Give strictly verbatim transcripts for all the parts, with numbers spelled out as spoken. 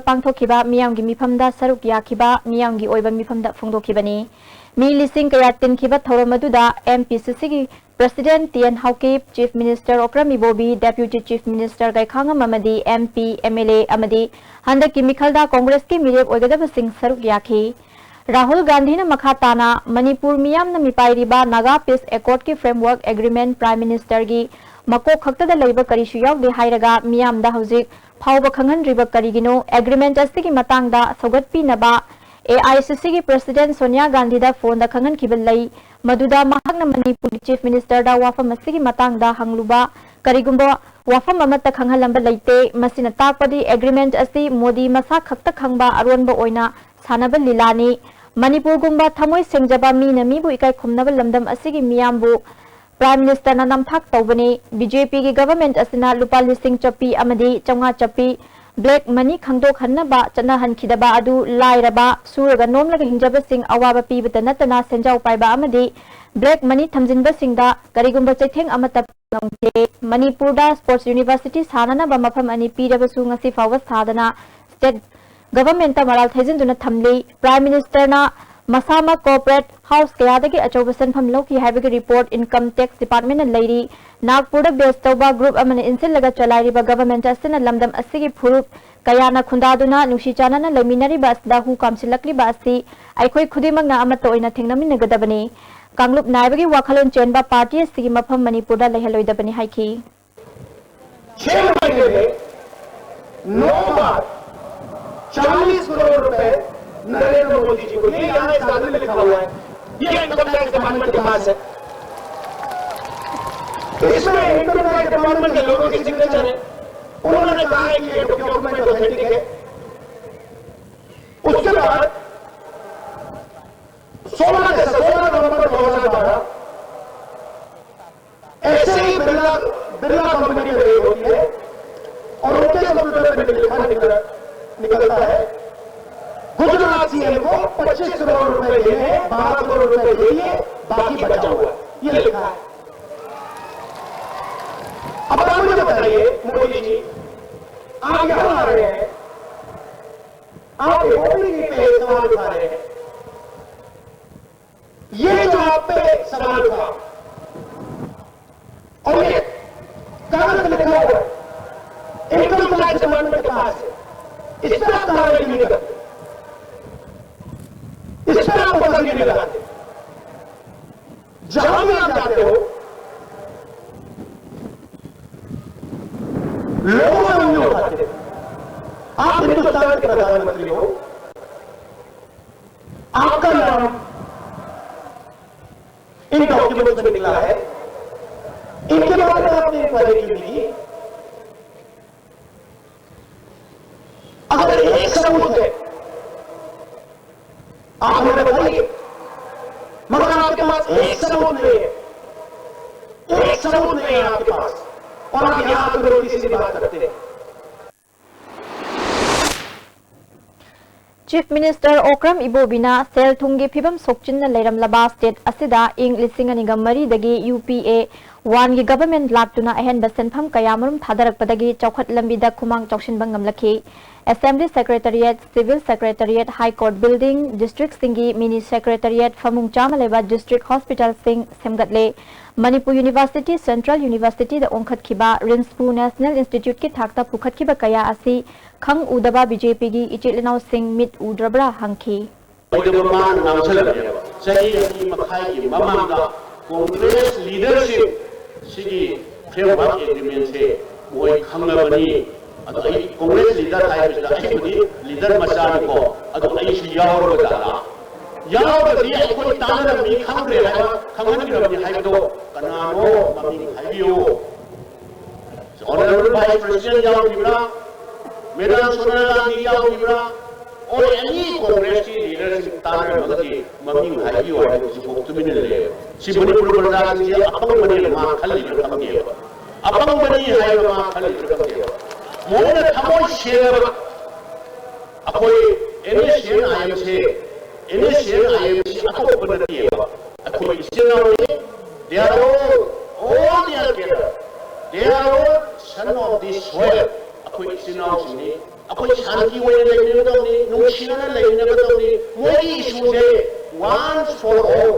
ꯄꯥꯡꯊꯣꯛꯈꯤꯕ ꯃꯤꯌꯥꯝꯒꯤ ꯃꯤꯐꯝꯗ ꯁꯔꯨꯛ ꯌꯥꯈꯤꯕ ꯃꯤꯌꯥꯝꯒꯤ ꯑꯣꯏꯕ ꯃꯤꯐꯝꯗ ꯐꯣꯡꯗꯣꯛꯈꯤꯕꯅꯤ꯫ ꯃꯤ ꯂꯤꯁꯤꯡ ꯀꯌꯥ ꯇꯤꯟꯈꯤꯕ ꯊꯧꯔꯝ ꯑꯗꯨꯗ M P C C ꯒꯤ President T N Haokip, Chief Minister Okram Ibobi, Deputy Chief Minister ꯒꯩꯈꯥꯉꯝ ꯑꯃꯗꯤ M P, M L A ꯑꯃꯗꯤ ꯍꯟꯗꯛꯀꯤ ꯃꯤꯈꯜꯗ ꯀꯣꯡꯒ꯭ꯔꯦꯁꯀꯤ ꯃꯤꯔꯦꯞ ꯑꯣꯏꯒꯗꯕꯁꯤꯡ ꯁꯔꯨꯛ ꯌꯥꯈꯤ꯫ ꯔꯥꯍꯨꯜ ꯒꯥꯟꯙꯤꯅ ꯃꯈꯥ ꯇꯥꯅ ꯃꯅꯤꯄꯨꯔ ꯃꯤꯌꯥꯝꯅ ꯃꯤꯄꯥꯏꯔꯤꯕ Naga Peace Accord ꯀꯤ Framework Agreement Prime Minister ꯒꯤ ꯃꯀꯣꯛ ꯈꯛꯇꯗ ꯂꯩꯕ ꯀꯔꯤꯁꯨ ꯌꯥꯎꯗꯦ ꯍꯥꯏꯔꯒ ꯃꯤꯌꯥꯝꯗ ꯍꯧꯖꯤꯛ ꯐꯥꯎꯕ ꯈꯪꯍꯟꯗ꯭ꯔꯤꯕ ꯀꯔꯤꯒꯤꯅꯣ? Agreement ꯑꯁꯤꯒꯤ ꯃꯇꯥꯡꯗ ꯁꯧꯒꯠꯄꯤꯅꯕ A I C C ꯒꯤ President ꯁꯣꯅꯤꯌꯥ ꯒꯥꯟꯙꯤꯗ ꯐꯣꯟꯗ ꯈꯪꯍꯟꯈꯤꯕ ꯂꯩ꯫ ꯃꯗꯨꯗ ꯃꯍꯥꯛꯅ ꯃꯅꯤꯄꯨꯔꯒꯤ Chief Minister ꯗ ꯋꯥꯐꯝ ꯑꯁꯤꯒꯤ ꯃꯇꯥꯡꯗ ꯍꯪꯂꯨꯕ, ꯀꯔꯤꯒꯨꯝꯕ ꯋꯥꯐꯝ ꯑꯃꯠꯇ ꯈꯪꯍꯜꯂꯝꯕ ꯂꯩꯇꯦ꯫ ꯃꯁꯤꯅ ꯇꯥꯛꯄꯗꯤ agreement ꯑꯁꯤ ꯃꯣꯗꯤ ꯃꯁꯥ ꯈꯛꯇ ꯈꯪꯕ ꯑꯔꯣꯟꯕ ꯑꯣꯏꯅ ꯁꯥꯟꯅꯕ ꯂꯤꯂꯥꯅꯤ꯫ ꯃꯅꯤꯄꯨꯔꯒꯨꯝꯕ ꯊꯃꯣꯏ ꯁꯦꯡꯖꯕ ꯃꯤꯅ ꯃꯤꯕꯨ ꯏꯀꯥꯏ ꯈꯨꯝꯅꯕ ꯂꯝꯗꯝ ꯑꯁꯤꯒꯤ ꯃꯤꯌꯥꯝꯕꯨ Prime Minister ꯅ ꯅꯝꯊꯥꯛ ꯇꯧꯕꯅꯤ꯫ B J P ꯒꯤ government ꯑꯁꯤꯅ ꯂꯨꯄꯥ ꯂꯤꯁꯤꯡ ꯆꯞꯄꯤ ꯑꯃꯗꯤ ꯆꯥꯝꯃꯉꯥ ꯆꯞꯄꯤ, black money ꯈꯪꯗꯣꯛꯍꯟꯅꯕ ꯆꯠꯅꯍꯟꯈꯤꯗꯕ ꯑꯗꯨ ꯂꯥꯏꯔꯕ, ꯁꯨꯔꯒ ꯅꯣꯝꯂꯒ ꯍꯤꯡꯖꯕꯁꯤꯡ ꯑꯋꯥꯕ ꯄꯤꯕꯇ ꯅꯠꯇꯅ ꯁꯦꯟꯖꯥꯎ ꯄꯥꯏꯕ ꯑꯃꯗꯤ black money ꯊꯝꯖꯤꯟꯕꯁꯤꯡꯗ ꯀꯔꯤꯒꯨꯝꯕ ꯆꯩꯊꯦꯡ ꯑꯃꯠꯇ ꯉꯝꯗꯦ꯫ ꯃꯅꯤꯄꯨꯔꯗ Sports University ꯁꯥꯅꯅꯕ ꯃꯐꯝ ꯑꯅꯤ ꯄꯤꯔꯕꯁꯨ ꯉꯁꯤ ꯐꯥꯎꯕ ꯁꯥꯗꯅ state government ꯇ ꯃꯔꯥꯜ ꯊꯩꯖꯤꯟꯗꯨꯅ ꯊꯝꯂꯤ꯫ Prime Minister ꯅ ꯃꯁꯥꯃꯛ corporate house ꯀꯌꯥꯗꯒꯤ ꯑꯆꯧꯕ ꯁꯦꯟꯐꯝ ꯂꯧꯈꯤ ꯍꯥꯏꯕꯒꯤ report Income Tax Department ꯅ ꯂꯩꯔꯤ꯫ ꯅꯥꯒꯄꯨꯔꯗ base ꯇꯧꯕ group ꯑꯃꯅ ꯏꯟꯁꯤꯜꯂꯒ ꯆꯂꯥꯏꯔꯤꯕ government ꯑꯁꯤꯅ ꯂꯝꯗꯝ ꯑꯁꯤꯒꯤ ꯐꯨꯔꯨꯞ ꯀꯌꯥꯅ ꯈꯨꯟꯗꯥꯗꯨꯅ ꯅꯨꯡꯁꯤ ꯆꯥꯟꯅꯅ ꯂꯩꯃꯤꯟꯅꯔꯤꯕ ꯑꯁꯤꯗ ꯍꯨ ꯀꯥꯝꯁꯤꯜꯂꯛꯂꯤꯕ ꯑꯁꯤ ꯑꯩꯈꯣꯏ ꯈꯨꯗꯤꯡꯃꯛꯅ ꯑꯃꯠꯇ ꯑꯣꯏꯅ ꯊꯦꯡꯅꯃꯤꯟꯅꯒꯗꯕꯅꯤ꯫ ꯀꯥꯡꯂꯨꯞ ꯅꯥꯏꯕꯒꯤ ꯋꯥꯈꯜꯂꯣꯟ ꯆꯦꯟꯕ party ꯑꯁꯤꯒꯤ ꯃꯐꯝ ꯃꯅꯤꯄꯨꯔꯗ ꯂꯩꯍꯜꯂꯣꯏꯗꯕꯅꯤ ꯍꯥꯏꯈꯤ꯫ छह महीने में नौ बार चालीस करोड़ रुपए नरेंद्र मोदी जी को, ये यहाँ इस कागज में लिखा हुआ है, ये इनकम टैक्स डिपार्टमेंट के पास है। इसमें इनकम टैक्स डिपार्टमेंट के लोगों के सिग्नेचर है। उन्होंने कहा है कि ये डॉक्यूमेंट ऑथेंटिक है। उसके बाद सोलह, सोलह नवंबर दो हजार बारह ऐसे ही बिरला, बिरला कंपनी पे रेड होती है और उनके कंप्यूटर पे लिखा निकल, निकलता है, गुजरात सीएम को पच्चीस करोड़ रुपए देने हैं, बारह करोड़ रुपए दे दिए, बाकी बचा हुआ है। ये लिखा है। अब आप मुझे बताइए मोदी जी, आप यहां आ रहे हैं, आप होटल की पे सवाल उठा रहे हैं। ये जो आप पे सवाल उठा और ये कागज लिखा हुआ है, इनकम टैक्स डिपार्टमेंट के पास है, इस पर आप कार्रवाई क्यों नहीं करते? इस पर आप फोकस क्यों नहीं लगाते? जहां भी आप जाते हो, लोगों से उंगली उठाते हैं। आप हिंदुस्तान के प्रधानमंत्री हो, आपका नाम इन डॉक्यूमेंट्स में निकला है, इनके बारे में आपने इंक्वायरी क्यों नहीं की? अगर एक सबूत है, आप हमें बताइए, मगर आपके पास एक सबूत नहीं है, एक सबूत नहीं है आपके पास, और आप यहां आकर उल्टी सीधी बात करते हैं। Chief Minister Okram Ibobina ꯁꯦꯜ ꯊꯨꯝꯒꯤ ꯐꯤꯕꯝ ꯁꯣꯛꯆꯤꯟꯅ ꯂꯩꯔꯝꯂꯕ state ꯑꯁꯤꯗ ꯏꯪ ꯂꯤꯁꯤꯡ ꯑꯅꯤꯒ ꯃꯔꯤꯗꯒꯤ ꯌꯨ ꯄꯤ ꯑꯦ ꯋꯥꯟꯒꯤ government ꯂꯥꯛꯇꯨꯅ ꯑꯍꯦꯟꯕ ꯁꯦꯟꯐꯝ ꯀꯌꯥꯃꯔꯨꯝ ꯊꯥꯗꯔꯛꯄꯗꯒꯤ ꯆꯥꯎꯈꯠ ꯂꯝꯕꯤꯗ ꯈꯨꯃꯥꯡ ꯆꯥꯎꯁꯤꯟꯕ ꯉꯝꯂꯛꯈꯤ꯫ Assembly Secretariat, Civil Secretariat, High Court Building, district ꯁꯤꯡꯒꯤ mini secretariat, ꯐꯃꯨꯡ ꯆꯥꯝꯃ ꯂꯩꯕ district hospital ꯁꯤꯡ ꯁꯦꯝꯒꯠꯂꯦ꯫ ꯃꯅꯤꯄꯨꯔ University, Central University ꯗ ꯑꯣꯟꯈꯠꯈꯤꯕ, RIMS ꯄꯨ National Institute ꯀꯤ ꯊꯥꯛꯇ ꯄꯨꯈꯠꯈꯤꯕ ꯀꯌꯥ ꯑꯁꯤ ꯈꯪ ꯎꯗꯕ ꯕꯤ ꯖꯦ ꯄꯤ ꯒꯤ ꯏꯆꯤꯜ ꯏꯅꯥꯎꯁꯤꯡ ꯃꯤꯠ ꯎꯗ꯭ꯔꯕ꯭ꯔꯥ ꯍꯪꯈꯤ꯫ ꯑꯣꯏꯗꯕ ꯃꯥꯅ ꯉꯥꯡꯁꯜꯂꯛꯑꯦꯕ꯫ ꯆꯍꯤ ꯑꯅꯤ ꯃꯈꯥꯏꯒꯤ ꯃꯃꯥꯡꯗ Congress leadership ꯁꯤꯒꯤ framework agreement ꯁꯦ ꯃꯣꯏ ꯈꯪꯉꯕꯅꯤ꯫ ꯑꯗꯣ ꯑꯩ Congress leader ꯍꯥꯏꯕꯁꯤꯗ ꯑꯩꯕꯨꯗꯤ leader ꯃꯆꯥꯅꯤꯀꯣ꯫ ꯑꯗꯣ ꯑꯩꯁꯨ ꯌꯥꯎꯔꯕ ꯖꯥꯠꯂꯥ? ꯌꯥꯎꯔꯒꯗꯤ ꯑꯩꯈꯣꯏ ꯇꯥꯟꯅꯔꯝꯃꯤ ꯈꯪꯗ꯭ꯔꯦ ꯍꯥꯏꯕ ꯈꯪꯍꯟꯕꯤꯔꯝꯃꯤ ꯍꯥꯏꯕꯗꯣ ꯀꯅꯥꯅꯣ ꯃꯃꯤꯡ ꯍꯥꯏꯕꯤꯌꯨ꯫ Honorable Vice President ꯌꯥꯎꯔꯤꯕ꯭ꯔꯥ? Madam Sonia Gandhi ꯌꯥꯎꯔꯤꯕ꯭ꯔꯥ? Or any Congress ꯀꯤ leader ꯁꯤꯡ ꯇꯥꯟꯅꯔꯝꯃꯒꯗꯤ ꯃꯃꯤꯡ ꯍꯥꯏꯕꯤꯌꯨ ꯍꯥꯏꯕꯁꯤ ꯍꯧꯖꯤꯛꯐꯥꯎ ꯇꯨꯃꯤꯟꯅ ꯂꯩꯌꯦꯕ꯫ ꯁꯤ ꯃꯅꯤꯄꯨꯔ ꯄ꯭ꯔꯖꯥꯁꯤꯡꯁꯦ ꯑꯄꯪꯕꯅꯦꯅ ꯃꯥ ꯈꯜꯂꯤꯕ꯭ꯔꯥ ꯈꯪꯗꯦꯕ꯫ ꯑꯄꯪꯕꯅꯤ ꯍꯥꯏꯕ ꯃꯥ ꯈꯜꯂꯤꯕ꯭ꯔꯥ ꯈꯪꯗꯦꯕ꯫ ꯃꯣꯏꯅ ꯊꯃꯣꯏ ꯁꯦꯡꯅ ꯑꯩꯈꯣꯏ N S C N I M say, N S C N I M ꯁꯤ ꯑꯇꯣꯞꯄ ꯅꯠꯇꯦꯕ꯫ ꯑꯩꯈꯣꯏ ꯏꯆꯤꯟ ꯏꯅꯥꯎꯅꯤ꯫ They are all, all they are together. They are all son of this soil. ꯑꯩꯈꯣꯏ ꯏꯆꯤꯟ ꯏꯅꯥꯎꯁꯤꯡꯅꯤ꯫ ꯑꯩꯈꯣꯏ ꯁꯥꯟꯇꯤ ꯑꯣꯏꯅ ꯂꯩꯃꯤꯟꯅꯒꯗꯕꯅꯤ꯫ ꯅꯨꯡꯁꯤꯅꯅ ꯂꯩꯃꯤꯟꯅꯒꯗꯧꯅꯤ꯫ ꯃꯣꯏꯒꯤ ꯏꯁꯨꯁꯦ once for all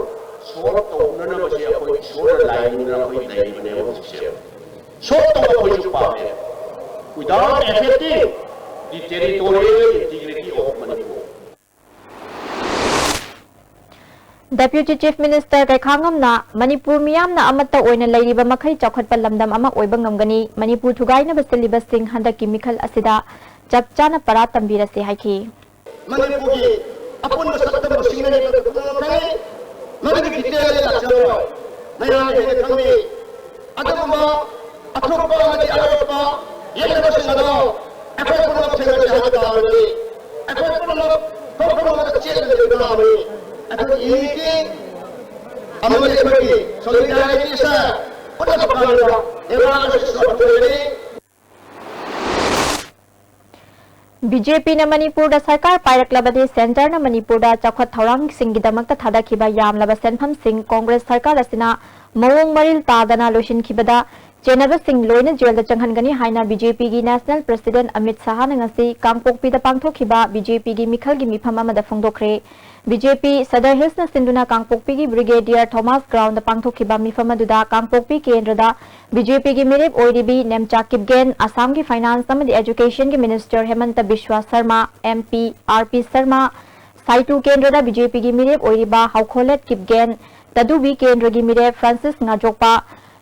solve ꯇꯧꯅꯅꯕꯁꯦ ꯑꯩꯈꯣꯏ ꯏꯁꯣꯔꯅ ꯂꯥꯏꯅꯤꯡꯗꯅ ꯑꯩꯈꯣꯏ ꯂꯩꯔꯤꯕꯅꯦꯕ ꯍꯧꯖꯤꯛꯁꯦ꯫ Solve ꯇꯧꯕ ꯑꯩꯈꯣꯏꯁꯨ ꯄꯥꯝꯃꯦ꯫ Without affecting the territorial integrity of Manipur. Deputy Chief Minister ꯀꯩꯈꯥꯉꯝꯅ Manipur ꯃꯤꯌꯥꯝꯅ ꯑꯃꯠꯇ ꯑꯣꯏꯅ ꯂꯩꯔꯤꯕ ꯃꯈꯩ ꯆꯥꯎꯈꯠꯄ ꯂꯝꯗꯝ ꯑꯃ ꯑꯣꯏꯕ ꯉꯝꯒꯅꯤ, ꯃꯅꯤꯄꯨꯔ ꯊꯨꯒꯥꯏꯅꯕ ꯁꯤꯜꯂꯤꯕꯁꯤꯡ ꯍꯟꯗꯛꯀꯤ ꯃꯤꯈꯜ ꯑꯁꯤꯗ ꯆꯞ ꯆꯥꯅ ꯄꯔꯥ ꯇꯝꯕꯤꯔꯁꯤ ꯍꯥꯏꯈꯤ꯫ ꯃꯅꯤꯄꯨꯔꯒꯤ ꯑꯄꯨꯟꯕ ꯁꯛꯇꯝꯕꯨ ꯁꯤꯡꯅꯔꯤꯕ ꯈꯨꯗꯤꯡꯃꯛ ꯈꯪꯏ꯫ ꯃꯗꯨꯒꯤ detail ꯑꯩ ꯂꯥꯛꯆꯔꯣꯏ꯫ ꯃꯌꯥꯝꯅ ꯍꯦꯟꯅ ꯈꯪꯏ꯫ ꯑꯗꯨꯒꯨꯝꯕ ꯑꯊꯣꯛꯄ ꯑꯃꯗꯤ ꯑꯔꯣꯠꯄ ꯌꯦꯛꯅꯕꯁꯤꯡ ꯑꯗꯣ ꯑꯩꯈꯣꯏ ꯄꯨꯝꯅꯃꯛ ꯊꯦꯡꯅꯁꯤ ꯍꯥꯏꯕ ꯇꯥꯕꯅꯤ꯫ ꯑꯩꯈꯣꯏ ꯄꯨꯝꯅꯃꯛ ꯈꯣꯡ ꯈꯨꯠꯅꯃꯛꯇ ꯆꯦꯠꯅ ꯂꯩꯕ ꯇꯥꯕꯅꯤ꯫ ꯑꯩꯈꯣꯏꯒꯤ unity ꯑꯃꯗꯤ ꯑꯩꯈꯣꯏꯒꯤ solidarity ꯑꯁꯦ ꯎꯠꯂꯛꯄ ꯀꯥꯟꯗ ꯂꯩꯕꯥꯛ ꯑꯁꯤꯁꯨ ꯑꯩꯈꯣꯏꯒꯤ ꯕꯤ ꯖꯦ ꯄꯤꯅ ꯃꯅꯤꯄꯨꯔꯗ ꯁꯔꯀꯥꯔ ꯄꯥꯏꯔꯛꯂꯕꯗꯤ ꯁꯦꯟꯇꯔꯅ ꯃꯅꯤꯄꯨꯔꯗ ꯆꯥꯎꯈꯠ ꯊꯧꯔꯥꯡꯁꯤꯡꯒꯤꯗꯃꯛꯇ ꯊꯥꯗꯈꯤꯕ ꯌꯥꯝꯂꯕ ꯁꯦꯟꯐꯝꯁꯤꯡ ꯀꯣꯡꯒ꯭ꯔꯦꯁ ꯁꯔꯀꯥꯔ ꯑꯁꯤꯅ ꯃꯑꯣꯡ ꯃꯔꯤꯜ ꯇꯥꯗꯅ ꯂꯣꯏꯁꯤꯟꯈꯤꯕꯗ ꯆꯦꯟꯅꯕꯁꯤꯡ ꯂꯣꯏꯅ ꯖꯦꯜꯗ ꯆꯪꯍꯟꯒꯅꯤ ꯍꯥꯏꯅ ꯕꯤ ꯖꯦ ꯄꯤꯒꯤ ꯅꯦꯁꯅꯦꯜ ꯄ꯭ꯔꯁꯤꯗꯦꯟꯠ ꯑꯃꯤꯠ ꯁꯍꯥꯅ ꯉꯁꯤ ꯀꯥꯡꯄꯣꯛꯄꯤꯗ ꯄꯥꯡꯊꯣꯛꯈꯤꯕ ꯕꯤ ꯖꯦ ꯄꯤꯒꯤ ꯃꯤꯈꯜꯒꯤ ꯃꯤꯐꯝ ꯑꯃꯗ ꯐꯣꯡꯗꯣꯛꯈ꯭ꯔꯦ꯫ ꯕꯤ ꯖꯦ ꯄꯤ ꯁꯗꯔ ꯍꯤꯜꯁꯅ ꯁꯤꯟꯗꯨꯅ ꯀꯥꯡꯄꯣꯛꯄꯤꯒꯤ ꯕ꯭ꯔꯤꯒꯦꯗꯤꯌꯔ ꯊꯣꯃꯥꯁ ꯒ꯭ꯔꯥꯎꯟꯗ ꯄꯥꯡꯊꯣꯛꯈꯤꯕ ꯃꯤꯐꯝ ꯑꯗꯨꯗ ꯀꯥꯡꯄꯣꯛꯄꯤ ꯀꯦꯟꯗ꯭ꯔꯗ ꯕꯤ ꯖꯦ ꯄꯤꯒꯤ ꯃꯤꯔꯦꯞ ꯑꯣꯏꯔꯤꯕꯤ ꯅꯦꯝꯆꯥ ꯀꯤꯞꯒꯦꯟ, ꯑꯁꯥꯝꯒꯤ ꯐꯥꯏꯅꯥꯟꯁ ꯑꯃꯗꯤ ꯑꯦꯖꯨꯀꯦꯁꯟꯒꯤ minister Himanta Biswa Sarma, M P R P Sarma, ꯁꯥꯏꯇꯨ ꯀꯦꯟꯗ꯭ꯔꯗ ꯕꯤ ꯖꯦ ꯄꯤꯒꯤ ꯃꯤꯔꯦꯞ ꯑꯣꯏꯔꯤꯕ ꯍꯥꯎꯈꯣꯂꯦꯠ ꯀꯤꯞꯒꯦꯟ, ꯇꯗꯨꯕꯤ ꯀꯦꯟꯗ꯭ꯔꯒꯤ ꯃꯤꯔꯦꯞ Francis ꯉꯥꯖꯣꯛꯄ,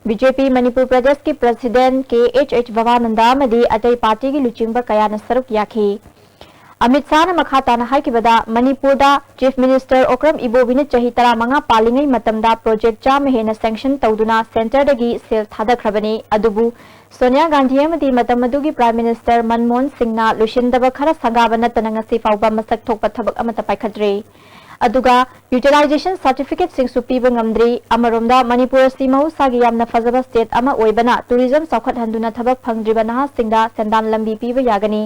B J P Manipur ꯄ꯭ꯔꯗꯦꯁꯀꯤ ꯄ꯭ꯔꯁꯤꯗꯦꯟꯠ ꯀꯦ ꯑꯩꯆ ꯑꯩꯆ ꯚꯕꯥꯅꯟꯗ ꯑꯃꯗꯤ ꯑꯇꯩ ꯄꯥꯔꯇꯤꯒꯤ ꯂꯨꯆꯤꯡꯕ ꯀꯌꯥꯅ ꯁꯔꯨꯛ ꯌꯥꯈꯤ꯫ ꯑꯃꯤꯠ ꯁꯍꯥꯅ ꯃꯈꯥ ꯇꯥꯅ ꯍꯥꯏꯈꯤꯕꯗ, ꯃꯅꯤꯄꯨꯔꯗ ꯆꯤꯐ ꯃꯤꯅꯤꯁꯇꯔ ꯑꯣꯀ꯭ꯔꯝ ꯏꯕꯣꯕꯤꯅ ꯆꯍꯤ ꯇꯔꯥꯃꯉꯥ ꯄꯥꯜꯂꯤꯉꯩ ꯃꯇꯝꯗ ꯄ꯭ꯔꯣꯖꯦꯛ ꯆꯥꯝꯃ ꯍꯦꯟꯅ ꯁꯦꯡꯁꯟ ꯇꯧꯗꯨꯅ ꯁꯦꯟꯇꯔꯗꯒꯤ ꯁꯦꯜ ꯊꯥꯗꯈ꯭ꯔꯕꯅꯤ꯫ ꯑꯗꯨꯕꯨ ꯁꯣꯅꯤꯌꯥ ꯒꯥꯟꯙꯤ ꯑꯃꯗꯤ ꯃꯇꯝ ꯑꯗꯨꯒꯤ ꯄ꯭ꯔꯥꯏꯝ ꯃꯤꯅꯤꯁꯇꯔ ꯃꯟꯃꯣꯍꯟ ꯁꯤꯡꯅ ꯂꯣꯏꯁꯤꯟꯗꯕ ꯈꯔ ꯁꯪꯒꯥꯕ ꯅꯠꯇꯅ ꯉꯁꯤ ꯐꯥꯎꯕ ꯃꯁꯛ ꯊꯣꯛꯄ ꯊꯕꯛ ꯑꯃꯠꯇ ꯄꯥꯏꯈꯠꯇ꯭ꯔꯤ꯫ ꯑꯗꯨꯒ ꯌꯨꯇꯤꯂꯥꯏꯖꯦꯁꯟ ꯁꯥꯔꯇꯤꯐꯤꯀꯦꯠꯁꯤꯡꯁꯨ ꯄꯤꯕ ꯉꯝꯗ꯭ꯔꯤ꯫ ꯑꯃꯔꯣꯝꯗ ꯃꯅꯤꯄꯨꯔ ꯑꯁꯤ ꯃꯍꯧꯁꯥꯒꯤ ꯌꯥꯝꯅ ꯐꯖꯕ ꯁ꯭ꯇꯦꯠ ꯑꯃ ꯑꯣꯏꯕꯅ ꯇꯨꯔꯤꯖꯝ ꯆꯥꯎꯈꯠꯍꯟꯗꯨꯅ ꯊꯕꯛ ꯐꯪꯗ꯭ꯔꯤꯕ ꯅꯍꯥꯁꯤꯡꯗ ꯁꯦꯟꯗꯥꯟ ꯂꯝꯕꯤ ꯄꯤꯕ ꯌꯥꯒꯅꯤ꯫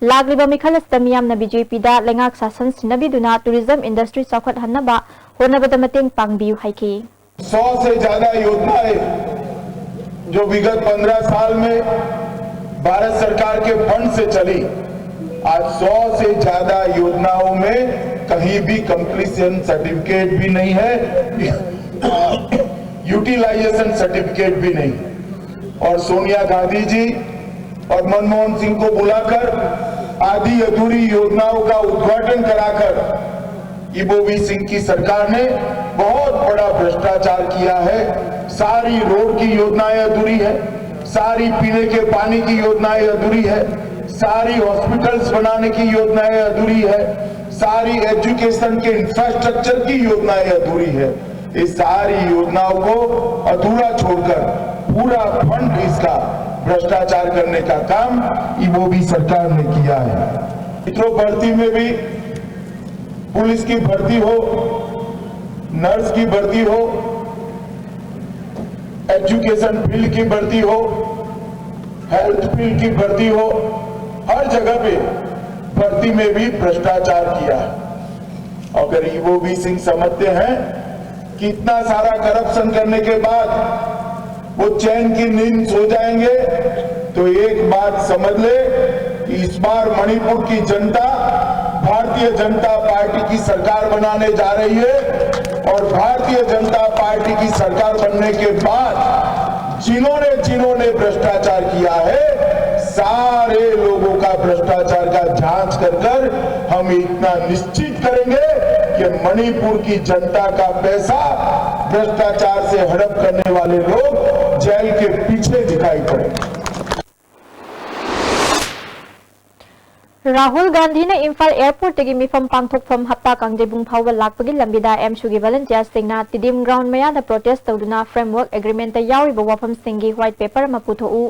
ꯂꯥꯛꯂꯤꯕ ꯃꯤꯈꯜ ꯑꯁꯤꯗ ꯃꯤꯌꯥꯝꯅ ꯕꯤ ꯖꯦ ꯄꯤꯗ ꯂꯩꯉꯥꯛ ꯁꯥꯁꯟ ꯁꯤꯟꯅꯕꯤꯗꯨꯅ ꯇꯨꯔꯤꯖꯝ ꯏꯟꯗꯁꯇ꯭ꯔꯤ ꯆꯥꯎꯈꯠꯍꯟꯅꯕ ꯍꯣꯠꯅꯕꯗ ꯃꯇꯦꯡ ꯄꯥꯡꯕꯤꯌꯨ ꯍꯥꯏꯈꯤ꯫ सौ से ज्यादा योजनाएं जो विगत पन्द्रह साल में भारत सरकार के फंड से चली, आज सौ से ज्यादा योजनाओं में कहीं भी कंप्लीशन सर्टिफिकेट भी नहीं है, यूटिलाइजेशन सर्टिफिकेट भी नहीं। और सोनिया गांधी जी और मनमोहन सिंह को बुलाकर आधी अधूरी योजनाओं का उद्घाटन कराकर इबोवी सिंह की सरकार ने बहुत बड़ा भ्रष्टाचार किया है। सारी रोड की योजनाएं अधूरी है, सारी पीने के पानी की योजनाएं अधूरी है, सारी हॉस्पिटल्स बनाने की योजनाएं अधूरी है, सारी एजुकेशन के इंफ्रास्ट्रक्चर की योजनाएं अधूरी है। इस सारी योजनाओं को अधूरा छोड़कर पूरा फंड इसका भ्रष्टाचार करने का काम इबोवी सरकार ने किया है। मित्रों, भर्ती में भी, पुलिस की भर्ती हो, नर्स की भर्ती हो, एजुकेशन फील्ड की भर्ती हो, हेल्थ फील्ड की भर्ती हो, हर जगह पे भर्ती में भी भ्रष्टाचार किया है। अगर ईबोवी सिंह समझते हैं कि इतना सारा करप्शन करने के बाद वो चैन की नींद सो जाएंगे, तो एक बात समझ ले कि इस बार मणिपुर की जनता भारतीय जनता पार्टी की सरकार बनाने जा रही है और भारतीय जनता पार्टी की सरकार बनने के बाद जिन्होंने जिन्होंने भ्रष्टाचार किया है, सारे लोगों का भ्रष्टाचार का जांच कर कर हम इतना निश्चित करेंगे कि मणिपुर की जनता का पैसा भ्रष्टाचार से हड़प करने वाले लोग जेल के पीछे दिखाई पड़ेंगे। ꯔꯥꯍꯨꯜ ꯒꯥꯟꯙꯤꯅ ꯏꯝꯐꯥꯜ ꯑꯦꯌꯔꯄꯣꯔꯠꯇꯒꯤ ꯃꯤꯐꯝ ꯄꯥꯡꯊꯣꯛꯐꯝ ꯍꯞꯇꯥ ꯀꯥꯡꯖꯩꯕꯨꯡ ꯐꯥꯎꯕ ꯂꯥꯛꯄꯒꯤ ꯂꯝꯕꯤꯗ ꯑꯦꯝꯁꯨꯒꯤ ꯚꯣꯂꯨꯟꯇꯤꯌꯔꯁꯤꯡꯅ ꯇꯤꯗꯤꯝ ꯒ꯭ꯔꯥꯎꯟ ꯃꯌꯥꯗ ꯄ꯭ꯔꯣꯇꯦꯁ ꯇꯧꯗꯨꯅ ꯐ꯭ꯔꯦꯝꯋꯔꯛ ꯑꯦꯒ꯭ꯔꯤꯃꯦꯟꯠꯇ ꯌꯥꯎꯔꯤꯕ ꯋꯥꯐꯝꯁꯤꯡꯒꯤ ꯋꯥꯏꯠ ꯄꯦꯄꯔ ꯑꯃ ꯄꯨꯊꯣꯛꯎ,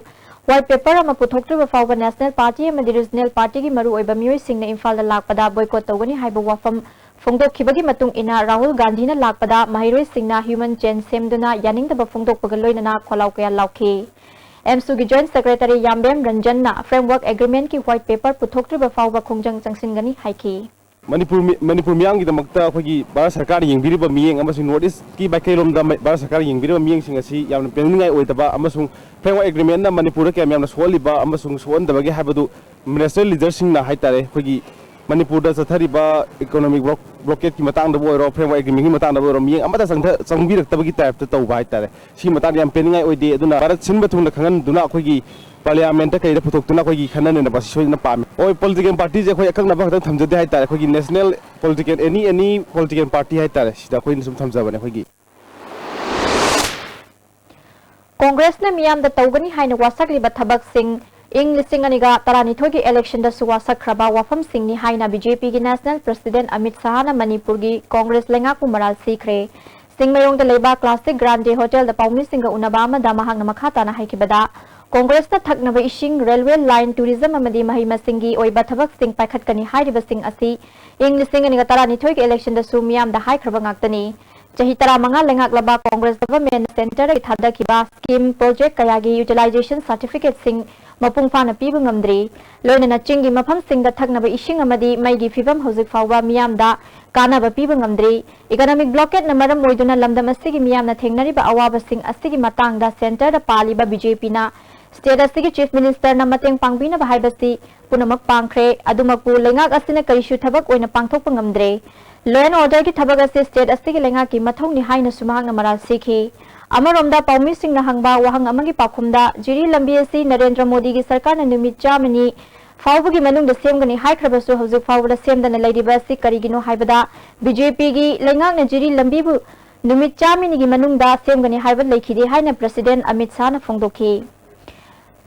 ꯋꯥꯏꯠ ꯄꯦꯄꯔ ꯑꯃ ꯄꯨꯊꯣꯛꯇ꯭ꯔꯤꯕ ꯐꯥꯎꯕ ꯅꯦꯁꯅꯦꯜ ꯄꯥꯔꯇꯤ ꯑꯃꯗꯤ ꯔꯤꯖꯅꯦꯜ ꯄꯥꯔꯇꯤꯒꯤ ꯃꯔꯨꯑꯣꯏꯕ ꯃꯤꯑꯣꯏꯁꯤꯡꯅ ꯏꯝꯐꯥꯜꯗ ꯂꯥꯛꯄꯗ ꯕꯣꯏꯀꯣꯠ ꯇꯧꯒꯅꯤ ꯍꯥꯏꯕ ꯋꯥꯐꯝ ꯐꯣꯡꯗꯣꯛꯈꯤꯕꯒꯤ ꯃꯇꯨꯡ ꯏꯟꯅ ꯔꯥꯍꯨꯜ ꯒꯥꯟꯙꯤꯅ ꯂꯥꯛꯄꯗ ꯃꯍꯩꯔꯣꯏꯁꯤꯡꯅ ꯍ꯭ꯌꯨꯃꯦꯟ ꯆꯦꯟ ꯁꯦꯝꯗꯨꯅ ꯌꯥꯅꯤꯡꯗꯕ ꯐꯣꯡꯗꯣꯛꯄꯒ ꯂꯣꯏꯅꯅ ꯈꯣꯜꯂꯥꯎ ꯀꯌꯥ ꯂꯥꯎꯈꯤ꯫ ꯑꯦꯝꯁꯨꯒꯤ ꯖꯣꯏꯟꯠ ꯁꯦꯀ꯭ꯔꯦꯇꯔꯤ ꯌꯥꯝꯕꯦꯝ ꯔꯟꯖꯟꯅ ꯐ꯭ꯔꯦꯝꯋꯔꯛ ꯑꯦꯒ꯭ꯔꯤꯃꯦꯟꯠꯀꯤ ꯋꯥꯏꯠ ꯄꯦꯄꯔ ꯄꯨꯊꯣꯛꯇ꯭ꯔꯤꯕ ꯐꯥꯎꯕ ꯈꯣꯡꯖꯪ ꯆꯪꯁꯤꯟꯒꯅꯤ ꯍꯥꯏꯈꯤ꯫ ꯃꯅꯤꯄꯨꯔ ꯃꯤ- ꯃꯅꯤꯄꯨꯔ ꯃꯤꯌꯥꯝꯒꯤꯗꯃꯛꯇ ꯑꯩꯈꯣꯏꯒꯤ ꯚꯥꯔꯠ ꯁꯔꯀꯥꯔꯅ ꯌꯦꯡꯕꯤꯔꯤꯕ ꯃꯤꯠꯌꯦꯡ ꯑꯃꯁꯨꯡ ꯅꯣꯔꯠ ꯏꯁ꯭ꯠꯀꯤ ꯃꯥꯏꯀꯩꯔꯣꯝꯗ ꯃ- ꯚꯥꯔꯠ ꯁꯔꯀꯥꯔꯅ ꯌꯦꯡꯕꯤꯔꯤꯕ ꯃꯤꯠꯌꯦꯡꯁꯤꯡ ꯑꯁꯤ ꯌꯥꯝꯅ ꯄꯦꯟꯅꯤꯡꯉꯥꯏ ꯑꯣꯏꯗꯕ ꯑꯃꯁꯨꯡ ꯐ꯭ꯔꯦꯝꯋꯔꯛ ꯑꯦꯒ꯭ꯔꯤꯃꯦꯟꯠꯅ ꯃꯅꯤꯄꯨꯔꯗ ꯀꯌꯥꯝ ꯌꯥꯝꯅ ꯁꯣꯛꯍꯜꯂꯤꯕ ꯑꯃꯁꯨꯡ ꯁꯣꯛꯍꯟꯗꯕꯒꯦ ꯍꯥꯏꯕꯗꯨ ꯅꯦꯁꯅꯦꯜ ꯂꯤꯗꯔꯁꯤꯡꯅ ꯍꯥꯏꯇꯥꯔꯦ, ꯑꯩꯈꯣꯏꯒꯤ ꯃꯅꯤꯄꯨꯔꯗ ꯆꯠꯊꯔꯤꯕ ꯏꯀꯣꯅꯣꯃꯤꯛ ꯕ꯭ꯂꯣꯛ-, ꯕ꯭ꯂꯣꯀꯦꯠꯀꯤ ꯃꯇꯥꯡꯗꯕꯨ ꯑꯣꯏꯔꯣ, ꯐ꯭ꯔꯦꯝꯋꯥꯔꯛ ꯑꯦꯒ꯭ꯔꯤꯃꯦꯟꯒꯤ ꯃꯇꯥꯡꯗꯕꯨ ꯑꯣꯏꯔꯣ, ꯃꯤꯠꯌꯦꯡ ꯑꯃꯠꯇ ꯆꯪꯊ-, ꯆꯪꯕꯤꯔꯛꯇꯕꯒꯤ ꯇꯥꯏꯞꯇ ꯇꯧꯕ ꯍꯥꯏꯇꯥꯔꯦ꯫ ꯁꯤꯒꯤ ꯃꯇꯥꯡꯗ ꯌꯥꯝ ꯄꯦꯟꯅꯤꯡꯉꯥꯏ ꯑꯣꯏꯗꯦ꯫ ꯑꯗꯨꯅ ꯚꯥꯔꯠ ꯁꯤꯟꯕ ꯊꯨꯡꯅ ꯈꯪꯍꯟꯗꯨꯅ ꯑꯩꯈꯣꯏꯒꯤ ꯄꯥꯔꯂꯤꯌꯥꯃꯦꯟꯠꯇ ꯀꯩꯗ ꯄꯨꯊꯣꯛꯇꯨꯅ ꯑꯩꯈꯣꯏꯒꯤ ꯈꯟꯅ ꯅꯩꯅꯕ ꯑꯁꯤ ꯁꯣꯏꯗꯅ ꯄꯥꯝꯃꯤ꯫ ꯍꯣꯏ, ꯄꯣꯂꯤꯇꯤꯀꯦꯜ ꯄꯥꯔꯇꯤꯁꯦ ꯑꯩꯈꯣꯏ ꯑꯀꯛꯅꯕ ꯈꯛꯇꯪ ꯊꯝꯖꯗꯦ ꯍꯥꯏꯇꯥꯔꯦ꯫ ꯑꯩꯈꯣꯏꯒꯤ ꯅꯦꯁꯅꯦꯜ ꯄꯣꯂꯤꯇꯤꯀꯦꯜ, ꯑꯦꯅꯤ, ꯑꯦꯅꯤ ꯄꯣꯂꯤꯇꯤꯀꯦꯜ ꯄꯥꯔꯇꯤ ꯍꯥꯏꯇꯥꯔꯦ, ꯁꯤꯗ ꯑꯩꯈꯣꯏꯅ ꯁꯨꯝ ꯊꯝꯖꯕꯅꯦ ꯑꯩꯈꯣꯏꯒꯤ꯫ ꯀꯣꯡꯒ꯭ꯔꯦꯁꯅ ꯃꯤꯌꯥꯝꯗ ꯇꯧꯒꯅꯤ ꯍꯥꯏꯅ ꯋꯥꯁꯛꯂꯤꯕ ꯊꯕꯛꯁꯤꯡ ꯏꯪ ꯂꯤꯁꯤꯡ ꯑꯅꯤꯒ ꯇꯔꯥꯅꯤꯊꯣꯏꯒꯤ ꯏꯂꯦꯛꯁꯟꯗꯁꯨ ꯋꯥꯁꯛꯈ꯭ꯔꯕ ꯋꯥꯐꯝꯁꯤꯡꯅꯤ ꯍꯥꯏꯅ ꯕꯤ ꯖꯦ ꯄꯤꯒꯤ ꯅꯦꯁꯅꯦꯜ ꯄ꯭ꯔꯁꯤꯗꯦꯟꯠ ꯑꯃꯤꯠ ꯁꯍꯥꯅ ꯃꯅꯤꯄꯨꯔꯒꯤ ꯀꯣꯡꯒ꯭ꯔꯦꯁ ꯂꯩꯉꯥꯛꯄꯨ ꯃꯔꯥꯜ ꯁꯤꯈ꯭ꯔꯦ꯫ ꯆꯤꯡꯃꯩꯔꯣꯡꯗ ꯂꯩꯕ ꯀ꯭ꯂꯥꯁꯤꯛ ꯒ꯭ꯔꯥꯟꯗꯦ ꯍꯣꯇꯦꯜꯗ ꯄꯥꯎꯃꯤꯁꯤꯡꯒ ꯎꯅꯕ ꯑꯃꯗ ꯃꯍꯥꯛꯅ ꯃꯈꯥ ꯇꯥꯅ ꯍꯥꯏꯈꯤꯕꯗ, ꯀꯣꯡꯒ꯭ꯔꯦꯁꯅ ꯊꯛꯅꯕ ꯏꯁꯤꯡ, ꯔꯦꯜꯋꯦ ꯂꯥꯏꯟ, ꯇꯨꯔꯤꯖꯝ ꯑꯃꯗꯤ ꯃꯍꯩ ꯃꯁꯤꯡꯒꯤ ꯑꯣꯏꯕ ꯊꯕꯛꯁꯤꯡ ꯄꯥꯏꯈꯠꯀꯅꯤ ꯍꯥꯏꯔꯤꯕꯁꯤꯡ ꯑꯁꯤ ꯏꯪ ꯂꯤꯁꯤꯡ ꯑꯅꯤꯒ ꯇꯔꯥꯅꯤꯊꯣꯏꯒꯤ ꯏꯂꯦꯛꯁꯟꯗꯁꯨ ꯃꯤꯌꯥꯝꯗ ꯍꯥꯏꯈ꯭ꯔꯕ ꯉꯥꯛꯇꯅꯤ꯫ ꯆꯍꯤ ꯇꯔꯥꯃꯉꯥ ꯂꯩꯉꯥꯛꯂꯕ ꯀꯣꯡꯒ꯭ꯔꯦꯁ ꯒꯚꯔꯟꯃꯦꯟꯠꯅ ꯁꯦꯟꯇꯔꯗꯒꯤ ꯊꯥꯗꯈꯤꯕ ꯁ꯭ꯀꯤꯝ, ꯄ꯭ꯔꯣꯖꯦꯛ ꯀꯌꯥꯒꯤ ꯌꯨꯇꯤꯂꯥꯏꯖꯦꯁꯟ ꯁꯥꯔꯇꯤꯐꯤꯀꯦꯠꯁꯤꯡ ꯃꯄꯨꯡ ꯐꯥꯅ ꯄꯤꯕ ꯉꯝꯗ꯭ꯔꯤ꯫ ꯂꯣꯏꯅꯅ ꯆꯤꯡꯒꯤ ꯃꯐꯝꯁꯤꯡꯗ ꯊꯛꯅꯕ ꯏꯁꯤꯡ ꯑꯃꯗꯤ ꯃꯩꯒꯤ ꯐꯤꯕꯝ ꯍꯧꯖꯤꯛ ꯐꯥꯎꯕ ꯃꯤꯌꯥꯝꯗ ꯀꯥꯟꯅꯕ ꯄꯤꯕ ꯉꯝꯗ꯭ꯔꯤ꯫ ꯏꯀꯣꯅꯣꯃꯤꯛ ꯕ꯭ꯂꯣꯀꯦꯠꯅ ꯃꯔꯝ ꯑꯣꯏꯗꯨꯅ ꯂꯝꯗꯝ ꯑꯁꯤꯒꯤ ꯃꯤꯌꯥꯝꯅ ꯊꯦꯡꯅꯔꯤꯕ ꯑꯋꯥꯕꯁꯤꯡ ꯑꯁꯤꯒꯤ ꯃꯇꯥꯡꯗ ꯁꯦꯟꯇꯔꯗ ꯄꯥꯜꯂꯤꯕ ꯕꯤ ꯖꯦ ꯄꯤꯅ ꯁ꯭ꯇꯦꯠ ꯑꯁꯤꯒꯤ ꯆꯤꯐ ꯃꯤꯅꯤꯁꯇꯔꯅ ꯃꯇꯦꯡ ꯄꯥꯡꯕꯤꯅꯕ ꯍꯥꯏꯕꯁꯤ ꯄꯨꯝꯅꯃꯛ ꯄꯥꯡꯈ꯭ꯔꯦ꯫ ꯑꯗꯨꯃꯛꯄꯨ ꯂꯩꯉꯥꯛ ꯑꯁꯤꯅ ꯀꯔꯤꯁꯨ ꯊꯕꯛ ꯑꯣꯏꯅ ꯄꯥꯡꯊꯣꯛꯄ ꯉꯝꯗ꯭ꯔꯦ꯫ ꯂꯣ ꯑꯦꯟ ꯑꯣꯔꯗꯔꯒꯤ ꯊꯕꯛ ꯑꯁꯤ ꯁ꯭ꯇꯦꯠ ꯑꯁꯤꯒꯤ ꯂꯩꯉꯥꯛꯀꯤ ꯃꯊꯧꯅꯤ ꯍꯥꯏꯅꯁꯨ ꯃꯍꯥꯛꯅ ꯃꯔꯥꯜ ꯁꯤꯈꯤ꯫ ꯑꯃꯔꯣꯝꯗ ꯄꯥꯎꯃꯤꯁꯤꯡꯅ ꯍꯪꯕ ꯋꯥꯍꯪ ꯑꯃꯒꯤ ꯄꯥꯎꯈꯨꯝꯗ, ꯖꯤꯔꯤ ꯂꯝꯕꯤ ꯑꯁꯤ ꯅꯔꯦꯟꯗ꯭ꯔ ꯃꯣꯗꯤꯒꯤ ꯁꯔꯀꯥꯔꯅ ꯅꯨꯃꯤꯠ ꯆꯥꯝꯃꯅꯤ ꯐꯥꯎꯕꯒꯤ ꯃꯅꯨꯡꯗ ꯁꯦꯝꯒꯅꯤ ꯍꯥꯏꯈ꯭ꯔꯕꯁꯨ ꯍꯧꯖꯤꯛ ꯐꯥꯎꯕꯗ ꯁꯦꯝꯗꯅ ꯂꯩꯔꯤꯕ ꯑꯁꯤ ꯀꯔꯤꯒꯤꯅꯣ ꯍꯥꯏꯕꯗ, ꯕꯤ ꯖꯦ ꯄꯤꯒꯤ ꯂꯩꯉꯥꯛꯅ ꯖꯤꯔꯤ ꯂꯝꯕꯤꯕꯨ ꯅꯨꯃꯤꯠ ꯆꯥꯝꯃꯅꯤꯒꯤ ꯃꯅꯨꯡꯗ ꯁꯦꯝꯒꯅꯤ ꯍꯥꯏꯕ ꯂꯩꯈꯤꯗꯦ ꯍꯥꯏꯅ ꯄ꯭ꯔꯁꯤꯗꯦꯟꯠ ꯑꯃꯤꯠ ꯁꯍꯥꯅ ꯐꯣꯡꯗꯣꯛꯈꯤ꯫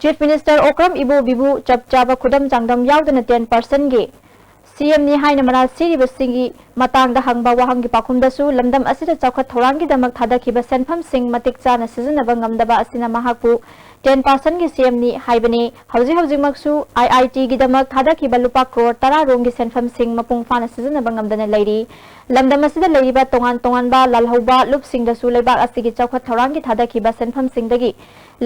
ꯆꯤꯐ ꯃꯤꯅꯤꯁꯇꯔ ꯑꯣꯀ꯭ꯔꯝ ꯏꯕꯣꯕꯤꯕꯨ ꯆꯞ ꯆꯥꯕ ꯈꯨꯗꯝ ꯆꯥꯡꯗꯝ ꯌꯥꯎꯗꯅ ꯇꯦꯟ ꯄꯥꯔꯁꯦꯟꯠꯀꯤ ꯁꯤ ꯑꯦꯝꯅꯤ ꯍꯥꯏꯅ ꯃꯔꯥꯜ ꯁꯤꯔꯤꯕꯁꯤꯡꯒꯤ ꯃꯇꯥꯡꯗ ꯍꯪꯕ ꯋꯥꯍꯪꯒꯤ ꯄꯥꯎꯈꯨꯝꯗꯁꯨ ꯂꯝꯗꯝ ꯑꯁꯤꯗ ꯆꯥꯎꯈꯠ ꯊꯧꯔꯥꯡꯒꯤꯗꯃꯛ ꯊꯥꯗꯈꯤꯕ ꯁꯦꯟꯐꯝꯁꯤꯡ ꯃꯇꯤꯛ ꯆꯥꯅ ꯁꯤꯖꯤꯟꯅꯕ ꯉꯝꯗꯕ ꯑꯁꯤꯅ ꯃꯍꯥꯛꯄꯨ ꯇꯦꯟ ꯄꯥꯔꯁꯦꯟꯠꯀꯤ ꯁꯤ ꯑꯦꯝꯅꯤ ꯍꯥꯏꯕꯅꯤ꯫ ꯍꯧꯖꯤꯛ ꯍꯧꯖꯤꯛꯃꯛꯁꯨ ꯑꯥꯏ ꯑꯥꯏ ꯇꯤꯒꯤꯗꯃꯛ ꯊꯥꯗꯈꯤꯕ ꯂꯨꯄꯥ ꯀ꯭ꯔꯣꯔ ꯇꯔꯥ ꯔꯣꯝꯒꯤ ꯁꯦꯟꯐꯝꯁꯤꯡ ꯃꯄꯨꯡ ꯐꯥꯅ ꯁꯤꯖꯤꯟꯅꯕ ꯉꯝꯗꯅ ꯂꯩꯔꯤ꯫ ꯂꯝꯗꯝ ꯑꯁꯤꯗ ꯂꯩꯔꯤꯕ ꯇꯣꯉꯥꯟ ꯇꯣꯉꯥꯟꯕ ꯂꯥꯜꯍꯧꯕ ꯂꯨꯞꯁꯤꯡꯗꯁꯨ ꯂꯩꯕꯥꯛ ꯑꯁꯤꯒꯤ ꯆꯥꯎꯈꯠ ꯊꯧꯔꯥꯡꯒꯤ ꯊꯥꯗꯈꯤꯕ ꯁꯦꯟꯐꯝꯁꯤꯡꯗꯒꯤ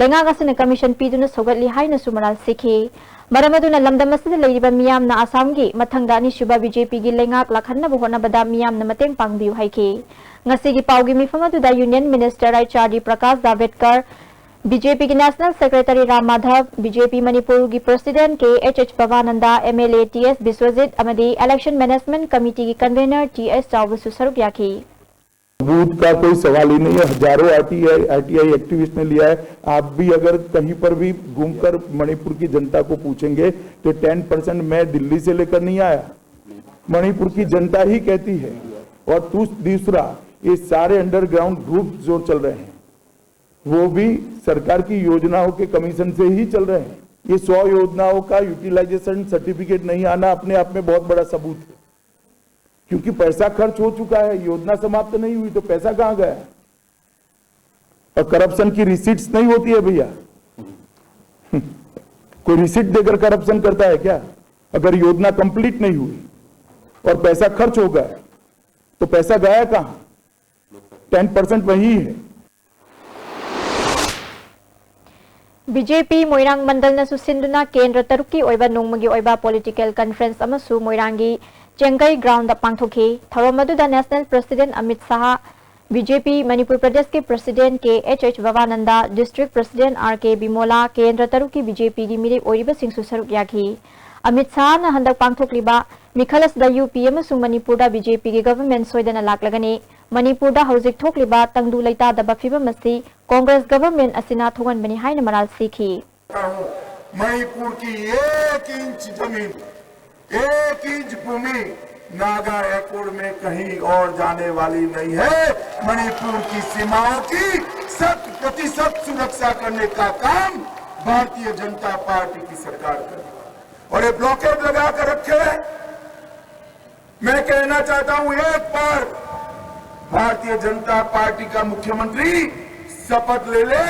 ꯂꯩꯉꯥꯛ ꯑꯁꯤꯅ ꯀꯃꯤꯁꯟ ꯄꯤꯗꯨꯅ ꯁꯧꯒꯠꯂꯤ ꯍꯥꯏꯅꯁꯨ ꯃꯔꯥꯜ ꯁꯤꯈꯤ꯫ ꯃꯔꯝ ꯑꯗꯨꯅ ꯂꯝꯗꯝ ꯑꯁꯤꯗ ꯂꯩꯔꯤꯕ ꯃꯤꯌꯥꯝꯅ ꯑꯁꯥꯝꯒꯤ ꯃꯊꯪꯗ ꯑꯅꯤꯁꯨꯕ ꯕꯤ ꯖꯦ ꯄꯤꯒꯤ ꯂꯩꯉꯥꯛ ꯂꯥꯛꯍꯟꯅꯕ ꯍꯣꯠꯅꯕꯗ ꯃꯤꯌꯥꯝꯅ ꯃꯇꯦꯡ ꯄꯥꯡꯕꯤꯌꯨ ꯍꯥꯏꯈꯤ꯫ ꯉꯁꯤꯒꯤ ꯄꯥꯎꯒꯤ ꯃꯤꯐꯝ ꯑꯗꯨꯗ union minister H R D Prakash Javadekar, B J ꯄꯤꯒꯤ National Secretary Ram Madhav, B J P ꯃꯅꯤꯄꯨꯔꯒꯤ President K H H Bhabananda, M L A T S Biswajit ꯑꯃꯗꯤ Election Management Committeeꯒꯤ Convener ꯇꯤ ꯑꯦꯁ ꯆꯥꯎꯕꯁꯨ ꯁꯔꯨꯛ ꯌꯥꯈꯤ꯫ सबूत का कोई सवाल ही नहीं है। हजारों आरटीआई, आरटीआई एक्टिविस्ट ने लिया है। आप भी अगर कहीं पर भी घूमकर मणिपुर की जनता को पूछेंगे तो टेन परसेंट मैं दिल्ली से लेकर नहीं आया, मणिपुर की जनता ही कहती है। और दूस-, दूसरा, ये सारे अंडरग्राउंड ग्रुप जो चल रहे हैं, वो भी सरकार की योजनाओं के कमीशन से ही चल रहे हैं। ये सौ योजनाओं का यूटिलाइजेशन सर्टिफिकेट नहीं आना अपने आप में बहुत बड़ा सबूत है, क्योंकि पैसा खर्च हो चुका है, योजना समाप्त नहीं हुई तो पैसा कहाँ गया? और करप्शन की रिसीट्स नहीं होती है भैया। कोई रिसीट देकर करप्शन करता है क्या? अगर योजना कंप्लीट नहीं हुई और पैसा खर्च हो गया तो पैसा गया कहाँ? टेन परसेंट वही है। ꯕꯤ ꯖꯦ ꯄꯤ ꯃꯣꯏꯔꯥꯡ ꯃꯟꯗꯜꯅꯁꯨ ꯁꯤꯟꯗꯨꯅ ꯀꯦꯟꯗ꯭ꯔ ꯇꯔꯨꯛꯀꯤ ꯑꯣꯏꯕ ꯅꯣꯡꯃꯒꯤ ꯑꯣꯏꯕ political conference ꯑꯃꯁꯨ ꯃꯣꯏꯔꯥꯡꯒꯤ ꯆꯦꯡꯒꯩ groundꯗ ꯄꯥꯡꯊꯣꯛꯈꯤ꯫ ꯊꯧꯔꯝ ꯑꯗꯨꯗ National President Amit Shah, B J P Manipur ꯄ꯭ꯔꯗꯦꯁꯀꯤ President K H H Bhabananda, District President R K Bimola, ꯀꯦꯟꯗ꯭ꯔ ꯇꯔꯨꯛꯀꯤ ꯕꯤ ꯖꯦ ꯄꯤꯒꯤ ꯃꯤꯔꯦꯞ ꯑꯣꯏꯔꯤꯕꯁꯤꯡꯁꯨ ꯁꯔꯨꯛ ꯌꯥꯈꯤ꯫ ꯑꯃꯤꯠ ꯁꯥꯍꯅ ꯍꯟꯗꯛ ꯄꯥꯡꯊꯣꯛꯂꯤꯕ ꯃꯤꯈꯜ ꯑꯁꯤꯗ ꯌꯨ ꯄꯤ ꯑꯃꯁꯨꯡ ꯃꯅꯤꯄꯨꯔꯗ ꯕꯤ ꯖꯦ ꯄꯤꯒꯤ government ꯁꯣꯏꯗꯅ ꯂꯥꯛꯂꯒꯅꯤ꯫ ꯃꯅꯤꯄꯨꯔꯗ ꯍꯧꯖꯤꯛ ꯊꯣꯛꯂꯤꯕ ꯇꯪꯗꯨ ꯂꯩꯇꯥꯗꯕ ꯐꯤꯚꯝ ꯑꯁꯤ Congress government ꯑꯁꯤꯅ ꯊꯣꯛꯍꯟꯕꯅꯤ ꯍꯥꯏꯅ ꯃꯔꯥꯜ ꯁꯤꯈꯤ꯫ मणिपुर की एक इंच जमीन, एक इंच भूमि नागा एकॉर्ड में कहीं और जाने वाली नहीं है। मणिपुर की सीमाओं की शत प्रतिशत सुरक्षा करने का काम भारतीय जनता पार्टी की सरकार करेगी। और ये ब्लॉकेड लगा कर रखे हैं। मैं कहना चाहता हूं, एक बार भारतीय जनता पार्टी का मुख्यमंत्री शपथ ले ले,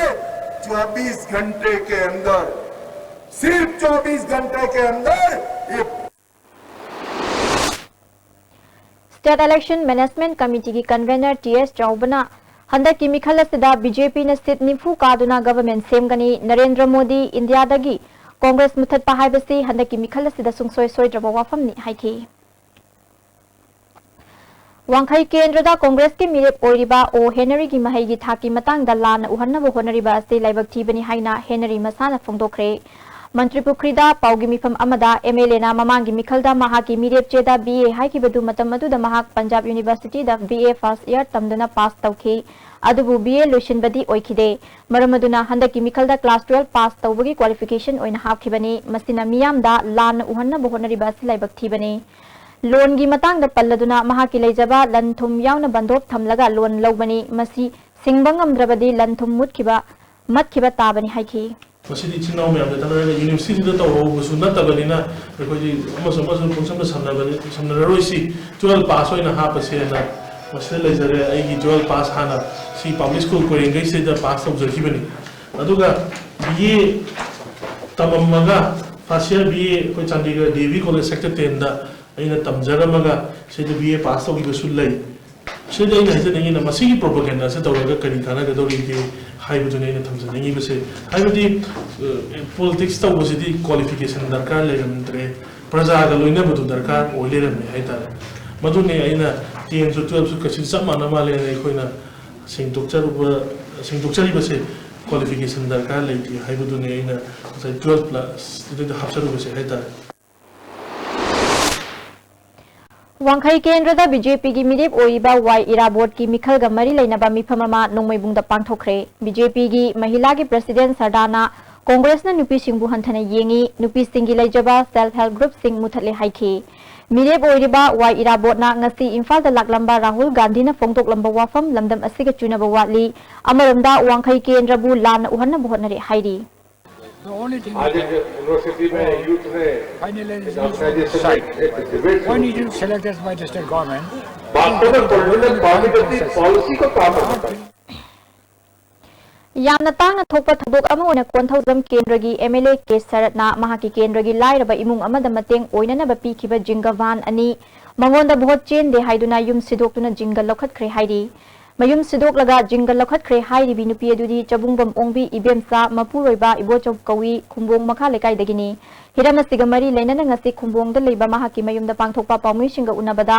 चौबीस घंटे के अंदर, सिर्फ चौबीस घंटे के अंदर ये State Election Management Committeeꯒꯤ Convener ꯇꯤ ꯑꯦꯁ ꯆꯥꯎꯕꯅ ꯍꯟꯗꯛꯀꯤ ꯃꯤꯈꯜ ꯑꯁꯤꯗ ꯕꯤ ꯖꯦ ꯄꯤꯅ seat ꯅꯤꯐꯨ ꯀꯥꯗꯨꯅ government ꯁꯦꯝꯒꯅꯤ, ꯅꯔꯦꯟꯗ꯭ꯔ ꯃꯣꯗꯤ ꯏꯟꯗꯤꯌꯥꯗꯒꯤ Congress ꯃꯨꯊꯠꯄ ꯍꯥꯏꯕꯁꯤ ꯍꯟꯗꯛꯀꯤ ꯃꯤꯈꯜ ꯑꯁꯤꯗ ꯁꯨꯡꯁꯣꯏ ꯁꯣꯏꯗ꯭ꯔꯕ ꯋꯥꯐꯝꯅꯤ ꯍꯥꯏꯈꯤ꯫ ꯋꯥꯡꯈꯩ ꯀꯦꯟꯗ꯭ꯔꯗ ꯀꯣꯡꯒ꯭ꯔꯦꯁꯀꯤ ꯃꯤꯔꯦꯞ ꯑꯣꯏꯔꯤꯕ ꯑꯣ ꯍꯦꯅꯔꯤꯒꯤ ꯃꯍꯩꯒꯤ ꯊꯥꯛꯀꯤ ꯃꯇꯥꯡꯗ ꯂꯥꯟꯅ ꯎꯍꯟꯅꯕ ꯍꯣꯠꯅꯔꯤꯕ ꯑꯁꯤ ꯂꯥꯏꯕꯛ ꯊꯤꯕꯅꯤ ꯍꯥꯏꯅ ꯍꯦꯅꯔꯤ ꯃꯁꯥꯅ ꯐꯣꯡꯗꯣꯛꯈ꯭ꯔꯦ꯫ ꯃꯟꯇ꯭ꯔꯤꯄꯨꯈ꯭ꯔꯤꯗ ꯄꯥꯎꯒꯤ ꯃꯤꯐꯝ ꯑꯃꯗ ꯑꯦꯝ ꯑꯦꯜ ꯑꯦꯅ ꯃꯃꯥꯡꯒꯤ ꯃꯤꯈꯜꯗ ꯃꯍꯥꯛꯀꯤ ꯃꯤꯔꯦꯞ ꯆꯦꯗ ꯕꯤ ꯑꯦ ꯍꯥꯏꯈꯤꯕꯗꯨ ꯃꯇꯝ ꯑꯗꯨꯗ ꯃꯍꯥꯛ ꯄꯟꯖꯥꯕ ꯌꯨꯅꯤꯚꯔꯁꯤꯇꯤꯗ ꯕꯤ ꯑꯦ ꯐꯥꯔꯁ ꯏꯌꯥꯔ ꯇꯝꯗꯨꯅ ꯄꯥꯁ ꯇꯧꯈꯤ꯫ ꯑꯗꯨꯕꯨ ꯕꯤ ꯑꯦ ꯂꯣꯏꯁꯤꯟꯕꯗꯤ ꯑꯣꯏꯈꯤꯗꯦ꯫ ꯃꯔꯝ ꯑꯗꯨꯅ ꯍꯟꯗꯛꯀꯤ ꯃꯤꯈꯜꯗ ꯀ꯭ꯂꯥꯁ ꯇꯨꯋꯦꯜꯐ ꯄꯥꯁ ꯇꯧꯕꯒꯤ ꯀ꯭ꯋꯥꯂꯤꯐꯤꯀꯦꯁꯟ ꯑꯣꯏꯅ ꯍꯥꯞꯈꯤꯕꯅꯤ꯫ ꯃꯁꯤꯅ ꯃꯤꯌꯥꯝꯗ ꯂꯥꯟꯅ ꯎꯍꯟꯅꯕ ꯍꯣꯠꯅꯔꯤꯕ ꯑꯁꯤ ꯂꯥꯏꯕꯛ ꯊꯤꯕꯅꯤ꯫ ꯂꯣꯟꯒꯤ ꯃꯇꯥꯡꯗ ꯄꯜꯂꯗꯨꯅ ꯃꯍꯥꯛꯀꯤ ꯂꯩꯖꯕ ꯂꯟ ꯊꯨꯝ ꯌꯥꯎꯅ ꯕꯟꯗꯣꯞ ꯊꯝꯂꯒ ꯂꯣꯟ ꯂꯧꯕꯅꯤ꯫ ꯃꯁꯤ ꯁꯤꯡꯕ ꯉꯝꯗ꯭ꯔꯕꯗꯤ ꯂꯟ ꯊꯨꯝ ꯃꯨꯠꯈꯤꯕ, ꯃꯠꯈꯤꯕ ꯇꯥꯕꯅꯤ ꯍꯥꯏꯈꯤ꯫ ꯃꯁꯤꯗꯤ ꯏꯆꯤꯟ ꯏꯅꯥꯎ ꯃꯌꯥꯝꯗ ꯊꯥꯗꯔꯒ ꯌꯨꯅꯤꯚꯔꯁꯤꯇꯤꯗ ꯇꯧꯍꯧꯕꯁꯨ ꯅꯠꯇꯕꯅꯤꯅ ꯑꯩꯈꯣꯏꯗꯤ ꯑꯃꯁꯨ ꯑꯃꯁꯨ ꯄꯨꯡꯁꯝꯗ ꯁꯝꯅꯕꯅꯤ-, ꯁꯝꯅꯔꯔꯣꯏꯁꯤ꯫ ꯇꯨꯋꯦꯜꯐ ꯄꯥꯁ ꯑꯣꯏꯅ ꯍꯥꯞꯄꯁꯦꯅ ꯃꯁꯤꯗ ꯂꯩꯖꯔꯦ꯫ ꯑꯩꯒꯤ ꯇꯨꯋꯦꯜꯐ ꯄꯥꯁ ꯍꯥꯟꯅ ꯁꯤ ꯄꯕ꯭ꯂꯤꯛ ꯁ꯭ꯀꯨꯜ ꯀꯣꯏꯔꯦꯡꯒꯩꯁꯤꯗ ꯄꯥꯁ ꯇꯧꯖꯈꯤꯕꯅꯤ꯫ ꯑꯗꯨꯒ ꯕꯤ ꯑꯦ ꯇꯝꯃꯝꯃꯒ ꯐꯥꯔꯁ ꯏꯌꯥꯔ ꯕꯤ ꯑꯦ ꯑꯩꯈꯣꯏ Chandigarh D A V college sector ꯇꯦꯟꯗ ꯑꯩꯅ ꯇꯝꯖꯔꯝꯃꯒ ꯁꯤꯗ ꯕꯤ ꯑꯦ ꯄꯥꯁ ꯇꯧꯈꯤꯕꯁꯨ ꯂꯩ꯫ ꯁꯤꯗ ꯑꯩꯅ ꯍꯥꯏꯖꯅꯤꯡꯉꯤꯅ ꯃꯁꯤꯒꯤ ꯄ꯭ꯔꯣꯄꯒꯦꯟꯗꯥꯁꯦ ꯇꯧꯔꯒ ꯀꯔꯤ ꯀꯥꯟꯅꯒꯗꯧꯔꯤꯒꯦ ꯍꯥꯏꯕꯗꯨꯅꯤ ꯑꯩꯅ ꯊꯝꯖꯅꯤꯡꯉꯤꯕꯁꯦ꯫ ꯍꯥꯏꯕꯗꯤ, ꯑ, ꯄꯣꯂꯤꯇꯤꯛꯁ ꯇꯧꯕꯁꯤꯗꯤ ꯀ꯭ꯋꯥꯂꯤꯐꯤꯀꯦꯁꯟ ꯗꯔꯀꯥꯔ ꯂꯩꯔꯝꯗ꯭ꯔꯦ, ꯄ꯭ꯔꯖꯥꯒ ꯂꯣꯏꯅꯕꯗꯨ ꯗꯔꯀꯥꯔ ꯑꯣꯏ ꯂꯩꯔꯝꯃꯦ ꯍꯥꯏꯇꯥꯔꯦ꯫ ꯃꯗꯨꯅꯤ ꯑꯩꯅ ꯇꯦꯟꯁꯨ ꯇꯨꯋꯦꯜꯐꯁꯨ ꯀꯩꯁꯨ ꯆꯞ ꯃꯥꯟꯅ ꯃꯥꯜꯂꯦꯅ ꯑꯩꯈꯣꯏꯅ ꯁꯦꯡꯗꯣꯛꯆꯔꯨꯕ, ꯁꯦꯡꯗꯣꯛꯆꯔꯤꯕꯁꯦ ꯀ꯭ꯋꯥꯂꯤꯐꯤꯀꯦꯁꯟ ꯗꯔꯀꯥꯔ ꯂꯩꯇꯦ ꯍꯥꯏꯕꯗꯨꯅꯤ ꯑꯩꯅ ꯉꯁꯥꯏ ꯇꯨꯋꯦꯜꯐ ꯄ꯭ꯂꯁꯇꯨꯗ ꯍꯥꯞꯆꯔꯨꯕꯁꯦ ꯍꯥꯏꯇꯥꯔꯦ꯫ ꯋꯥꯡꯈꯩ ꯀꯦꯟꯗ꯭ꯔꯗ ꯕꯤ ꯖꯦ ꯄꯤꯒꯤ ꯃꯤꯔꯦꯞ ꯑꯣꯏꯔꯤꯕ ꯋꯥꯏ ꯏꯔꯥꯕꯣꯠꯀꯤ ꯃꯤꯈꯜꯒ ꯃꯔꯤ ꯂꯩꯅꯕ ꯃꯤꯐꯝ ꯑꯃ ꯅꯣꯡꯃꯩꯕꯨꯡꯗ ꯄꯥꯡꯊꯣꯛꯈ꯭ꯔꯦ꯫ ꯕꯤ ꯖꯦ ꯄꯤꯒꯤ ꯃꯍꯤꯂꯥꯒꯤ ꯄ꯭ꯔꯁꯤꯗꯦꯟ ꯁꯔꯗꯥꯅ ꯀꯣꯡꯒ꯭ꯔꯦꯁꯅ ꯅꯨꯄꯤꯁꯤꯡꯕꯨ ꯍꯟꯊꯅ ꯌꯦꯡꯉꯤ, ꯅꯨꯄꯤꯁꯤꯡꯒꯤ ꯂꯩꯖꯕ ꯁꯦꯜꯐ ꯍꯦꯜꯞ ꯒ꯭ꯔꯨꯞꯁꯤꯡ ꯃꯨꯊꯠꯂꯦ ꯍꯥꯏꯈꯤ꯫ ꯃꯤꯔꯦꯞ ꯑꯣꯏꯔꯤꯕ ꯋꯥꯏ ꯏꯔꯥꯕꯣꯠꯅ ꯉꯁꯤ ꯏꯝꯐꯥꯜꯗ ꯂꯥꯛꯂꯝꯕ ꯔꯥꯍꯨꯜ ꯒꯥꯟꯙꯤꯅ ꯐꯣꯡꯗꯣꯛꯂꯝꯕ ꯋꯥꯐꯝ ꯂꯝꯗꯝ ꯑꯁꯤꯒ ꯆꯨꯅꯕ ꯋꯥꯠꯂꯤ꯫ ꯑꯃꯔꯣꯝꯗ ꯋꯥꯡꯈꯩ ꯀꯦꯟꯗ꯭ꯔꯕꯨ ꯂꯥꯟꯅ ꯎꯍꯟꯅꯕ ꯍꯣꯠꯅꯔꯦ ꯍꯥꯏꯔꯤ꯫ The only thing आज is एक that यूनिवर्सिटी में यूथ ने finally एक ऑर्गेनाइजेशन में एक डिबेट शुरू की। Why need you select us by the state government? वास्तव में पॉलिटिकल पार्टी की पॉलिसी को कहाँ पर बताएं? ꯌꯥꯝꯅ ꯇꯥꯡꯅ ꯊꯣꯛꯄ ꯊꯧꯗꯣꯛ ꯑꯃ ꯑꯣꯏꯅ ꯀꯣꯟꯊꯧꯖꯝ ꯀꯦꯟꯗ꯭ꯔꯒꯤ ꯑꯦꯝ ꯑꯦꯜ ꯑꯦ ꯀꯦ ꯁꯔꯠꯅ ꯃꯍꯥꯛꯀꯤ ꯀꯦꯟꯗ꯭ꯔꯒꯤ ꯂꯥꯏꯔꯕ ꯏꯃꯨꯡ ꯑꯃꯗ ꯃꯇꯦꯡ ꯑꯣꯏꯅꯅꯕ ꯄꯤꯈꯤꯕ ꯖꯤꯡꯒ ꯚꯥꯟ ꯑꯅꯤ ꯃꯉꯣꯟꯗ ꯚꯣꯠ ꯆꯦꯟꯗꯦ ꯍꯥꯏꯗꯨꯅ ꯌꯨꯝ ꯁꯤꯗꯣꯛꯇꯨꯅ ꯖꯤꯡꯒ ꯂꯧꯈꯠꯈ꯭ꯔꯦ ꯍꯥꯏꯔꯤ꯫ ꯃꯌꯨꯝ ꯁꯤꯗꯣꯛꯂꯒ ꯖꯤꯡꯒ ꯂꯧꯈꯠꯈ꯭ꯔꯦ ꯍꯥꯏꯔꯤꯕꯤ ꯅꯨꯄꯤ ꯑꯗꯨꯗꯤ ꯆꯕꯨꯡꯕꯝ ꯑꯣꯡꯕꯤ ꯏꯕꯦꯝꯆꯥ ꯃꯄꯨꯔꯣꯏꯕ ꯏꯕꯣꯆꯧ ꯀꯧꯏ, ꯈꯨꯝꯕꯣꯡ ꯃꯈꯥ ꯂꯩꯀꯥꯏꯗꯒꯤꯅꯤ꯫ ꯍꯤꯔꯝ ꯑꯁꯤꯒ ꯃꯔꯤ ꯂꯩꯅꯅ ꯉꯁꯤ ꯈꯨꯝꯕꯣꯡꯗ ꯂꯩꯕ ꯃꯍꯥꯛꯀꯤ ꯃꯌꯨꯝꯗ ꯄꯥꯡꯊꯣꯛꯄ ꯄꯥꯎꯃꯤꯁꯤꯡꯒ ꯎꯅꯕꯗ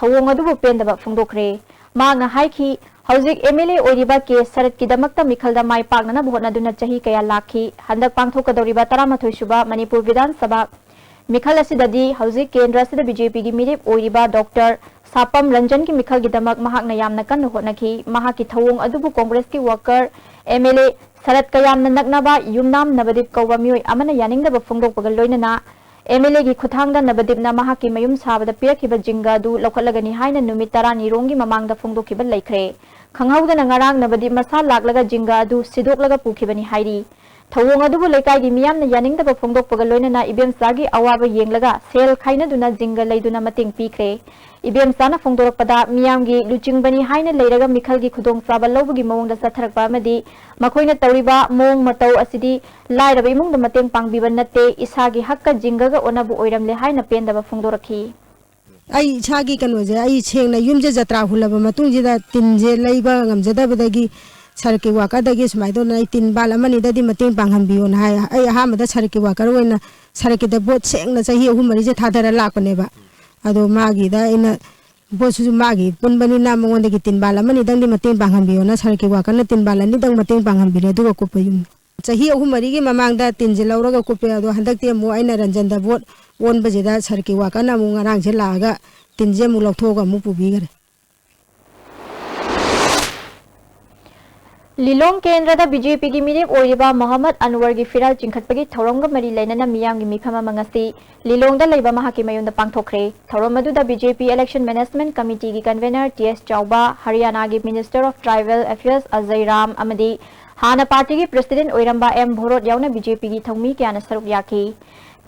ꯊꯧꯑꯣꯡ ꯑꯗꯨꯕꯨ ꯄꯦꯟꯗꯕ ꯐꯣꯡꯗꯣꯛꯈ꯭ꯔꯦ꯫ ꯃꯍꯥꯛꯅ ꯍꯥꯏꯈꯤ, ꯍꯧꯖꯤꯛ ꯑꯦꯝ ꯑꯦꯜ ꯑꯦ ꯑꯣꯏꯔꯤꯕ ꯀꯦ ꯁꯔꯠꯀꯤꯗꯃꯛꯇ ꯃꯤꯈꯜꯗ ꯃꯥꯏ ꯄꯥꯛꯅꯅꯕ ꯍꯣꯠꯅꯗꯨꯅ ꯆꯍꯤ ꯀꯌꯥ ꯂꯥꯛꯈꯤ꯫ ꯍꯟꯗꯛ ꯄꯥꯡꯊꯣꯛꯀꯗꯧꯔꯤꯕ ꯇꯔꯥꯃꯥꯊꯣꯏ ꯁꯨꯕ ꯃꯅꯤꯄꯨꯔ ꯕꯤꯙꯥꯟ ꯁꯚꯥ ꯃꯤꯈꯜ ꯑꯁꯤꯗꯗꯤ ꯍꯧꯖꯤꯛ ꯀꯦꯟꯗ꯭ꯔ ꯑꯁꯤꯗ ꯕꯤ ꯖꯦ ꯄꯤꯒꯤ ꯃꯤꯔꯦꯞ ꯑꯣꯏꯔꯤꯕ ꯗꯣꯛꯇꯔ ꯁꯥꯄꯝ ꯔꯟꯖꯟꯒꯤ ꯃꯤꯈꯜꯒꯤꯗꯃꯛ ꯃꯍꯥꯛꯅ ꯌꯥꯝꯅ ꯀꯟꯅ ꯍꯣꯠꯅꯈꯤ꯫ ꯃꯍꯥꯛꯀꯤ ꯊꯧꯑꯣꯡ ꯑꯗꯨꯕꯨ ꯀꯣꯡꯒ꯭ꯔꯦꯁꯀꯤ ꯋꯥꯀꯔ ꯑꯦꯝ ꯑꯦꯜ ꯑꯦ ꯁꯔꯠ ꯀꯌꯥꯝꯅ ꯅꯛꯅꯕ ꯌꯨꯝꯅꯥꯝ ꯅꯕꯗꯤꯞ ꯀꯧꯕ ꯃꯤꯑꯣꯏ ꯑꯃꯅ ꯌꯥꯅꯤꯡꯗꯕ ꯐꯣꯡꯗꯣꯛꯄꯒ ꯂꯣꯏꯅꯅ ꯑꯦꯝ ꯑꯦꯜ ꯑꯦꯒꯤ ꯈꯨꯠꯊꯥꯡꯗ ꯅꯕꯗꯤꯞꯅ ꯃꯍꯥꯛꯀꯤ ꯃꯌꯨꯝ ꯁꯥꯕꯗ ꯄꯤꯔꯛꯈꯤꯕ ꯖꯤꯡꯒ ꯑꯗꯨ ꯂꯧꯈꯠꯂꯒꯅꯤ ꯍꯥꯏꯅ ꯅꯨꯃꯤꯠ ꯇꯔꯥꯅꯤꯔꯣꯝꯒꯤ ꯃꯃꯥꯡꯗ ꯐꯣꯡꯗꯣꯛꯈꯤꯕ ꯂꯩꯈ꯭ꯔꯦ꯫ ꯈꯪꯍꯧꯗꯅ ꯉꯔꯥꯡ ꯅꯕꯗꯤꯞ ꯃꯁꯥ ꯂꯥꯛꯂꯒ ꯖꯤꯡꯒ ꯑꯗꯨ ꯁꯤꯗꯣꯛꯂꯒ ꯄꯨꯈꯤꯕꯅꯤ ꯍꯥꯏꯔꯤ꯫ ꯊꯧꯑꯣꯡ ꯑꯗꯨꯕꯨ ꯂꯩꯀꯥꯏꯒꯤ ꯃꯤꯌꯥꯝꯅ ꯌꯥꯅꯤꯡꯗꯕ ꯐꯣꯡꯗꯣꯛꯄꯒ ꯂꯣꯏꯅꯅ ꯏꯕꯦꯝꯆꯥꯒꯤ ꯑꯋꯥꯕ ꯌꯦꯡꯂꯒ ꯁꯦꯜ ꯈꯥꯏꯅꯗꯨꯅ ꯖꯤꯡꯒ ꯂꯩꯗꯨꯅ ꯃꯇꯦꯡ ꯄꯤꯈ꯭ꯔꯦ꯫ ꯏꯕꯦꯝꯆꯥꯅ ꯐꯣꯡꯗꯣꯔꯛꯄꯗ, ꯃꯤꯌꯥꯝꯒꯤ ꯂꯨꯆꯤꯡꯕꯅꯤ ꯍꯥꯏꯅ ꯂꯩꯔꯒ ꯃꯤꯈꯜꯒꯤ ꯈꯨꯗꯣꯡꯆꯥꯕ ꯂꯧꯕꯒꯤ ꯃꯑꯣꯡꯗ ꯆꯠꯊꯔꯛꯄ ꯑꯃꯗꯤ ꯃꯈꯣꯏꯅ ꯇꯧꯔꯤꯕ ꯃꯑꯣꯡ ꯃꯇꯧ ꯑꯁꯤꯗꯤ ꯂꯥꯏꯔꯕ ꯏꯃꯨꯡꯗ ꯃꯇꯦꯡ ꯄꯥꯡꯕꯤꯕ ꯅꯠꯇꯦ, ꯏꯁꯥꯒꯤ ꯍꯛꯀ ꯖꯤꯡꯒꯒ ꯑꯣꯟꯅꯕ ꯑꯣꯏꯔꯝꯂꯦ ꯍꯥꯏꯅ ꯄꯦꯟꯗꯕ ꯐꯣꯡꯗꯣꯔꯛꯈꯤ꯫ ꯑꯩ ꯏꯁꯥꯒꯤ ꯀꯩꯅꯣꯁꯦ, ꯑꯩ ꯁꯦꯡꯅ ꯌꯨꯝꯁꯦ ꯖꯇ꯭ꯔꯥ ꯍꯨꯜꯂꯕ ꯃꯇꯨꯡꯁꯤꯗ ꯇꯤꯟꯁꯦ ꯂꯩꯕ ꯉꯝꯖꯗꯕꯗꯒꯤ ꯁꯔꯛꯀꯤ ꯋꯥꯀꯔꯗꯒꯤ ꯁꯨꯃꯥꯏꯅ ꯇꯧꯗꯅ ꯑꯩ ꯇꯤꯟ ꯕꯥꯜ ꯑꯃꯅꯤꯗꯗꯤ ꯃꯇꯦꯡ ꯄꯥꯡꯍꯟꯕꯤꯌꯣꯅ ꯍꯥꯏ꯫ ꯑꯩ ꯑꯍꯥꯟꯕꯗ ꯁꯔꯛꯀꯤ ꯋꯥꯀꯔ ꯑꯣꯏꯅ ꯁꯔꯛꯀꯤꯗ ꯚꯣꯠ ꯁꯦꯡꯅ ꯆꯍꯤ ꯑꯍꯨꯝ ꯃꯔꯤꯁꯦ ꯊꯥꯗꯔ ꯂꯥꯛꯄꯅꯦꯕ꯫ ꯑꯗꯣ ꯃꯥꯒꯤꯗ ꯑꯩꯅ ꯚꯣꯠꯁꯤꯁꯨ ꯃꯥꯒꯤ ꯄꯨꯟꯕꯅꯤꯅ ꯃꯉꯣꯟꯗꯒꯤ ꯇꯤꯟ ꯕꯥꯜ ꯑꯃꯅꯤꯗꯪꯗꯤ ꯃꯇꯦꯡ ꯄꯥꯡꯍꯟꯕꯤꯌꯣꯅ ꯁꯔꯛꯀꯤ ꯋꯥꯀꯔꯅ ꯇꯤꯟ ꯕꯥꯜ ꯑꯅꯤꯗꯪ ꯃꯇꯦꯡ ꯄꯥꯡꯍꯟꯕꯤꯔꯦ, ꯑꯗꯨꯒ ꯀꯨꯞꯄ ꯌꯨꯝ꯫ ꯆꯍꯤ ꯑꯍꯨꯝ ꯃꯔꯤꯒꯤ ꯃꯃꯥꯡꯗ ꯇꯤꯟꯁꯦ ꯂꯧꯔꯒ ꯀꯨꯞꯄꯦ꯫ ꯑꯗꯣ ꯍꯟꯗꯛꯇꯤ ꯑꯃꯨꯛ ꯑꯩꯅ ꯔꯟꯖꯟꯗ ꯚꯣꯠ ꯑꯣꯟꯕꯁꯤꯗ ꯁꯔꯛꯀꯤ ꯋꯥꯀꯔꯅ ꯑꯃꯨꯛ ꯉꯔꯥꯡꯁꯦ ꯂꯥꯛꯑꯒ ꯇꯤꯟꯁꯦ ꯑꯃꯨꯛ ꯂꯧꯊꯣꯛꯑꯒ ꯑꯃꯨꯛ ꯄꯨꯕꯤꯈꯔꯦ꯫ ꯂꯤꯂꯣꯡ ꯀꯦꯟꯗ꯭ꯔꯗ ꯕꯤ ꯖꯦ ꯄꯤꯒꯤ ꯃꯤꯔꯦꯞ ꯑꯣꯏꯔꯤꯕ ꯃꯣꯍꯝꯃꯗ ꯑꯟꯋꯔꯒꯤ ꯐꯤꯔꯥꯜ ꯆꯤꯡꯈꯠꯄꯒꯤ ꯊꯧꯔꯝꯒ ꯃꯔꯤ ꯂꯩꯅꯅ ꯃꯤꯌꯥꯝꯒꯤ ꯃꯤꯐꯝ ꯑꯃ ꯉꯁꯤ ꯂꯤꯂꯣꯡꯗ ꯂꯩꯕ ꯃꯍꯥꯛꯀꯤ ꯃꯌꯨꯝꯗ ꯄꯥꯡꯊꯣꯛꯈ꯭ꯔꯦ꯫ ꯊꯧꯔꯝ ꯑꯗꯨꯗ ꯕꯤ ꯖꯦ ꯄꯤ Election Management Committeeꯒꯤ convener ꯇꯤ ꯑꯦꯁ ꯆꯥꯎꯕ, ꯍꯔꯤꯌꯥꯅꯥꯒꯤ Minister of Tribal Affairs Ajay Ram ꯑꯃꯗꯤ ꯍꯥꯟꯅ ꯄꯥꯔꯇꯤꯒꯤ president ꯑꯣꯏꯔꯝꯕ ꯑꯦꯝ ꯚꯣꯔꯣꯠ ꯌꯥꯎꯅ ꯕꯤ ꯖꯦ ꯄꯤꯒꯤ ꯊꯧꯃꯤ ꯀꯌꯥꯅ ꯁꯔꯨꯛ ꯌꯥꯈꯤ꯫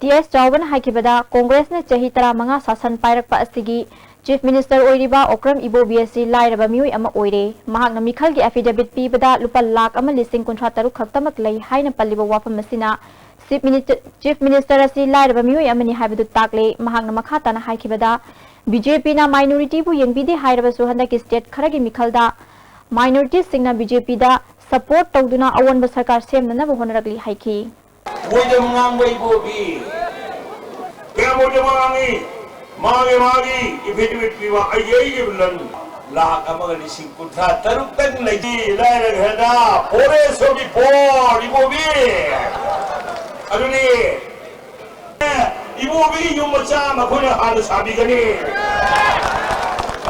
ꯇꯤ ꯑꯦꯁ ꯆꯥꯎꯕꯅ ꯍꯥꯏꯈꯤꯕꯗ, ꯀꯣꯡꯒ꯭ꯔꯦꯁꯅ ꯆꯍꯤ ꯇꯔꯥꯃꯉꯥ ꯁꯥꯁꯟ ꯄꯥꯏꯔꯛꯄ ꯑꯁꯤꯒꯤ Chief Minister ꯑꯣꯏꯔꯤꯕ ꯑꯣꯀ꯭ꯔꯝ ꯏꯕꯣꯕꯤ ꯑꯁꯤ ꯂꯥꯏꯔꯕ ꯃꯤꯑꯣꯏ ꯑꯃ ꯑꯣꯏꯔꯦ꯫ ꯃꯍꯥꯛꯅ ꯃꯤꯈꯜꯒꯤ affidavit ꯄꯤꯕꯗ ꯂꯨꯄꯥ ꯂꯥꯈ ꯑꯃ ꯂꯤꯁꯤꯡ ꯀꯨꯟꯊ꯭ꯔꯥ ꯇꯔꯨꯛ ꯈꯛꯇꯃꯛ ꯂꯩ ꯍꯥꯏꯅ ꯄꯜꯂꯤꯕ ꯋꯥꯐꯝ ꯑꯁꯤꯅ Chief Minister, Chief Minister ꯑꯁꯤ ꯂꯥꯏꯔꯕ ꯃꯤꯑꯣꯏ ꯑꯃꯅꯤ ꯍꯥꯏꯕꯗꯨ ꯇꯥꯛꯂꯦ꯫ ꯃꯍꯥꯛꯅ ꯃꯈꯥ ꯇꯥꯅ ꯍꯥꯏꯈꯤꯕꯗ, ꯕꯤ ꯖꯦ ꯄꯤꯅ ꯃꯥꯏꯅꯣꯔꯤꯇꯤꯕꯨ ꯌꯦꯡꯕꯤꯗꯦ ꯍꯥꯏꯔꯕꯁꯨ ꯍꯟꯗꯛꯀꯤ ꯁ꯭ꯇꯦꯠ ꯈꯔꯒꯤ ꯃꯤꯈꯜꯗ ꯃꯥꯏꯅꯣꯔꯤꯇꯤꯁꯤꯡꯅ ꯕꯤ ꯖꯦ ꯄꯤꯗ ꯁꯄꯣꯔꯠ ꯇꯧꯗꯨꯅ ꯑꯑꯣꯟꯕ ꯁꯔꯀꯥꯔ ꯁꯦꯝꯅꯅꯕ ꯍꯣꯠꯅꯔꯛꯂꯤ ꯍꯥꯏꯈꯤ꯫ ꯃꯣꯏꯗ ꯉꯥꯡꯕ ꯏꯕꯣꯕꯤ꯫ ꯀꯌꯥꯝ ꯑꯣꯏꯅ ꯃꯥꯡꯉꯤ? ꯃꯥꯒꯤ, ꯃꯥꯒꯤ ꯏꯐꯦꯗꯤꯕꯤꯠ ꯄꯤꯕ, ꯑꯩꯒꯤ, ꯑꯩꯒꯤ ꯂꯟ ꯂꯥꯈ ꯑꯃꯒ ꯂꯤꯁꯤꯡ ꯀꯨꯟꯊ꯭ꯔꯥ ꯇꯔꯨꯛꯇꯪ ꯂꯩꯇꯦ, ꯂꯥꯏꯔꯈ꯭ꯔꯗ ꯐꯣꯔꯦꯁ ꯑꯣꯐ ꯗꯤ ꯄꯣꯔ, ꯏꯕꯣꯕꯤ꯫ ꯑꯗꯨꯅꯤ, ꯏꯕꯣꯕꯤꯒꯤ ꯌꯨꯝ ꯃꯆꯥ ꯑꯃ ꯑꯩꯈꯣꯏꯅ ꯍꯥꯟꯅ ꯁꯥꯕꯤꯒꯅꯤ꯫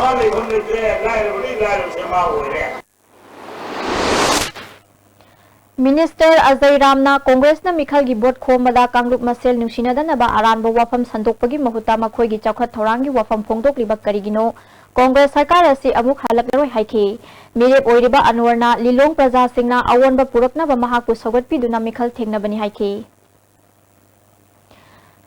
ꯃꯥ ꯂꯩꯐꯝ ꯂꯩꯇ꯭ꯔꯦ, ꯂꯥꯏꯔꯕꯗꯤ ꯂꯥꯏꯔꯕꯁꯦ ꯃꯥ ꯑꯣꯏꯔꯦ꯫ ꯃꯤꯅꯤꯁꯇꯔ ꯑꯖꯌ ꯔꯥꯝꯅ ꯀꯣꯡꯒ꯭ꯔꯦꯁꯅ ꯃꯤꯈꯜꯒꯤ ꯚꯣꯠ ꯈꯣꯝꯕꯗ ꯀꯥꯡꯂꯨꯞ ꯃꯁꯦꯜ ꯅꯨꯡꯁꯤꯅꯗꯅꯕ ꯑꯔꯥꯟꯕ ꯋꯥꯐꯝ ꯁꯟꯗꯣꯛꯄꯒꯤ ꯃꯍꯨꯠꯇ ꯃꯈꯣꯏꯒꯤ ꯆꯥꯎꯈꯠ ꯊꯧꯔꯥꯡꯒꯤ ꯋꯥꯐꯝ ꯐꯣꯡꯗꯣꯛꯂꯤꯕ ꯀꯔꯤꯒꯤꯅꯣ? ꯀꯣꯡꯒ꯭ꯔꯦꯁ ꯁꯔꯀꯥꯔ ꯑꯁꯤ ꯑꯃꯨꯛ ꯍꯜꯂꯛꯂꯔꯣꯏ ꯍꯥꯏꯈꯤ꯫ ꯃꯤꯔꯦꯞ ꯑꯣꯏꯔꯤꯕ ꯑꯟꯋꯔꯅ ꯂꯤꯂꯣꯡ ꯄ꯭ꯔꯖꯥꯁꯤꯡꯅ ꯑꯑꯣꯟꯕ ꯄꯨꯔꯛꯅꯕ ꯃꯍꯥꯛꯄꯨ ꯁꯧꯒꯠꯄꯤꯗꯨꯅ ꯃꯤꯈꯜ ꯊꯦꯡꯅꯕꯅꯤ ꯍꯥꯏꯈꯤ꯫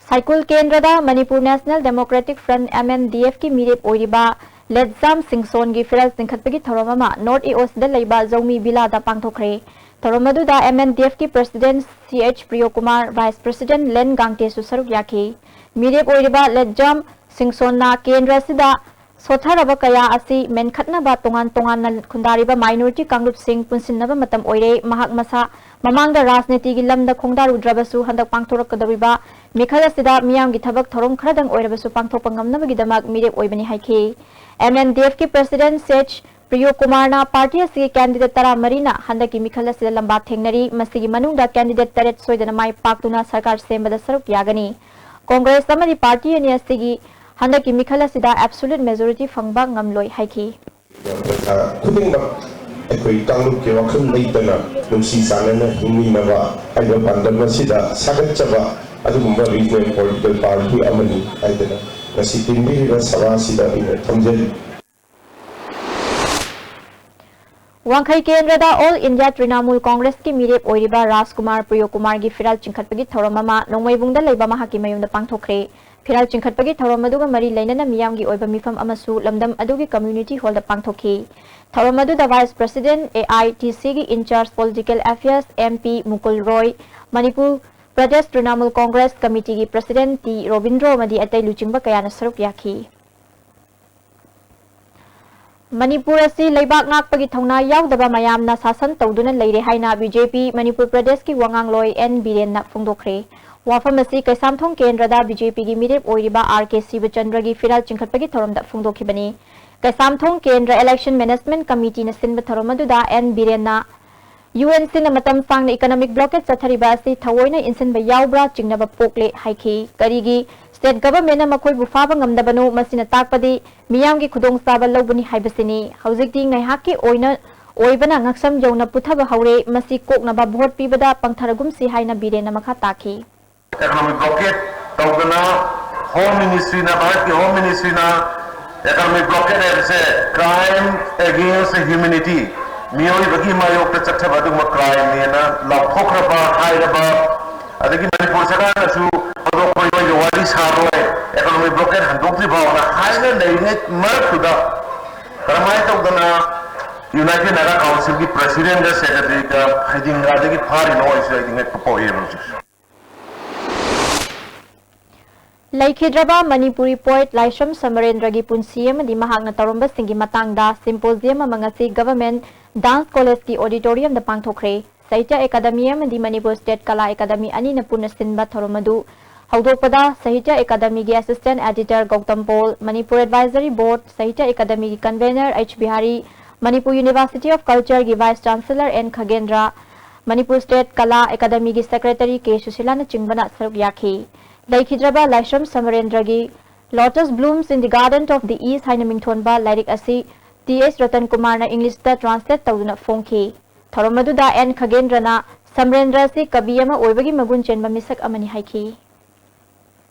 ꯁꯥꯏꯀꯨꯜ ꯀꯦꯟꯗ꯭ꯔꯗ Manipur national democratic front, M N D ꯑꯦꯐꯀꯤ ꯃꯤꯔꯦꯞ ꯑꯣꯏꯔꯤꯕ ꯂꯦꯠꯖꯥꯝ ꯁꯤꯡꯁꯣꯟꯒꯤ ꯐꯤꯔꯥꯜ ꯆꯤꯡꯈꯠꯄꯒꯤ ꯊꯧꯔꯝ ꯑꯃ ꯅꯣꯔꯠ ꯏ ꯑꯣꯁꯤꯗ ꯂꯩꯕ ꯖꯧꯃꯤ ꯚꯤꯂꯥꯗ ꯄꯥꯡꯊꯣꯛꯈ꯭ꯔꯦ꯫ ꯊꯧꯔꯝ ꯑꯗꯨꯗ ꯑꯦꯝ ꯑꯦꯟ ꯗꯤ ꯑꯦꯐꯀꯤ ꯄ꯭ꯔꯁꯤꯗꯦꯟꯠ ꯁꯤ ꯑꯩꯆ ꯄ꯭ꯔꯤꯌꯣꯀꯨꯃꯥꯔ, ꯚꯥꯏꯁ ꯄ꯭ꯔꯁꯤꯗꯦꯟꯠ ꯂꯦꯟ ꯒꯥꯡꯇꯦꯁꯨ ꯁꯔꯨꯛ ꯌꯥꯈꯤ꯫ ꯃꯤꯔꯦꯞ ꯑꯣꯏꯔꯤꯕ ꯂꯦꯠꯖꯥꯝ ꯁꯤꯡꯁꯣꯟꯅ ꯀꯦꯟꯗ꯭ꯔ ꯑꯁꯤꯗ ꯁꯣꯠꯊꯔꯕ ꯀꯌꯥ ꯑꯁꯤ ꯃꯦꯟꯈꯠꯅꯕ ꯇꯣꯉꯥꯟ ꯇꯣꯉꯥꯟꯅ ꯈꯨꯟꯗꯥꯔꯤꯕ ꯃꯥꯏꯅꯣꯔꯤꯇꯤ ꯀꯥꯡꯂꯨꯞꯁꯤꯡ ꯄꯨꯟꯁꯤꯟꯅꯕ ꯃꯇꯝ ꯑꯣꯏꯔꯦ꯫ ꯃꯍꯥꯛ ꯃꯁꯥ ꯃꯃꯥꯡꯗ ꯔꯥꯖꯅꯤꯇꯤꯒꯤ ꯂꯝꯗ ꯈꯣꯡꯗꯥꯔꯨꯗ꯭ꯔꯕꯁꯨ ꯍꯟꯗꯛ ꯄꯥꯡꯊꯣꯔꯛꯀꯗꯧꯔꯤꯕ ꯃꯤꯈꯜ ꯑꯁꯤꯗ ꯃꯤꯌꯥꯝꯒꯤ ꯊꯕꯛ ꯊꯧꯔꯝ ꯈꯔꯗꯪ ꯑꯣꯏꯔꯕꯁꯨ ꯄꯥꯡꯊꯣꯛꯄ ꯉꯝꯅꯕꯒꯤꯗꯃꯛ ꯃꯤꯔꯦꯞ ꯑꯣꯏꯕꯅꯤ ꯍꯥꯏꯈꯤ꯫ ꯑꯦꯝ ꯑꯦꯟ ꯗꯤ ꯑꯦꯐꯀꯤ ꯄ꯭ꯔꯁꯤꯗꯦꯟꯠ ꯁꯤ ꯑꯩꯆ ꯄ꯭ꯔꯤꯌꯣ ꯀꯨꯃꯥꯔꯅ ꯄꯥꯔꯇꯤ ꯑꯁꯤꯒꯤ ꯀꯦꯟꯗꯤꯗꯦꯠ ꯇꯔꯥꯃꯔꯤꯅ ꯍꯟꯗꯛꯀꯤ ꯃꯤꯈꯜ ꯑꯁꯤꯗ ꯂꯝꯕꯥ ꯊꯦꯡꯅꯔꯤ꯫ ꯃꯁꯤꯒꯤ ꯃꯅꯨꯡꯗ ꯀꯦꯟꯗꯤꯗꯦꯠ ꯇꯔꯦꯠ ꯁꯣꯏꯗꯅ ꯃꯥꯏ ꯄꯥꯛꯇꯨꯅ ꯁꯔꯀꯥꯔ ꯁꯦꯝꯕꯗ ꯁꯔꯨꯛ ꯌꯥꯒꯅꯤ꯫ ꯀꯣꯡꯒ꯭ꯔꯦꯁ ꯑꯃꯗꯤ ꯄꯥꯔꯇꯤ ꯑꯅꯤ ꯑꯁꯤꯒꯤ ꯍꯟꯗꯛꯀꯤ ꯃꯤꯈꯜ ꯑꯁꯤꯗ ꯑꯦꯕꯁꯣꯂ꯭ꯌꯨꯠ ꯃꯦꯖꯣꯔꯤꯇꯤ ꯐꯪꯕ ꯉꯝꯂꯣꯏ ꯍꯥꯏꯈꯤ꯫ ꯄ꯭ꯔꯖꯥ ꯈꯨꯗꯤꯡꯃꯛ ꯑꯩꯈꯣꯏ ꯀꯥꯡꯂꯨꯞꯀꯤ ꯋꯥꯈꯜ ꯂꯩꯇꯅ ꯅꯨꯡꯁꯤ ꯆꯥꯟꯅꯅ ꯍꯤꯡꯃꯤꯟꯅꯕ ꯍꯥꯏꯕ ꯄꯥꯟꯗꯝ ꯑꯁꯤꯗ ꯁꯥꯒꯠꯆꯕ ꯑꯗꯨꯒꯨꯝꯕ ꯔꯤꯖꯅꯦꯜ ꯄꯣꯂꯤꯇꯤꯀꯦꯜ ꯄꯥꯔꯇꯤ ꯑꯃꯅꯤ ꯍꯥꯏꯗꯅ ꯉꯁꯤ ꯇꯤꯟꯕꯤꯔꯤꯕ ꯁꯚꯥ ꯑꯁꯤꯗ ꯑꯩꯅ ꯊꯝꯖꯔꯤ꯫ ꯋꯥꯡꯈꯩ ꯀꯦꯟꯗ꯭ꯔꯗ ꯑꯣꯜ ꯏꯟꯗꯤꯌꯥ ꯇ꯭ꯔꯤꯅꯥꯃꯨꯜ ꯀꯣꯡꯒ꯭ꯔꯦꯁꯀꯤ ꯃꯤꯔꯦꯞ ꯑꯣꯏꯔꯤꯕ ꯔꯥꯖꯀꯨꯃꯥꯔ ꯄ꯭ꯔꯤꯌꯣꯀꯨꯃꯥꯔꯒꯤ ꯐꯤꯔꯥꯜ ꯆꯤꯡꯈꯠꯄꯒꯤ ꯊꯧꯔꯝ ꯑꯃ ꯅꯣꯡꯃꯩꯕꯨꯡꯗ ꯂꯩꯕ ꯃꯍꯥꯛꯀꯤ ꯃꯌꯨꯝꯗ ꯄꯥꯡꯊꯣꯛꯈ꯭ꯔꯦ꯫ ꯐꯤꯔꯥꯜ ꯆꯤꯡꯈꯠꯄꯒꯤ ꯊꯧꯔꯝ ꯑꯗꯨꯒ ꯃꯔꯤ ꯂꯩꯅꯅ ꯃꯤꯌꯥꯝꯒꯤ ꯑꯣꯏꯕ ꯃꯤꯐꯝ ꯑꯃꯁꯨ ꯂꯝꯗꯝ ꯑꯗꯨꯒꯤ ꯀꯝꯃ꯭ꯌꯨꯅꯤꯇꯤ ꯍꯣꯜꯗ ꯄꯥꯡꯊꯣꯛꯈꯤ꯫ ꯊꯧꯔꯝ ꯑꯗꯨꯗ vice president, A I T ꯁꯤꯒꯤ in charge political affairs, M P Mukul Roy, Manipur Pradesh Trinamool congress ꯀꯃꯤꯇꯤꯒꯤ ꯄ꯭ꯔꯁꯤꯗꯦꯟꯠ ꯇꯤ ꯔꯣꯕꯤꯟꯗ꯭ꯔꯣ ꯑꯃꯗꯤ ꯑꯇꯩ ꯂꯨꯆꯤꯡꯕ ꯀꯌꯥꯅ ꯁꯔꯨꯛ ꯌꯥꯈꯤ꯫ ꯃꯅꯤꯄꯨꯔ ꯑꯁꯤ ꯂꯩꯕꯥꯛ ꯉꯥꯛꯄꯒꯤ ꯊꯧꯅꯥ ꯌꯥꯎꯗꯕ ꯃꯌꯥꯝꯅ ꯁꯥꯁꯟ ꯇꯧꯗꯨꯅ ꯂꯩꯔꯦ ꯍꯥꯏꯅ ꯕꯤ ꯖꯦ ꯄꯤ ꯃꯅꯤꯄꯨꯔ ꯄ꯭ꯔꯗꯦꯁꯀꯤ ꯋꯥꯉꯥꯡꯂꯣꯏ ꯑꯦꯟ ꯕꯤꯔꯦꯟꯅ ꯐꯣꯡꯗꯣꯛꯈ꯭ꯔꯦ꯫ ꯋꯥꯐꯝ ꯑꯁꯤ ꯀꯩꯁꯥꯝꯊꯣꯡ ꯀꯦꯟꯗ꯭ꯔꯗ ꯕꯤ ꯖꯦ ꯄꯤꯒꯤ ꯃꯤꯔꯦꯞ ꯑꯣꯏꯔꯤꯕ ꯑꯥꯔ ꯀꯦ ꯁꯤꯕꯆꯟꯗ꯭ꯔꯒꯤ ꯐꯤꯔꯥꯜ ꯆꯤꯡꯈꯠꯄꯒꯤ ꯊꯧꯔꯝꯗ ꯐꯣꯡꯗꯣꯛꯈꯤꯕꯅꯤ꯫ ꯀꯩꯁꯥꯝꯊꯣꯡ ꯀꯦꯟꯗ꯭ꯔ ꯏꯂꯦꯛꯁꯟ ꯃꯦꯅꯦꯖꯃꯦꯟꯠ ꯀꯃꯤꯇꯤꯅ ꯁꯤꯟꯕ ꯊꯧꯔꯝ ꯑꯗꯨꯗ ꯑꯦꯟ ꯕꯤꯔꯦꯟꯅ ꯌꯨ ꯑꯦꯟ ꯁꯤꯅ ꯃꯇꯝ ꯁꯥꯡꯅ ꯏꯀꯣꯅꯣꯃꯤꯛ ꯕ꯭ꯂꯣꯀꯦꯠ ꯆꯠꯊꯔꯤꯕ ꯑꯁꯤ ꯊꯑꯣꯏꯅ ꯏꯟꯁꯤꯟꯕ ꯌꯥꯎꯕ꯭ꯔꯥ ꯆꯤꯡꯅꯕ ꯄꯣꯛꯂꯦ ꯍꯥꯏꯈꯤ꯫ ꯀꯔꯤꯒꯤ ꯁ꯭ꯇꯦꯠ ꯒꯚꯔꯟꯃꯦꯟꯠꯅ ꯃꯈꯣꯏꯕꯨ ꯐꯥꯕ ꯉꯝꯗꯕꯅꯣ? ꯃꯁꯤꯅ ꯇꯥꯛꯄꯗꯤ ꯃꯤꯌꯥꯝꯒꯤ ꯈꯨꯗꯣꯡꯆꯥꯕ ꯂꯧꯕꯅꯤ ꯍꯥꯏꯕꯁꯤꯅꯤ꯫ ꯍꯧꯖꯤꯛꯇꯤ ꯉꯥꯏꯍꯥꯛꯀꯤ ꯑꯣꯏꯅ ꯑꯣꯏꯕꯅ ꯉꯛꯁꯝ ꯌꯧꯅ ꯄꯨꯊꯕ ꯍꯧꯔꯦ꯫ ꯃꯁꯤ ꯀꯣꯛꯅꯕ ꯚꯣꯠ ꯄꯤꯕꯗ ꯄꯪꯊꯔꯒꯨꯝꯁꯤ ꯍꯥꯏꯅ ꯕꯤꯔꯦꯟꯅ ꯃꯈꯥ ꯇꯥꯈꯤ꯫ Economic blockade ꯇꯧꯗꯅ Home Ministryꯅ, ꯚꯥꯔꯠꯀꯤ Home Ministryꯅ economic blockade ꯍꯥꯏꯕꯁꯦ crime against humanity, ꯃꯤꯑꯣꯏꯕꯒꯤ ꯃꯥꯌꯣꯛꯇ ꯆꯠꯊꯕ ꯑꯗꯨꯒꯨꯝꯕ crimeꯅꯦꯅ ꯂꯥꯎꯊꯣꯛꯈ꯭ꯔꯕ ꯍꯥꯏꯔꯕ, ꯑꯗꯒꯤ ꯃꯅꯤꯄꯨꯔ ꯁꯔꯀꯥꯔꯅꯁꯨ ꯍꯧꯗꯣꯛꯄ ꯋꯥꯔꯤ ꯁꯥꯔꯣꯏ, economic blockade ꯍꯟꯗꯣꯛꯇ꯭ꯔꯤ ꯐꯥꯎꯅ ꯍꯥꯏꯅ ꯂꯩꯔꯤꯉꯩ ꯃꯔꯛꯇꯨꯗ ꯀꯔꯝꯍꯥꯏꯅ ꯇꯧꯗꯅ United Naga Councilꯒꯤ Presidentꯒ Secretaryꯒ ꯐꯩꯗꯤꯡꯒꯥꯗꯒꯤ ꯐꯥꯔꯤꯅꯣ ꯍꯥꯏꯁꯨ ꯑꯩꯗꯤ ꯉꯛꯄ ꯄꯣꯛꯏꯕ ꯍꯧꯖꯤꯛꯁꯨ꯫ ꯂꯩꯈꯤꯗ꯭ꯔꯕ ꯃꯅꯤꯄꯨꯔꯤ poet ꯂꯥꯏꯁ꯭ꯔꯝ ꯁꯃꯔꯦꯟꯗ꯭ꯔꯒꯤ ꯄꯨꯟꯁꯤ ꯑꯃꯗꯤ ꯃꯍꯥꯛꯅ ꯇꯧꯔꯝꯕꯁꯤꯡꯒꯤ ꯃꯇꯥꯡꯗ symposium ꯑꯃ ꯉꯁꯤ Government Dance Collegeꯀꯤ auditoriumꯗ ꯄꯥꯡꯊꯣꯛꯈ꯭ꯔꯦ꯫ ꯁꯥꯍꯤꯇ꯭ꯌ ꯑꯦꯀꯥꯗꯃꯤ ꯑꯃꯗꯤ ꯃꯅꯤꯄꯨꯔ ꯁ꯭ꯇꯦꯠ ꯀꯂꯥ ꯑꯦꯀꯥꯗꯃꯤ ꯑꯅꯤꯅ ꯄꯨꯟꯅ ꯁꯤꯟꯕ ꯊꯧꯔꯝ ꯑꯗꯨ ꯍꯧꯗꯣꯛꯄꯗ ꯁꯥꯍꯤꯇ꯭ꯌ ꯑꯦꯀꯥꯗꯃꯤꯒꯤ assistant editor Gautam Paul, Manipur advisory board, Sahitya ꯑꯦꯀꯥꯗꯃꯤꯒꯤ convener H Bihari, Manipur University of Cultureꯒꯤ vice chancellor N Khagendra, Manipur state Kala ꯑꯦꯀꯥꯗꯃꯤꯒꯤ secretary ꯀꯦ ꯁꯨꯁꯤꯂꯥꯅꯆꯤꯡꯕꯅ ꯁꯔꯨꯛ ꯌꯥꯈꯤ꯫ ꯂꯩꯈꯤꯗ꯭ꯔꯕ ꯂꯥꯏꯁ꯭ꯔꯝ ꯁꯃꯔꯦꯟꯗ꯭ꯔꯒꯤ Lotus Blooms in the Garden of the East ꯍꯥꯏꯅ ꯃꯤꯡꯊꯣꯟꯕ ꯂꯥꯏꯔꯤꯛ ꯑꯁꯤ ꯇꯤ ꯑꯦꯁ ꯔꯇꯟ ꯀꯨꯃꯥꯔꯅ Englishꯇ translate ꯇꯧꯗꯨꯅ ꯐꯣꯡꯈꯤ꯫ ꯊꯧꯔꯝ ꯑꯗꯨꯗ ꯑꯦꯟ ꯈꯒꯦꯟꯗ꯭ꯔꯅ ꯁꯃꯔꯦꯟꯗ꯭ꯔ ꯑꯁꯤ ꯀꯕꯤ ꯑꯃ ꯑꯣꯏꯕꯒꯤ ꯃꯒꯨꯟ ꯆꯦꯟꯕ ꯃꯤꯁꯛ ꯑꯃꯅꯤ ꯍꯥꯏꯈꯤ꯫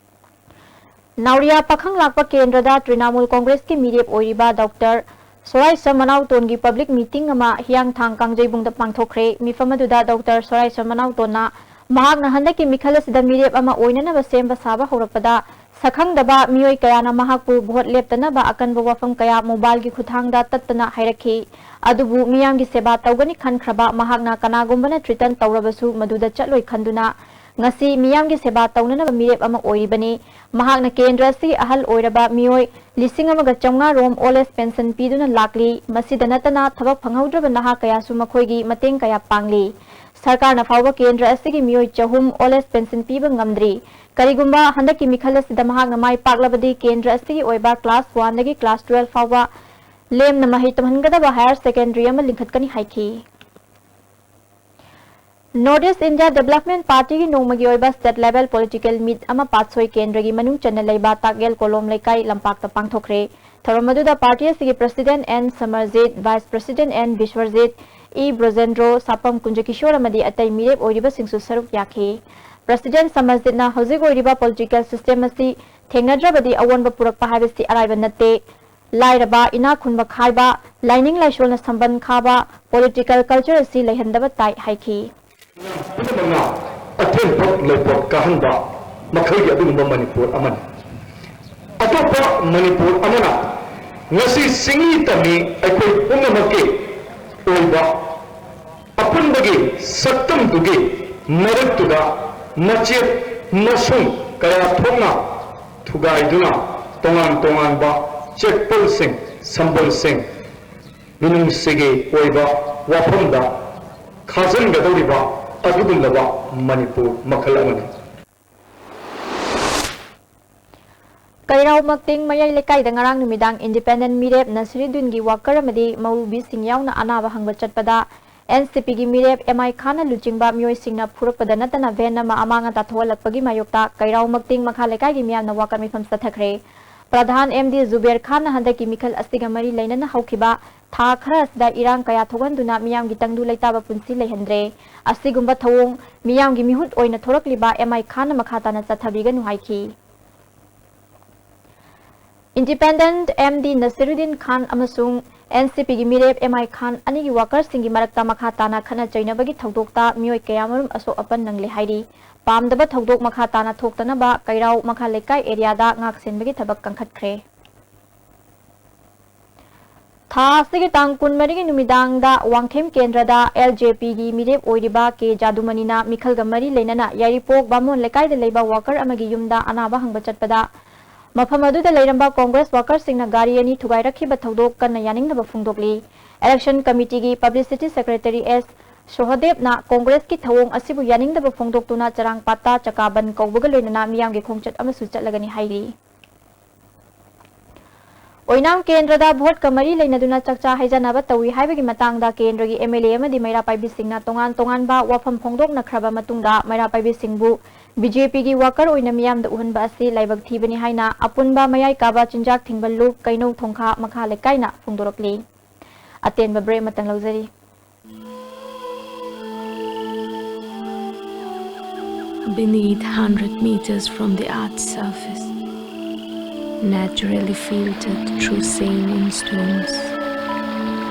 ꯅꯥꯎꯔꯤꯌꯥ ꯄꯥꯈꯪ ꯂꯥꯛꯄ ꯀꯦꯟꯗ꯭ꯔꯗ ꯇ꯭ꯔꯤꯅꯥꯃꯨꯜ ꯀꯣꯡꯒ꯭ꯔꯦꯁꯀꯤ ꯃꯤꯔꯦꯞ ꯑꯣꯏꯔꯤꯕ ꯗꯣꯛꯇꯔ ꯁꯣꯔꯥꯏꯁꯝ ꯃꯅꯥꯎꯇꯣꯟꯒꯤ public meeting ꯑꯃ ꯍꯤꯌꯥꯡꯊꯥꯡ ꯀꯥꯡꯖꯩꯕꯨꯡꯗ ꯄꯥꯡꯊꯣꯛꯈ꯭ꯔꯦ꯫ ꯃꯤꯐꯝ ꯑꯗꯨꯗ ꯗꯣꯛꯇꯔ ꯁꯣꯔꯥꯏꯁꯝ ꯃꯅꯥꯎꯇꯣꯟꯅ ꯃꯍꯥꯛꯅ ꯍꯟꯗꯛꯀꯤ ꯃꯤꯈꯜ ꯑꯁꯤꯗ ꯃꯤꯔꯦꯞ ꯑꯃ ꯑꯣꯏꯅꯅꯕ ꯁꯦꯝꯕ ꯁꯥꯕ ꯍꯧꯔꯛꯄꯗ ꯁꯛꯈꯪꯗꯕ ꯃꯤꯑꯣꯏ ꯀꯌꯥꯅ ꯃꯍꯥꯛꯄꯨ ꯚꯣꯠ ꯂꯦꯞꯇꯅꯕ ꯑꯀꯟꯕ ꯋꯥꯐꯝ ꯀꯌꯥ ꯃꯣꯕꯥꯏꯜꯒꯤ ꯈꯨꯠꯊꯥꯡꯗ ꯇꯠꯇꯅ ꯍꯥꯏꯔꯛꯈꯤ꯫ ꯑꯗꯨꯕꯨ ꯃꯤꯌꯥꯝꯒꯤ ꯁꯦꯕꯥ ꯇꯧꯒꯅꯤ ꯈꯟꯈ꯭ꯔꯕ ꯃꯍꯥꯛꯅ ꯀꯅꯥꯒꯨꯝꯕꯅ threaten ꯇꯧꯔꯕꯁꯨ ꯃꯗꯨꯗ ꯆꯠꯂꯣꯏ ꯈꯟꯗꯨꯅ ꯉꯁꯤ ꯃꯤꯌꯥꯝꯒꯤ ꯁꯦꯕꯥ ꯇꯧꯅꯅꯕ ꯃꯤꯔꯦꯞ ꯑꯃ ꯑꯣꯏꯔꯤꯕꯅꯤ꯫ ꯃꯍꯥꯛꯅ ꯀꯦꯟꯗ꯭ꯔ ꯑꯁꯤꯒꯤ ꯑꯍꯜ ꯑꯣꯏꯔꯕ ꯃꯤꯑꯣꯏ ꯂꯤꯁꯤꯡ ꯑꯃꯒ ꯆꯥꯝꯃꯉꯥ ꯔꯣꯝ old age pension ꯄꯤꯗꯨꯅ ꯂꯥꯛꯂꯤ꯫ ꯃꯁꯤꯗ ꯅꯠꯇꯅ ꯊꯕꯛ ꯐꯪꯍꯧꯗ꯭ꯔꯕ ꯅꯍꯥ ꯀꯌꯥꯁꯨ ꯃꯈꯣꯏꯒꯤ ꯃꯇꯦꯡ ꯀꯌꯥ ꯄꯥꯡꯂꯤ꯫ ꯁꯔꯀꯥꯔꯅ ꯐꯥꯎꯕ ꯀꯦꯟꯗ꯭ꯔ ꯑꯁꯤꯒꯤ ꯃꯤꯑꯣꯏ ꯆꯍꯨꯝ old age pension ꯄꯤꯕ ꯉꯝꯗ꯭ꯔꯤ꯫ ꯀꯔꯤꯒꯨꯝꯕ ꯍꯟꯗꯛꯀꯤ ꯃꯤꯈꯜ ꯑꯁꯤꯗ ꯃꯍꯥꯛꯅ ꯃꯥꯏ ꯄꯥꯛꯂꯕꯗꯤ ꯀꯦꯟꯗ꯭ꯔ ꯑꯁꯤꯒꯤ ꯑꯣꯏꯕ class one ꯗꯒꯤ class twelve ꯐꯥꯎꯕ ꯂꯦꯝꯅ ꯃꯍꯩ ꯇꯝꯍꯟꯒꯗꯕ higher secondary ꯑꯃ ꯂꯤꯡꯈꯠꯀꯅꯤ ꯍꯥꯏꯈꯤ꯫ North East India Development Party ꯒꯤ ꯅꯣꯡꯃꯒꯤ ꯑꯣꯏꯕ state level political meet ꯑꯃ ꯄꯥꯠꯁꯣꯏ ꯀꯦꯟꯗ꯭ꯔꯒꯤ ꯃꯅꯨꯡ ꯆꯟꯅ ꯂꯩꯕ ꯇꯥꯛꯌꯦꯜ ꯀꯣꯂꯣꯝ ꯂꯩꯀꯥꯏ ꯂꯝꯄꯥꯛꯇ ꯄꯥꯡꯊꯣꯛꯈ꯭ꯔꯦ꯫ ꯊꯧꯔꯝ ꯑꯗꯨꯗ party ꯑꯁꯤꯒꯤ president N ꯁꯃꯔꯖꯤꯠ, vice president N ꯕꯤꯁ꯭ꯋꯔꯖꯤꯠ, E ꯕ꯭ꯔꯣꯖꯦꯟꯗ꯭ꯔꯣ, ꯁꯥꯄꯝ ꯀꯨꯟꯖꯀꯤꯁꯣꯔ ꯑꯃꯗꯤ ꯑꯇꯩ ꯃꯤꯔꯦꯞ ꯑꯣꯏꯔꯤꯕꯁꯤꯡꯁꯨ ꯁꯔꯨꯛ ꯌꯥꯈꯤ꯫ President ꯁꯃꯔꯖꯤꯠꯅ ꯍꯧꯖꯤꯛ ꯑꯣꯏꯔꯤꯕ political system ꯑꯁꯤ ꯊꯦꯡꯅꯗ꯭ꯔꯕꯗꯤ ꯑꯑꯣꯟꯕ ꯄꯨꯔꯛꯄ ꯍꯥꯏꯕꯁꯤ ꯑꯔꯥꯏꯕ ꯅꯠꯇꯦ꯫ ꯂꯥꯏꯔꯕ, ꯏꯅꯥꯛ ꯈꯨꯟꯕ ꯈꯥꯏꯕ, ꯂꯥꯏꯅꯤꯡ ꯂꯥꯏꯁꯣꯜꯅ ꯁꯝꯕꯟ ꯈꯥꯕ, political culture ꯑꯁꯤ ꯂꯩꯍꯟꯗꯕ ꯇꯥꯏ ꯍꯥꯏꯈꯤ꯫ ꯄꯨꯝꯅꯃꯛꯅ ꯑꯊꯦꯟ ꯄꯣꯠ ꯂꯩꯄꯣꯠ ꯀꯥꯍꯟꯕ ꯃꯈꯜꯒꯤ ꯑꯗꯨꯒꯨꯝꯕ ꯃꯅꯤꯄꯨꯔ ꯑꯃꯅꯤ꯫ ꯑꯇꯣꯞꯄ ꯃꯅꯤꯄꯨꯔ ꯑꯃꯅ ꯉꯁꯤ ꯆꯤꯡꯃꯤ ꯇꯝꯃꯤ ꯑꯩꯈꯣꯏ ꯄꯨꯝꯅꯃꯛꯀꯤ ꯑꯣꯏꯕ ꯑꯄꯨꯟꯕꯒꯤ ꯁꯛꯇꯝꯗꯨꯒꯤ ꯃꯔꯛꯇꯨꯗ ꯃꯆꯦꯠ ꯃꯁꯨꯡ ꯀꯌꯥ ꯊꯣꯛꯅ ꯊꯨꯒꯥꯏꯗꯨꯅ ꯇꯣꯉꯥꯟ ꯇꯣꯉꯥꯟꯕ ꯆꯦꯛꯄꯜꯁꯤꯡ, ꯁꯝꯕꯜꯁꯤꯡ, ꯃꯤꯅꯨꯡꯁꯤꯒꯤ ꯑꯣꯏꯕ ꯋꯥꯐꯝꯗ ꯈꯥꯖꯤꯟꯒꯗꯧꯔꯤꯕ ꯑꯗꯨꯒꯨꯝꯂꯕ ꯃꯅꯤꯄꯨꯔ ꯃꯈꯜ ꯑꯃꯅꯤ꯫ ꯀꯩꯔꯥꯎ ꯃꯛꯇꯤꯡ ꯃꯌꯥꯏ ꯂꯩꯀꯥꯏꯗ ꯉꯔꯥꯡ ꯅꯨꯃꯤꯗꯥꯡ independent ꯃꯤꯔꯦꯞ ꯅꯁꯤꯔꯨꯗꯤꯟꯒꯤ worker ꯑꯃꯗꯤ ꯃꯧꯔꯨꯕꯤꯁꯤꯡ ꯌꯥꯎꯅ ꯑꯅꯥꯕ ꯍꯪꯕ ꯆꯠꯄꯗ N C P ꯒꯤ ꯃꯤꯔꯦꯞ M I ꯈꯥꯟꯅ ꯂꯨꯆꯤꯡꯕ ꯃꯤꯑꯣꯏꯁꯤꯡꯅ ꯐꯨꯔꯛꯄꯗ ꯅꯠꯇꯅ van ꯑꯃ ꯑꯃꯥꯡ ꯑꯇꯥ ꯊꯣꯛꯍꯜꯂꯛꯄꯒꯤ ꯃꯥꯌꯣꯛꯇ ꯀꯩꯔꯥꯎ ꯃꯛꯇꯤꯡ ꯃꯈꯥ ꯂꯩꯀꯥꯏꯒꯤ ꯃꯤꯌꯥꯝꯅ ꯋꯥꯀꯠ ꯃꯤꯐꯝ ꯆꯠꯊꯈ꯭ꯔꯦ꯫ ꯄ꯭ꯔꯙꯥꯟ M D ꯖꯨꯕꯦꯔ ꯈꯥꯟꯅ ꯍꯟꯗꯛꯀꯤ ꯃꯤꯈꯜ ꯑꯁꯤꯒ ꯃꯔꯤ ꯂꯩꯅꯅ ꯍꯧꯈꯤꯕ ꯊꯥ ꯈꯔ ꯑꯁꯤꯗ ꯏꯔꯥꯡ ꯀꯌꯥ ꯊꯣꯛꯍꯟꯗꯨꯅ ꯃꯤꯌꯥꯝꯒꯤ ꯇꯪꯗꯨ ꯂꯩꯇꯥꯕ ꯄꯨꯟꯁꯤ ꯂꯩꯍꯟꯗ꯭ꯔꯦ꯫ ꯑꯁꯤꯒꯨꯝꯕ ꯊꯧꯑꯣꯡ ꯃꯤꯌꯥꯝꯒꯤ ꯃꯤꯍꯨꯠ ꯑꯣꯏꯅ ꯊꯣꯔꯛꯂꯤꯕ M I ꯈꯥꯟꯅ ꯃꯈꯥ ꯇꯥꯅ ꯆꯠꯊꯕꯤꯒꯅꯨ ꯍꯥꯏꯈꯤ꯫ Independent M D ꯅꯁꯤꯔꯨꯗꯤꯟ ꯈꯥꯟ ꯑꯃꯁꯨꯡ N C P ꯒꯤ ꯃꯤꯔꯦꯞ M I ꯈꯥꯟ ꯑꯅꯤꯒꯤ workerꯁꯤꯡꯒꯤ ꯃꯔꯛꯇ ꯃꯈꯥ ꯇꯥꯅ ꯈꯠꯅ ꯆꯩꯅꯕꯒꯤ ꯊꯧꯗꯣꯛꯇ ꯃꯤꯑꯣꯏ ꯀꯌꯥꯃꯔꯨꯝ ꯑꯁꯣꯛ ꯑꯄꯟ ꯅꯪꯂꯦ ꯍꯥꯏꯔꯤ꯫ ꯄꯥꯝꯗꯕ ꯊꯧꯗꯣꯛ ꯃꯈꯥ ꯇꯥꯅ ꯊꯣꯛꯇꯅꯕ ꯀꯩꯔꯥꯎ ꯃꯈꯥ ꯂꯩꯀꯥꯏ areaꯗ ꯉꯥꯛ ꯁꯦꯟꯕꯒꯤ ꯊꯕꯛ ꯀꯟꯈꯠꯈ꯭ꯔꯦ꯫ ꯊꯥ ꯑꯁꯤꯒꯤ ꯇꯥꯡ ꯀꯨꯟꯃꯔꯤꯒꯤ ꯅꯨꯃꯤꯗꯥꯡꯗ ꯋꯥꯡꯈꯦꯝ ꯀꯦꯟꯗ꯭ꯔꯗ ꯑꯦꯜ ꯖꯦ ꯄꯤꯒꯤ ꯃꯤꯔꯦꯞ ꯑꯣꯏꯔꯤꯕ ꯀꯦ ꯖꯥꯗꯨꯃꯅꯤꯅ ꯃꯤꯈꯜꯒ ꯃꯔꯤ ꯂꯩꯅꯅ ꯌꯥꯏꯔꯤꯄꯣꯛ ꯕꯥꯃꯣꯟ ꯂꯩꯀꯥꯏꯗ ꯂꯩꯕ ꯋꯥꯀꯔ ꯑꯃꯒꯤ ꯌꯨꯝꯗ ꯑꯅꯥꯕ ꯍꯪꯕ ꯆꯠꯄꯗ ꯃꯐꯝ ꯑꯗꯨꯗ ꯂꯩꯔꯝꯕ ꯀꯣꯡꯒ꯭ꯔꯦꯁ ꯋꯥꯀꯔꯁꯤꯡꯅ ꯒꯥꯔꯤ ꯑꯅꯤ ꯊꯨꯒꯥꯏꯔꯛꯈꯤꯕ ꯊꯧꯗꯣꯛ ꯀꯟꯅ ꯌꯥꯅꯤꯡꯗꯕ ꯐꯣꯡꯗꯣꯛꯂꯤ꯫ ꯏꯂꯦꯛꯁꯟ ꯀꯃꯤꯇꯤꯒꯤ ꯄꯕ꯭ꯂꯤꯁꯤꯇꯤ ꯁꯦꯀ꯭ꯔꯦꯇꯔꯤ ꯑꯦꯁ ꯁꯣꯍꯗꯦꯕꯅ ꯀꯣꯡꯒ꯭ꯔꯦꯁꯀꯤ ꯊꯧꯑꯣꯡ ꯑꯁꯤꯕꯨ ꯌꯥꯅꯤꯡꯗꯕ ꯐꯣꯡꯗꯣꯛꯇꯨꯅ ꯆꯔꯥꯡꯄꯥꯠꯇ ꯆꯀꯥ ꯕꯟ ꯀꯧꯕꯒ ꯂꯣꯏꯅꯅ ꯃꯤꯌꯥꯝꯒꯤ ꯈꯣꯡꯆꯠ ꯑꯃꯁꯨ ꯆꯠꯂꯒꯅꯤ ꯍꯥꯏꯔꯤ꯫ ꯑꯣꯏꯅꯥꯝ ꯀꯦꯟꯗ꯭ꯔꯗ ꯚꯣꯠꯀ ꯃꯔꯤ ꯂꯩꯅꯗꯨꯅ ꯆꯥꯛꯆꯥ ꯍꯩꯖꯅꯕ ꯇꯧꯏ ꯍꯥꯏꯕꯒꯤ ꯃꯇꯥꯡꯗ ꯀꯦꯟꯗ꯭ꯔꯒꯤ ꯑꯦꯝ ꯑꯦꯜ ꯑꯦ ꯑꯃꯗꯤ ꯃꯩꯔꯥ ꯄꯥꯏꯕꯤꯁꯤꯡꯅ ꯇꯣꯉꯥꯟ ꯇꯣꯉꯥꯟꯕ ꯋꯥꯐꯝ ꯐꯣꯡꯗꯣꯛꯅꯈ꯭ꯔꯕ ꯃꯇꯨꯡꯗ ꯃꯩꯔꯥ ꯄꯥꯏꯕꯤꯁꯤꯡꯕꯨ ꯕꯤ ꯖꯦ ꯄꯤꯒꯤ ꯋꯥꯀꯔ ꯑꯣꯏꯅ ꯃꯤꯌꯥꯝꯗ ꯎꯍꯟꯕ ꯑꯁꯤ ꯂꯥꯏꯕꯛ ꯊꯤꯕꯅꯤ ꯍꯥꯏꯅ ꯑꯄꯨꯟꯕ ꯃꯌꯥꯏ ꯀꯥꯕ ꯆꯤꯟꯖꯥꯛ ꯊꯤꯡꯕ ꯂꯨꯞ ꯀꯩꯅꯧ ꯊꯣꯡꯈꯥ ꯃꯈꯥ ꯂꯩꯀꯥꯏꯅ ꯐꯣꯡꯗꯣꯔꯛꯂꯤ꯫ ꯑꯇꯦꯟꯕ ꯕ꯭ꯔꯦꯛ ꯑꯃꯇꯪ ꯂꯧꯖꯔꯤ꯫ Beneath hundred meters from the earth's surface, naturally filtered through saline stones,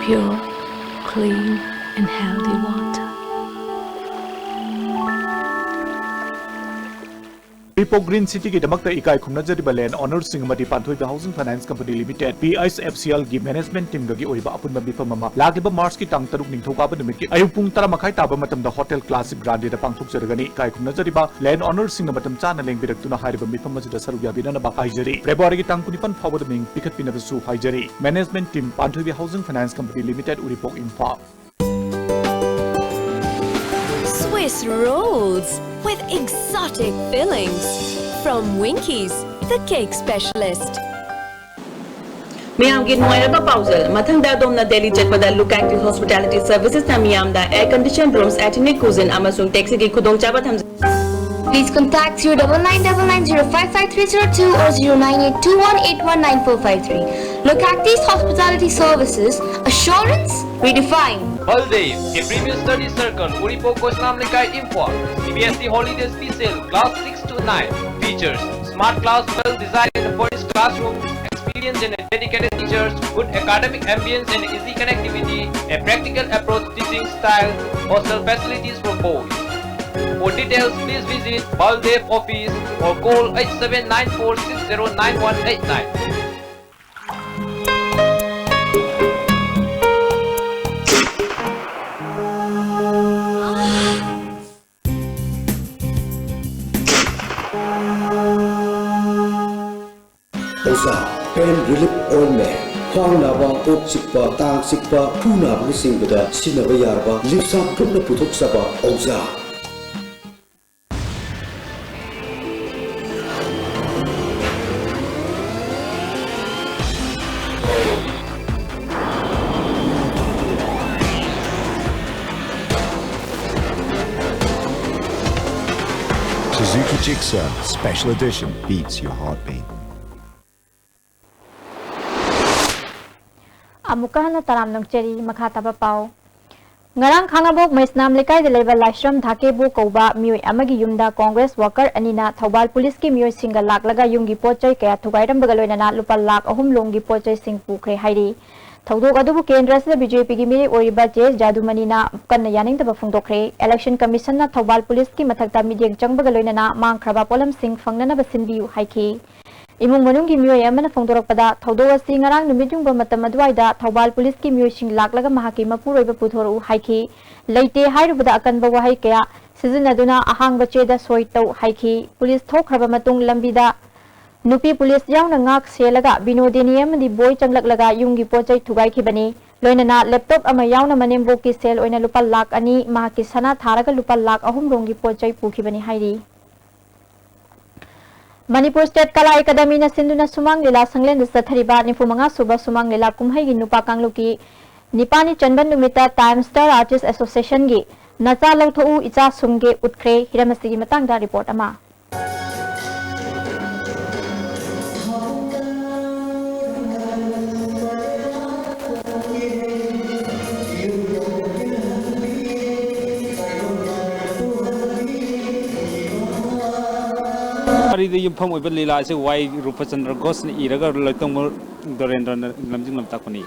pure, clean and healthy water. Uripok green ꯁꯤꯇꯤꯒꯤꯗꯃꯛꯇ ꯏꯀꯥꯏ ꯈꯨꯝꯅꯖꯔꯤꯕ ꯂꯦꯟ ꯑꯣꯅꯔꯁꯤꯡ ꯑꯃꯗꯤ Panthoibi housing finance company limited, P H F C ꯑꯦꯜꯒꯤ ꯃꯦꯅꯦꯖꯃꯦꯟꯠ ꯇꯤꯝꯒꯒꯤ ꯑꯣꯏꯕ ꯑꯄꯨꯟꯕ ꯃꯤꯐꯝ ꯑꯃ ꯂꯥꯛꯂꯤꯕ ꯃꯥꯔꯆꯀꯤ ꯇꯥꯡ ꯇꯔꯨꯛ ꯅꯤꯡꯊꯧꯀꯥꯕ ꯅꯨꯃꯤꯠꯀꯤ ꯑꯌꯨꯛ ꯄꯨꯡ ꯇꯔꯥ ꯃꯈꯥꯏ ꯇꯥꯕ ꯃꯇꯝꯗ ꯍꯣꯇꯦꯜ ꯀ꯭ꯂꯥꯁꯤꯛ ꯒ꯭ꯔꯥꯟꯗꯦꯗ ꯄꯥꯡꯊꯣꯛꯆꯔꯒꯅꯤ꯫ ꯏꯀꯥꯏ ꯈꯨꯝꯅꯖꯔꯤꯕ ꯂꯦꯟ ꯑꯣꯅꯔꯁꯤꯡꯅ ꯃꯇꯝ ꯆꯥꯅ ꯂꯦꯡꯕꯤꯔꯛꯇꯨꯅ ꯍꯥꯏꯔꯤꯕ ꯃꯤꯐꯝ ꯑꯁꯤꯗ ꯁꯔꯨꯛ ꯌꯥꯕꯤꯅꯅꯕ ꯍꯥꯏꯖꯔꯤ꯫ ꯐꯦꯕ꯭ꯔꯨꯋꯥꯔꯤꯒꯤ ꯇꯥꯡ ꯀꯨꯟꯅꯤꯄꯥꯟ ꯐꯥꯎꯕꯗ ꯃꯤꯡ ꯄꯤꯈꯠꯄꯤꯅꯕꯁꯨ ꯍꯥꯏꯖꯔꯤ꯫ Management team, Panthoibi housing finance company limited, Uripok, Imphal. Swiss rolls with exotic fillings from Winkies, the cake specialist. ꯃꯤꯌꯥꯝꯒꯤ ꯅꯨꯡꯉꯥꯏꯔꯕ ꯄꯥꯎꯖꯦꯜ꯫ ꯃꯊꯪꯗ ꯑꯗꯣꯝꯅ ꯗꯦꯜꯂꯤ ꯆꯠꯄꯗ Look Active Hospitality Servicesꯅ ꯃꯤꯌꯥꯝꯗ air conditioned rooms, ethnic cuisine ꯑꯃꯁꯨꯡ taxiꯒꯤ ꯈꯨꯗꯣꯡꯆꯥꯕ ꯊꯝꯖꯩ꯫ Please contact zero double nine double nine zero five five three zero two or zero nine eight two one eight one nine four five three. Look Active Hospitality Services, assurance redefined. Baldev, a premium study circle, Uripok, Koslam Lekai, Imphal. C B S E Holiday Special, class six to nine. Features: smart class, well-designed and furnished classroom, experienced and dedicated teachers, good academic ambience and easy connectivity, a practical approach teaching style, hostel facilities for boys. For details, please visit Baldev office or call eight seven nine four six zero nine one eight nine. Pain Relief Ointment, ꯈ꯭ꯋꯥꯡ ꯅꯥꯕ, ꯀꯣꯛ ꯆꯤꯛꯄ, ꯇꯥꯡ ꯆꯤꯛꯄ, ꯈꯨ ꯅꯥꯕꯅꯆꯤꯡꯕꯗ ꯁꯤꯖꯤꯟꯅꯕ ꯌꯥꯔꯕ ꯂꯤꯞꯁꯥꯞ ꯒ꯭ꯔꯨꯞꯅ ꯄꯨꯊꯣꯛꯆꯕ ꯑꯣꯖꯥ꯫ Suzuki Gixxer Special Edition beats your heartbeat. ꯑꯃꯨꯛꯀ ꯍꯟꯅ ꯇꯔꯥꯝꯅ ꯑꯣꯛꯆꯔꯤ꯫ ꯃꯈꯥ ꯇꯥꯕ ꯄꯥꯎ꯫ ꯉꯔꯥꯡ ꯈꯥꯡꯉꯕꯣꯛ ꯃꯩꯁꯅꯥꯝ ꯂꯩꯀꯥꯏꯗ ꯂꯩꯕ ꯂꯥꯏꯁ꯭ꯔꯝ ꯙꯥꯀꯦꯕꯨ ꯀꯧꯕ ꯃꯤꯑꯣꯏ ꯑꯃꯒꯤ ꯌꯨꯝꯗ ꯀꯣꯡꯒ꯭ꯔꯦꯁ ꯋꯥꯀꯔ ꯑꯅꯤꯅ ꯊꯧꯕꯥꯜ ꯄꯨꯂꯤꯁꯀꯤ ꯃꯤꯑꯣꯏꯁꯤꯡꯒ ꯂꯥꯛꯂꯒ ꯌꯨꯝꯒꯤ ꯄꯣꯠ ꯆꯩ ꯀꯌꯥ ꯊꯨꯒꯥꯏꯔꯝꯕꯒ ꯂꯣꯏꯅꯅ ꯂꯨꯄꯥ ꯂꯥꯈ ꯑꯍꯨꯝ ꯂꯣꯝꯒꯤ ꯄꯣꯠ ꯆꯩꯁꯤꯡ ꯄꯨꯈ꯭ꯔꯦ ꯍꯥꯏꯔꯤ꯫ ꯊꯧꯗꯣꯛ ꯑꯗꯨꯕꯨ ꯀꯦꯟꯗ꯭ꯔ ꯑꯁꯤꯗ ꯕꯤ ꯖꯦ ꯄꯤꯒꯤ ꯃꯤꯔꯦꯞ ꯑꯣꯏꯔꯤꯕ ꯖꯦ ꯑꯦꯁ ꯖꯥꯗꯨꯃꯅꯤꯅ ꯀꯟꯅ ꯌꯥꯅꯤꯡꯗꯕ ꯐꯣꯡꯗꯣꯛꯈ꯭ꯔꯦ꯫ ꯏꯂꯦꯛꯁꯟ ꯀꯃꯤꯁꯟꯅ ꯊꯧꯕꯥꯜ ꯄꯨꯂꯤꯁꯀꯤ ꯃꯊꯛꯇ ꯃꯤꯠꯌꯦꯡ ꯆꯪꯕꯒ ꯂꯣꯏꯅꯅ ꯃꯥꯡꯈ꯭ꯔꯕ ꯄꯣꯠꯂꯝꯁꯤꯡ ꯐꯪꯅꯅꯕ ꯁꯤꯟꯕꯤꯌꯨ ꯍꯥꯏꯈꯤ꯫ ꯏꯃꯨꯡ ꯃꯅꯨꯡꯒꯤ ꯃꯤꯑꯣꯏ ꯑꯃꯅ ꯐꯣꯡꯗꯣꯔꯛꯄꯗ, ꯊꯧꯗꯣꯛ ꯑꯁꯤ ꯉꯔꯥꯡ ꯅꯨꯃꯤꯠ ꯌꯨꯡꯕ ꯃꯇꯝ ꯑꯗꯨꯋꯥꯏꯗ ꯊꯧꯕꯥꯜ ꯄꯨꯂꯤꯁꯀꯤ ꯃꯤꯑꯣꯏꯁꯤꯡ ꯂꯥꯛꯂꯒ ꯃꯍꯥꯛꯀꯤ ꯃꯄꯨꯔꯣꯏꯕ ꯄꯨꯊꯣꯔꯛꯎ ꯍꯥꯏꯈꯤ꯫ ꯂꯩꯇꯦ ꯍꯥꯏꯔꯨꯕꯗ ꯑꯀꯟꯕ ꯋꯥꯍꯩ ꯀꯌꯥ ꯁꯤꯖꯤꯟꯅꯗꯨꯅ ꯑꯍꯥꯡꯕ ꯆꯦꯗ ꯁꯣꯏ ꯇꯧ ꯍꯥꯏꯈꯤ꯫ ꯄꯨꯂꯤꯁ ꯊꯣꯛꯈ꯭ꯔꯕ ꯃꯇꯨꯡ ꯂꯝꯕꯤꯗ ꯅꯨꯄꯤ ꯄꯨꯂꯤꯁ ꯌꯥꯎꯅ ꯉꯥꯛ ꯁꯦꯜꯂꯒ ꯕꯤꯅꯣꯗꯤꯅꯤ ꯑꯃꯗꯤ ꯕꯣꯏ ꯆꯪꯂꯛꯂꯒ ꯌꯨꯝꯒꯤ ꯄꯣꯠ ꯆꯩ ꯊꯨꯒꯥꯏꯈꯤꯕꯅꯤ꯫ ꯂꯣꯏꯅꯅ ꯂꯦꯞꯇꯣꯞ ꯑꯃ ꯌꯥꯎꯅ ꯃꯅꯦꯝꯕꯣꯛꯀꯤ ꯁꯦꯜ ꯑꯣꯏꯅ ꯂꯨꯄꯥ ꯂꯥꯈ ꯑꯅꯤ, ꯃꯍꯥꯛꯀꯤ ꯁꯅꯥ ꯊꯥꯔꯒ ꯂꯨꯄꯥ ꯂꯥꯈ ꯑꯍꯨꯝ ꯔꯣꯝꯒꯤ ꯄꯣꯠ ꯆꯩ ꯄꯨꯈꯤꯕꯅꯤ ꯍꯥꯏꯔꯤ꯫ ꯃꯅꯤꯄꯨꯔ ꯁ꯭ꯇꯦꯠ ꯀꯂꯥ ꯑꯦꯀꯥꯗꯃꯤꯅ ꯁꯤꯟꯗꯨꯅ ꯁꯨꯃꯥꯡ ꯂꯤꯂꯥ ꯁꯪꯂꯦꯟꯗ ꯆꯠꯊꯔꯤꯕ ꯅꯤꯐꯨ ꯃꯉꯥ ꯁꯨꯕ ꯁꯨꯃꯥꯡ ꯂꯤꯂꯥ ꯀꯨꯝꯍꯩꯒꯤ ꯅꯨꯄꯥ ꯀꯥꯡꯂꯨꯞꯀꯤ ꯅꯤꯄꯥꯜꯅꯤ ꯆꯟꯕ ꯅꯨꯃꯤꯠꯇ ꯇꯥꯏꯝ ꯁ꯭ꯇꯥꯔ ꯑꯥꯔꯇꯤꯁ ꯑꯦꯁꯣꯁꯤꯌꯦꯁꯟꯒꯤ ꯅꯆꯥ ꯂꯧꯊꯣꯛꯎ ꯏꯆꯥ ꯁꯨꯝꯒꯦ ꯎꯠꯈ꯭ꯔꯦ꯫ ꯍꯤꯔꯝ ꯑꯁꯤꯒꯤ ꯃꯇꯥꯡꯗ ꯔꯤꯄꯣꯔꯠ ꯑꯃ꯫ ꯋꯥꯔꯤꯗ ꯌꯨꯝꯐꯝ ꯑꯣꯏꯕ ꯂꯤꯂꯥ ꯑꯁꯤ ꯋꯥꯏ ꯔꯨꯄꯆꯟꯗ꯭ꯔ ꯘꯣꯁꯅ ꯏꯔꯒ ꯂꯣꯏꯇꯣꯡꯕ ꯗꯣꯔꯦꯟꯗ꯭ꯔꯅ ꯂꯝꯖꯤꯡ ꯂꯝꯇꯥꯛꯄꯅꯤ꯫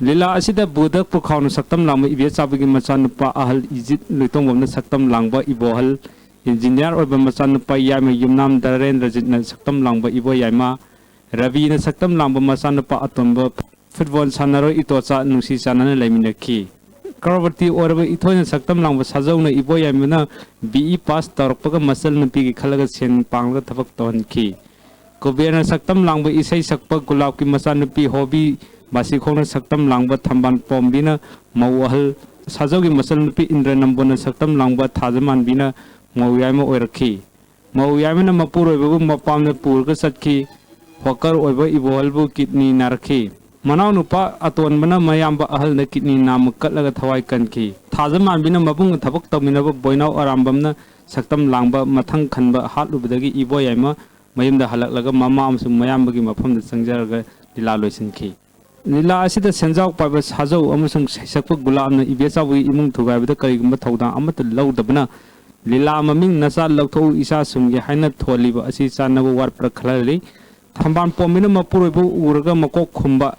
ꯂꯤꯂꯥ ꯑꯁꯤꯗ ꯕꯨꯙ ꯄꯨꯔꯈꯥꯎꯅ ꯁꯛꯇꯝ ꯂꯥꯡꯕ ꯏꯕꯦꯆꯥꯕꯒꯤ ꯃꯆꯥꯅꯨꯄꯥ ꯑꯍꯜ ꯏꯖꯤꯠ, ꯂꯣꯏꯇꯣꯡꯕꯝꯅ ꯁꯛꯇꯝ ꯂꯥꯡꯕ ꯏꯕꯣꯍꯜ, ꯏꯟꯖꯤꯅꯤꯌꯥꯔ ꯑꯣꯏꯕ ꯃꯆꯥꯅꯨꯄꯥ ꯌꯥꯏꯃ ꯌꯨꯝꯅꯥꯝ ꯗꯔꯦꯟꯗ꯭ꯔꯖꯤꯠꯅ ꯁꯛꯇꯝ ꯂꯥꯡꯕ ꯏꯕꯣ ꯌꯥꯏꯃ, ꯔꯕꯤꯅ ꯁꯛꯇꯝ ꯂꯥꯡꯕ ꯃꯆꯥꯅꯨꯄꯥ ꯑꯇꯣꯟꯕ ꯐꯨꯠꯕꯣꯜ ꯁꯥꯟꯅꯔꯣꯏ ꯏꯇꯣꯆꯥ ꯅꯨꯡꯁꯤ ꯆꯥꯟꯅꯅ ꯂꯩꯃꯤꯟꯅꯈꯤ꯫ ꯀꯔꯣꯔꯄꯇꯤ ꯑꯣꯏꯔꯕ ꯏꯊꯣꯏꯅ ꯁꯛꯇꯝ ꯂꯥꯡꯕ ꯁꯥꯖꯧꯅ ꯏꯕꯣ ꯌꯥꯏꯃꯅ ꯕꯤ ꯏ ꯄꯥꯁ ꯇꯧꯔꯛꯄꯒ ꯃꯆꯜ ꯅꯨꯄꯤꯒꯤ ꯈꯜꯂꯒ ꯁꯦꯟ ꯄꯥꯡꯂꯒ ꯊꯕꯛ ꯇꯧꯍꯟꯈꯤ꯫ ꯀꯨꯕꯦꯔꯅ ꯁꯛꯇꯝ ꯂꯥꯡꯕ ꯏꯁꯩ ꯁꯛꯄ ꯒꯨꯂꯥꯞꯀꯤ ꯃꯆꯥꯅꯨꯄꯤ ꯍꯣꯕꯤ ꯕꯥꯁꯤꯈꯣꯡꯅ ꯁꯛꯇꯝ ꯂꯥꯡꯕ ꯊꯝꯕꯥꯜ ꯄꯣꯝꯕꯤꯅ ꯃꯧ ꯑꯍꯜ, ꯁꯥꯖꯧꯒꯤ ꯃꯆꯥꯅꯨꯄꯤ ꯏꯟꯗ꯭ꯔ ꯅꯝꯕꯣꯟꯅ ꯁꯛꯇꯝ ꯂꯥꯡꯕ ꯊꯥꯖꯃꯥꯟꯕꯤꯅ ꯃꯧ ꯌꯥꯏꯃ ꯑꯣꯏꯔꯛꯈꯤ꯫ ꯃꯧ ꯌꯥꯏꯃꯅ ꯃꯄꯨꯔꯣꯏꯕꯕꯨ ꯃꯄꯥꯝꯗ ꯄꯨꯔꯒ ꯆꯠꯈꯤ꯫ ꯍꯣꯀꯔ ꯑꯣꯏꯕ ꯏꯕꯣꯍꯜꯕꯨ ꯀꯤꯗꯅꯤ ꯅꯥꯔꯛꯈꯤ꯫ ꯃꯅꯥꯎꯅꯨꯄꯥ ꯑꯇꯣꯟꯕꯅ ꯃꯌꯥꯝꯕ ꯑꯍꯜꯅ ꯀꯤꯗꯅꯤ ꯅꯥꯝꯃ ꯀꯠꯂꯒ ꯊꯋꯥꯏ ꯀꯟꯈꯤ꯫ ꯊꯥꯖꯃꯥꯟꯕꯤꯅ ꯃꯕꯨꯡꯒ ꯊꯕꯛ ꯇꯧꯃꯤꯟꯅꯕ ꯕꯣꯏꯅꯥꯎ ꯑꯔꯥꯝꯕꯝꯅ ꯁꯛꯇꯝ ꯂꯥꯡꯕ ꯃꯊꯪ ꯈꯟꯕ ꯍꯥꯠꯂꯨꯕꯗꯒꯤ ꯏꯕꯣ ꯌꯥꯏꯃ ꯃꯌꯨꯝꯗ ꯍꯜꯂꯛꯂꯒ ꯃꯃꯥ ꯑꯃꯁꯨꯡ ꯃꯌꯥꯝꯕꯒꯤ ꯃꯐꯝꯗ ꯆꯪꯖꯔꯒ ꯂꯤꯂꯥ ꯂꯣꯏꯁꯤꯟꯈꯤ꯫ ꯂꯤꯂꯥ ꯑꯁꯤꯗ ꯁꯦꯟꯖꯥꯎ ꯄꯥꯏꯕ ꯁꯥꯖꯧ ꯑꯃꯁꯨꯡ ꯁꯩꯁꯛꯄ ꯒꯨꯂꯥꯞꯅ ꯏꯕꯦꯆꯥꯎꯕꯒꯤ ꯏꯃꯨꯡ ꯊꯨꯒꯥꯏꯕꯗ ꯀꯔꯤꯒꯨꯝꯕ ꯊꯧꯗꯥꯡ ꯑꯃꯠꯇ ꯂꯧꯗꯕꯅ ꯂꯤꯂꯥ ꯃꯃꯤꯡ ꯅꯆꯥ ꯂꯧꯊꯣꯛꯎ ꯏꯆꯥ ꯁꯨꯝꯒꯦ ꯍꯥꯏꯅ ꯊꯣꯜꯂꯤꯕ ꯑꯁꯤ ꯆꯥꯟꯅꯕ ꯋꯥꯠꯄ꯭ꯔꯥ ꯈꯜꯍꯜꯂꯤ꯫ ꯊꯝꯕꯥꯜ ꯄꯣꯝꯕꯤꯅ ꯃꯄꯨꯔꯣꯏꯕ ꯎꯔꯒ ꯃꯀꯣꯛ ꯈꯨꯝꯕ,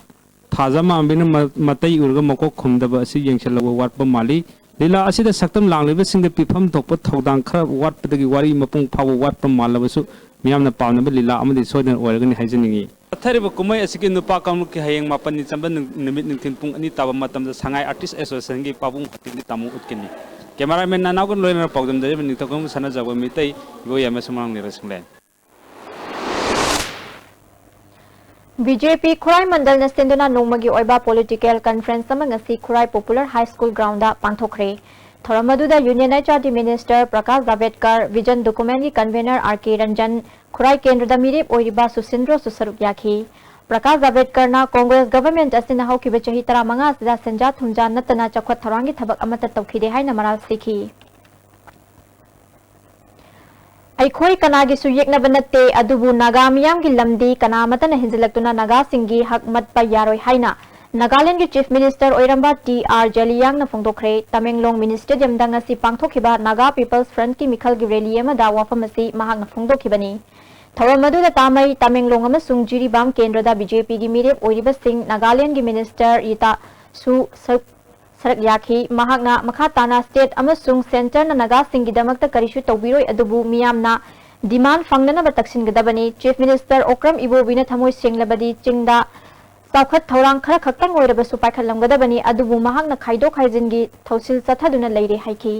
ꯊꯥꯖꯃꯥꯟꯕꯤꯅ ꯃ-, ꯃꯇꯩ ꯎꯔꯒ ꯃꯀꯣꯛ ꯈꯨꯝꯗꯕ ꯑꯁꯤ ꯌꯦꯡꯁꯤꯜꯍꯧꯕ ꯋꯥꯠꯄ ꯃꯥꯜꯂꯤ꯫ ꯂꯤꯂꯥ ꯑꯁꯤꯗ ꯁꯛꯇꯝ ꯂꯥꯡꯂꯤꯕꯁꯤꯡꯗ ꯄꯤꯐꯝ ꯊꯣꯛꯄ ꯊꯧꯗꯥꯡ ꯈꯔ ꯋꯥꯠꯄꯗꯒꯤ ꯋꯥꯔꯤ ꯃꯄꯨꯡ ꯐꯥꯕ ꯋꯥꯠꯄ ꯃꯥꯜꯂꯕꯁꯨ ꯃꯤꯌꯥꯝꯅ ꯄꯥꯝꯅꯕ ꯂꯤꯂꯥ ꯑꯃꯗꯤ ꯁꯣꯏꯗꯅ ꯑꯣꯏꯔꯒꯅꯤ ꯍꯥꯏꯖꯅꯤꯡꯏ꯫ ꯆꯠꯊꯔꯤꯕ ꯀꯨꯝꯍꯩ ꯑꯁꯤꯒꯤ ꯅꯨꯄꯥ ꯀꯥꯡꯂꯨꯞꯀꯤ ꯍꯌꯦꯡ ꯃꯥꯄꯟꯅꯤ ꯆꯟꯕ ꯅꯨ-, ꯅꯨꯃꯤꯠ ꯅꯨꯡꯊꯤꯜ ꯄꯨꯡ ꯑꯅꯤ ꯇꯥꯕ ꯃꯇꯝꯗ ꯁꯉꯥꯏ Artist Associationꯒꯤ ꯄꯥꯕꯨꯡ ꯄꯥꯔꯇꯤꯒꯤ ꯇꯥꯃꯨ ꯎꯠꯀꯅꯤ꯫ Cameraman ꯅꯅꯥꯎꯒ ꯂꯣꯏꯅꯅ ꯄꯥꯎꯗꯝꯖꯔꯤꯕ ꯅꯤꯡꯊꯧꯈꯣꯡꯕ ꯁꯅꯥꯖꯥꯎꯕ ꯃꯤꯇꯩ, ꯏꯕꯣ ꯌꯥꯏꯃ ꯁꯨꯃꯥꯡ ꯂꯤꯔ ꯁꯤꯡꯂꯦꯟ꯫ ꯕꯤ ꯖꯦ ꯄꯤ ꯈꯨꯔꯥꯏ ꯃꯟꯗꯜꯅ ꯁꯤꯟꯗꯨꯅ ꯅꯣꯡꯃꯒꯤ ꯑꯣꯏꯕ political conference ꯑꯃ ꯉꯁꯤ ꯈꯨꯔꯥꯏ Popular High School groundꯗ ꯄꯥꯡꯊꯣꯛꯈ꯭ꯔꯦ꯫ ꯊꯧꯔꯝ ꯑꯗꯨꯗ Union H R D Minister Prakash Javadekar, Vision Documentꯒꯤ convener R K Ranjan, Khurai ꯀꯦꯟꯗ꯭ꯔꯗ ꯃꯤꯔꯦꯞ ꯑꯣꯏꯔꯤꯕ ꯁꯨꯁꯤꯟꯗ꯭ꯔꯣꯁꯨ ꯁꯔꯨꯛ ꯌꯥꯈꯤ꯫ ꯄ꯭ꯔꯀꯥꯁ ꯖꯥꯚꯦꯗꯀꯔꯅ Congress government ꯑꯁꯤꯅ ꯍꯧꯈꯤꯕ ꯆꯍꯤ ꯇꯔꯥꯃꯉꯥ ꯑꯁꯤꯗ ꯁꯦꯟꯖꯥ ꯊꯨꯝꯖꯥ ꯅꯠꯇꯅ ꯆꯥꯎꯈꯠ ꯊꯧꯔꯥꯡꯒꯤ ꯊꯕꯛ ꯑꯃꯠꯇ ꯇꯧꯈꯤꯗꯦ ꯍꯥꯏꯅ ꯃꯔꯥꯜ ꯁꯤꯈꯤ꯫ ꯑꯩꯈꯣꯏ ꯀꯅꯥꯒꯤꯁꯨ ꯌꯦꯛꯅꯕ ꯅꯠꯇꯦ, ꯑꯗꯨꯕꯨ ꯅꯥꯒꯥ ꯃꯤꯌꯥꯝꯒꯤ ꯂꯝꯗꯤ ꯀꯅꯥ ꯑꯃꯠꯇꯅ ꯍꯦꯟꯖꯤꯜꯂꯛꯇꯨꯅ ꯅꯥꯒꯥꯁꯤꯡꯒꯤ ꯍꯛ ꯃꯠꯄ ꯌꯥꯔꯣꯏ ꯍꯥꯏꯅ ꯅꯥꯒꯥꯂꯦꯟꯗꯒꯤ Chief Minister ꯑꯣꯏꯔꯝꯕ ꯇꯤ ꯑꯥꯔ ꯖꯦꯂꯤꯌꯥꯡꯅ ꯐꯣꯡꯗꯣꯛꯈ꯭ꯔꯦ꯫ ꯇꯃꯦꯡꯂꯣꯡ Mini Stadiumꯗ ꯉꯁꯤ ꯄꯥꯡꯊꯣꯛꯈꯤꯕ Naga People's Frontꯀꯤ ꯃꯤꯈꯜꯒꯤ rally ꯑꯃꯗ ꯋꯥꯐꯝ ꯑꯁꯤ ꯃꯍꯥꯛꯅ ꯐꯣꯡꯗꯣꯛꯈꯤꯕꯅꯤ꯫ ꯊꯧꯔꯝ ꯑꯗꯨꯗ ꯇꯥꯃꯩ, ꯇꯃꯦꯡꯂꯣꯡ ꯑꯃꯁꯨꯡ ꯖꯤꯔꯤꯕꯥꯝ ꯀꯦꯟꯗ꯭ꯔꯗ ꯕꯤ ꯖꯦ ꯄꯤꯒꯤ ꯃꯤꯔꯦꯞ ꯑꯣꯏꯔꯤꯕꯁꯤꯡ ꯅꯥꯒꯥꯂꯦꯟꯗꯒꯤ Minister ꯔꯤꯇꯥꯁꯨ ꯁꯔꯨꯛ ꯁꯔꯨꯛ ꯌꯥꯈꯤ꯫ ꯃꯍꯥꯛꯅ ꯃꯈꯥ ꯇꯥꯅ state ꯑꯃꯁꯨꯡ centreꯅ ꯅꯥꯒꯥꯁꯤꯡꯒꯤꯗꯃꯛꯇ ꯀꯔꯤꯁꯨ ꯇꯧꯕꯤꯔꯣꯏ, ꯑꯗꯨꯕꯨ ꯃꯤꯌꯥꯝꯅ demand ꯐꯪꯅꯅꯕ ꯇꯛꯁꯤꯟꯒꯗꯕꯅꯤ꯫ Chief Minister ꯑꯣꯀ꯭ꯔꯝ ꯏꯕꯣꯕꯤꯅ ꯊꯃꯣꯏ ꯁꯦꯡꯂꯕꯗꯤ ꯆꯤꯡꯗ ꯆꯥꯎꯈꯠ ꯊꯧꯔꯥꯡ ꯈꯔ ꯈꯛꯇꯪ ꯑꯣꯏꯔꯕꯁꯨ ꯄꯥꯏꯈꯠꯂꯝꯒꯗꯕꯅꯤ, ꯑꯗꯨꯕꯨ ꯃꯍꯥꯛꯅ ꯈꯥꯏꯗꯣꯛ ꯈꯥꯏꯖꯤꯟꯒꯤ ꯊꯧꯁꯤꯜ ꯆꯠꯊꯗꯨꯅ ꯂꯩꯔꯦ ꯍꯥꯏꯈꯤ꯫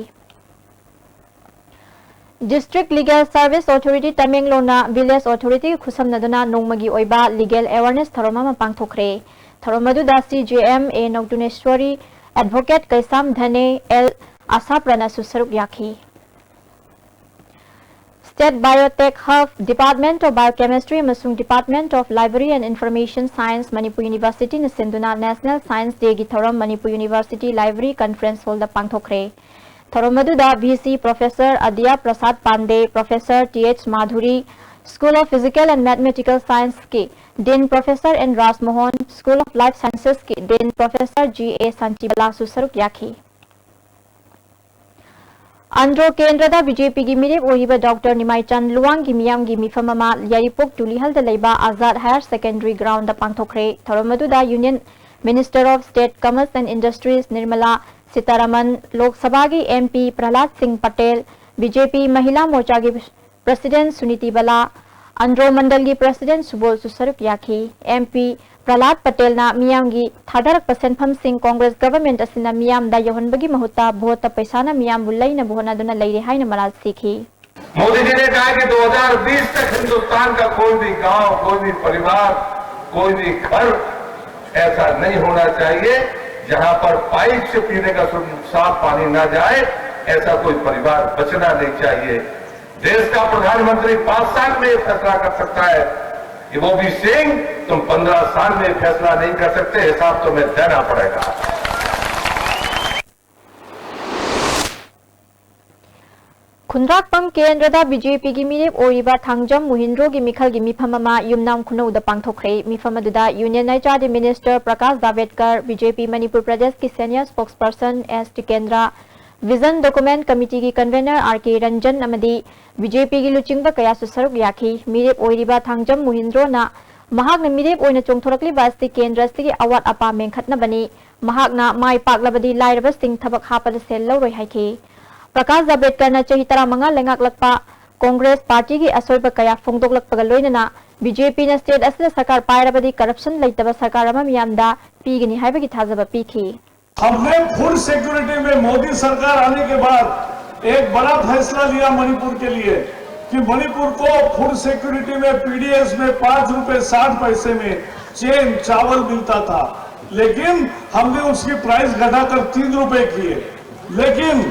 District Legal Service Authority ꯇꯃꯦꯡꯂꯣꯡꯅ Village Authority ꯈꯨꯠꯁꯝꯅꯗꯨꯅ ꯅꯣꯡꯃꯒꯤ ꯑꯣꯏꯕ Legal Awareness ꯊꯧꯔꯝ ꯑꯃ ꯄꯥꯡꯊꯣꯛꯈ꯭ꯔꯦ꯫ ꯊꯧꯔꯝ ꯑꯗꯨꯗ C J M A ꯅꯧꯇꯨꯅꯦꯁ꯭ꯋꯔꯤ, Advocate Keisham ꯙꯅꯦ, L ꯑꯁꯥꯄ꯭ꯔꯅꯁꯨ ꯁꯔꯨꯛ ꯌꯥꯈꯤ꯫ State Biotech Hub, Department of Biochemistry ꯑꯃꯁꯨꯡ Department of Library and Information Science, Manipur University ꯅ ꯁꯤꯟꯗꯨꯅ National Science Day ꯒꯤ ꯊꯧꯔꯝ Manipur University Library Conference Hall ꯗ ꯄꯥꯡꯊꯣꯛꯈ꯭ꯔꯦ꯫ ꯊꯧꯔꯝ ꯑꯗꯨꯗ V C Professor ꯑꯗꯤꯌꯥ Prasad Pandey, Professor T H ꯃꯥꯙꯨꯔꯤ, School of Physical and Mathematical Science ꯀꯤ Dean Professor N ꯔꯥꯖꯃꯣꯍꯟ, School of Life Sciences ꯀꯤ Dean Professor G A ꯁꯥꯟꯇꯤꯕꯂꯥꯁꯨ ꯁꯔꯨꯛ ꯌꯥꯈꯤ꯫ ꯑꯟꯗ꯭ꯔꯣ ꯀꯦꯟꯗ꯭ꯔꯗ B J P ꯒꯤ ꯃꯤꯔꯦꯞ ꯑꯣꯏꯔꯤꯕ ꯗꯣꯛꯇꯔ ꯅꯤꯃꯥꯏꯆꯥꯟ ꯂꯨꯋꯥꯡꯒꯤ ꯃꯤꯌꯥꯝꯒꯤ ꯃꯤꯐꯝ ꯑꯃ ꯌꯥꯏꯔꯤꯄꯣꯛ ꯇꯨꯂꯤꯍꯜꯗ ꯂꯩꯕ ꯑꯖꯥꯗ Higher Secondary Ground ꯗ ꯄꯥꯡꯊꯣꯛꯈ꯭ꯔꯦ꯫ ꯊꯧꯔꯝ ꯑꯗꯨꯗ Union Minister of State Commerce and Industries Nirmala Sitharaman, ꯂꯣꯛ ꯁꯚꯥꯒꯤ M P ꯄ꯭ꯔꯍꯂꯥꯗ ꯁꯤꯡ Patel, B J P ꯃꯍꯤꯂꯥ ꯃꯣꯔꯆꯥꯒꯤ President Suniti ꯕꯂꯥ, ꯑꯟꯗ꯭ꯔꯣ ꯃꯟꯗꯜꯒꯤ President ꯁꯨꯕꯣꯜꯁꯨ ꯁꯔꯨꯛ ꯌꯥꯈꯤ꯫ M P ꯄ꯭ꯔꯍꯂꯥꯗ ꯄꯇꯦꯜꯅ ꯃꯤꯌꯥꯝꯒꯤ ꯊꯥꯗꯔꯛꯄ ꯁꯦꯟꯐꯝꯁꯤꯡ Congress government ꯑꯁꯤꯅ ꯃꯤꯌꯥꯝꯗ ꯌꯧꯍꯟꯕꯒꯤ ꯃꯍꯨꯠꯇ ꯚꯣꯠꯇ ꯄꯩꯁꯥꯅ ꯃꯤꯌꯥꯝꯕꯨ ꯂꯩꯅꯕ ꯍꯣꯠꯅꯗꯨꯅ ꯂꯩꯔꯦ ꯍꯥꯏꯅ ꯃꯔꯥꯜ ꯁꯤꯈꯤ꯫ मोदी जी ने कहा कि दो हज़ार बीस तक हिंदुस्तान का कोई भी गांव, कोई भी परिवार, कोई भी घर ऐसा नहीं होना चाहिए जहां पर पाइप से पीने का शुद्ध, साफ पानी ना जाए, ऐसा कोई परिवार बचना नहीं चाहिए। देश का प्रधानमंत्री पांच साल में ये फैसला कर सकता है कि वो भी सिंह, तुम पन्द्रह साल में ये फैसला नहीं कर सकते, हिसाब तुम्हें देना पड़ेगा। ꯈꯨꯟꯗ꯭ꯔꯥꯛꯄꯝ ꯀꯦꯟꯗ꯭ꯔꯗ B J P ꯒꯤ ꯃꯤꯔꯦꯞ ꯑꯣꯏꯔꯤꯕ ꯊꯥꯡꯖꯝ ꯃꯨꯍꯤꯟꯗ꯭ꯔꯣꯒꯤ ꯃꯤꯈꯜꯒꯤ ꯃꯤꯐꯝ ꯑꯃ ꯌꯨꯝꯅꯥꯝ ꯈꯨꯅꯧꯗ ꯄꯥꯡꯊꯣꯛꯈ꯭ꯔꯦ꯫ ꯃꯤꯐꯝ ꯑꯗꯨꯗ Union H R D Minister Prakash ꯖꯥꯚꯦꯗꯀꯔ, B J P Manipur ꯄ꯭ꯔꯗꯦꯁꯀꯤ Senior Spokesperson S Tikendra, Vision Development Committee ꯒꯤ Convener R K ꯔꯟꯖꯟ ꯑꯃꯗꯤ B J P ꯒꯤ ꯂꯨꯆꯤꯡꯕ ꯀꯌꯥꯁꯨ ꯁꯔꯨꯛ ꯌꯥꯈꯤ꯫ ꯃꯤꯔꯦꯞ ꯑꯣꯏꯔꯤꯕ ꯊꯥꯡꯖꯝ ꯃꯨꯍꯤꯟꯗ꯭ꯔꯣꯅ ꯃꯍꯥꯛꯅ ꯃꯤꯔꯦꯞ ꯑꯣꯏꯅ ꯆꯣꯡꯊꯣꯔꯛꯂꯤꯕ ꯑꯁꯤ ꯀꯦꯟꯗ꯭ꯔ ꯑꯁꯤꯒꯤ ꯑꯋꯥꯠ ꯑꯄꯥ ꯃꯦꯟꯈꯠꯅꯕꯅꯤ꯫ ꯃꯍꯥꯛꯅ ꯃꯥꯏ ꯄꯥꯛꯂꯕꯗꯤ ꯂꯥꯏꯔꯕꯁꯤꯡ ꯊꯕꯛ ꯍꯥꯞꯄꯗ ꯁꯦꯜ ꯂꯧꯔꯣꯏ ꯍꯥꯏꯈꯤ꯫ ꯄ꯭ꯔꯀꯥꯁ ꯖꯥꯚꯦꯗꯀꯔꯅ ꯆꯍꯤ ꯇꯔꯥꯃꯉꯥ ꯂꯩꯉꯥꯛꯂꯛꯄ ꯀꯣꯡꯒ꯭ꯔꯦꯁ ꯄꯥꯔꯇꯤꯒꯤ ꯑꯁꯣꯏꯕ ꯀꯌꯥ ꯐꯣꯡꯗꯣꯛꯂꯛꯄꯒ ꯂꯣꯏꯅꯅ B J P ꯅ state ꯑꯁꯤꯗ ꯁꯔꯀꯥꯔ ꯄꯥꯏꯔꯕꯗꯤ corruption ꯂꯩꯇꯕ ꯁꯔꯀꯥꯔ ꯑꯃ ꯃꯤꯌꯥꯝꯗ ꯄꯤꯒꯅꯤ ꯍꯥꯏꯕꯒꯤ ꯊꯥꯖꯕ ꯄꯤꯈꯤ꯫ हमने फूड सिक्योरिटी में मोदी सरकार आने के बाद एक बड़ा फैसला लिया मणिपुर के लिए कि मणिपुर को फूड सिक्योरिटी में, पीडीएस में पांच रुपए साठ पैसे में चेन चावल मिलता था, लेकिन हमने उसकी प्राइस घटाकर तीन रुपए किए। लेकिन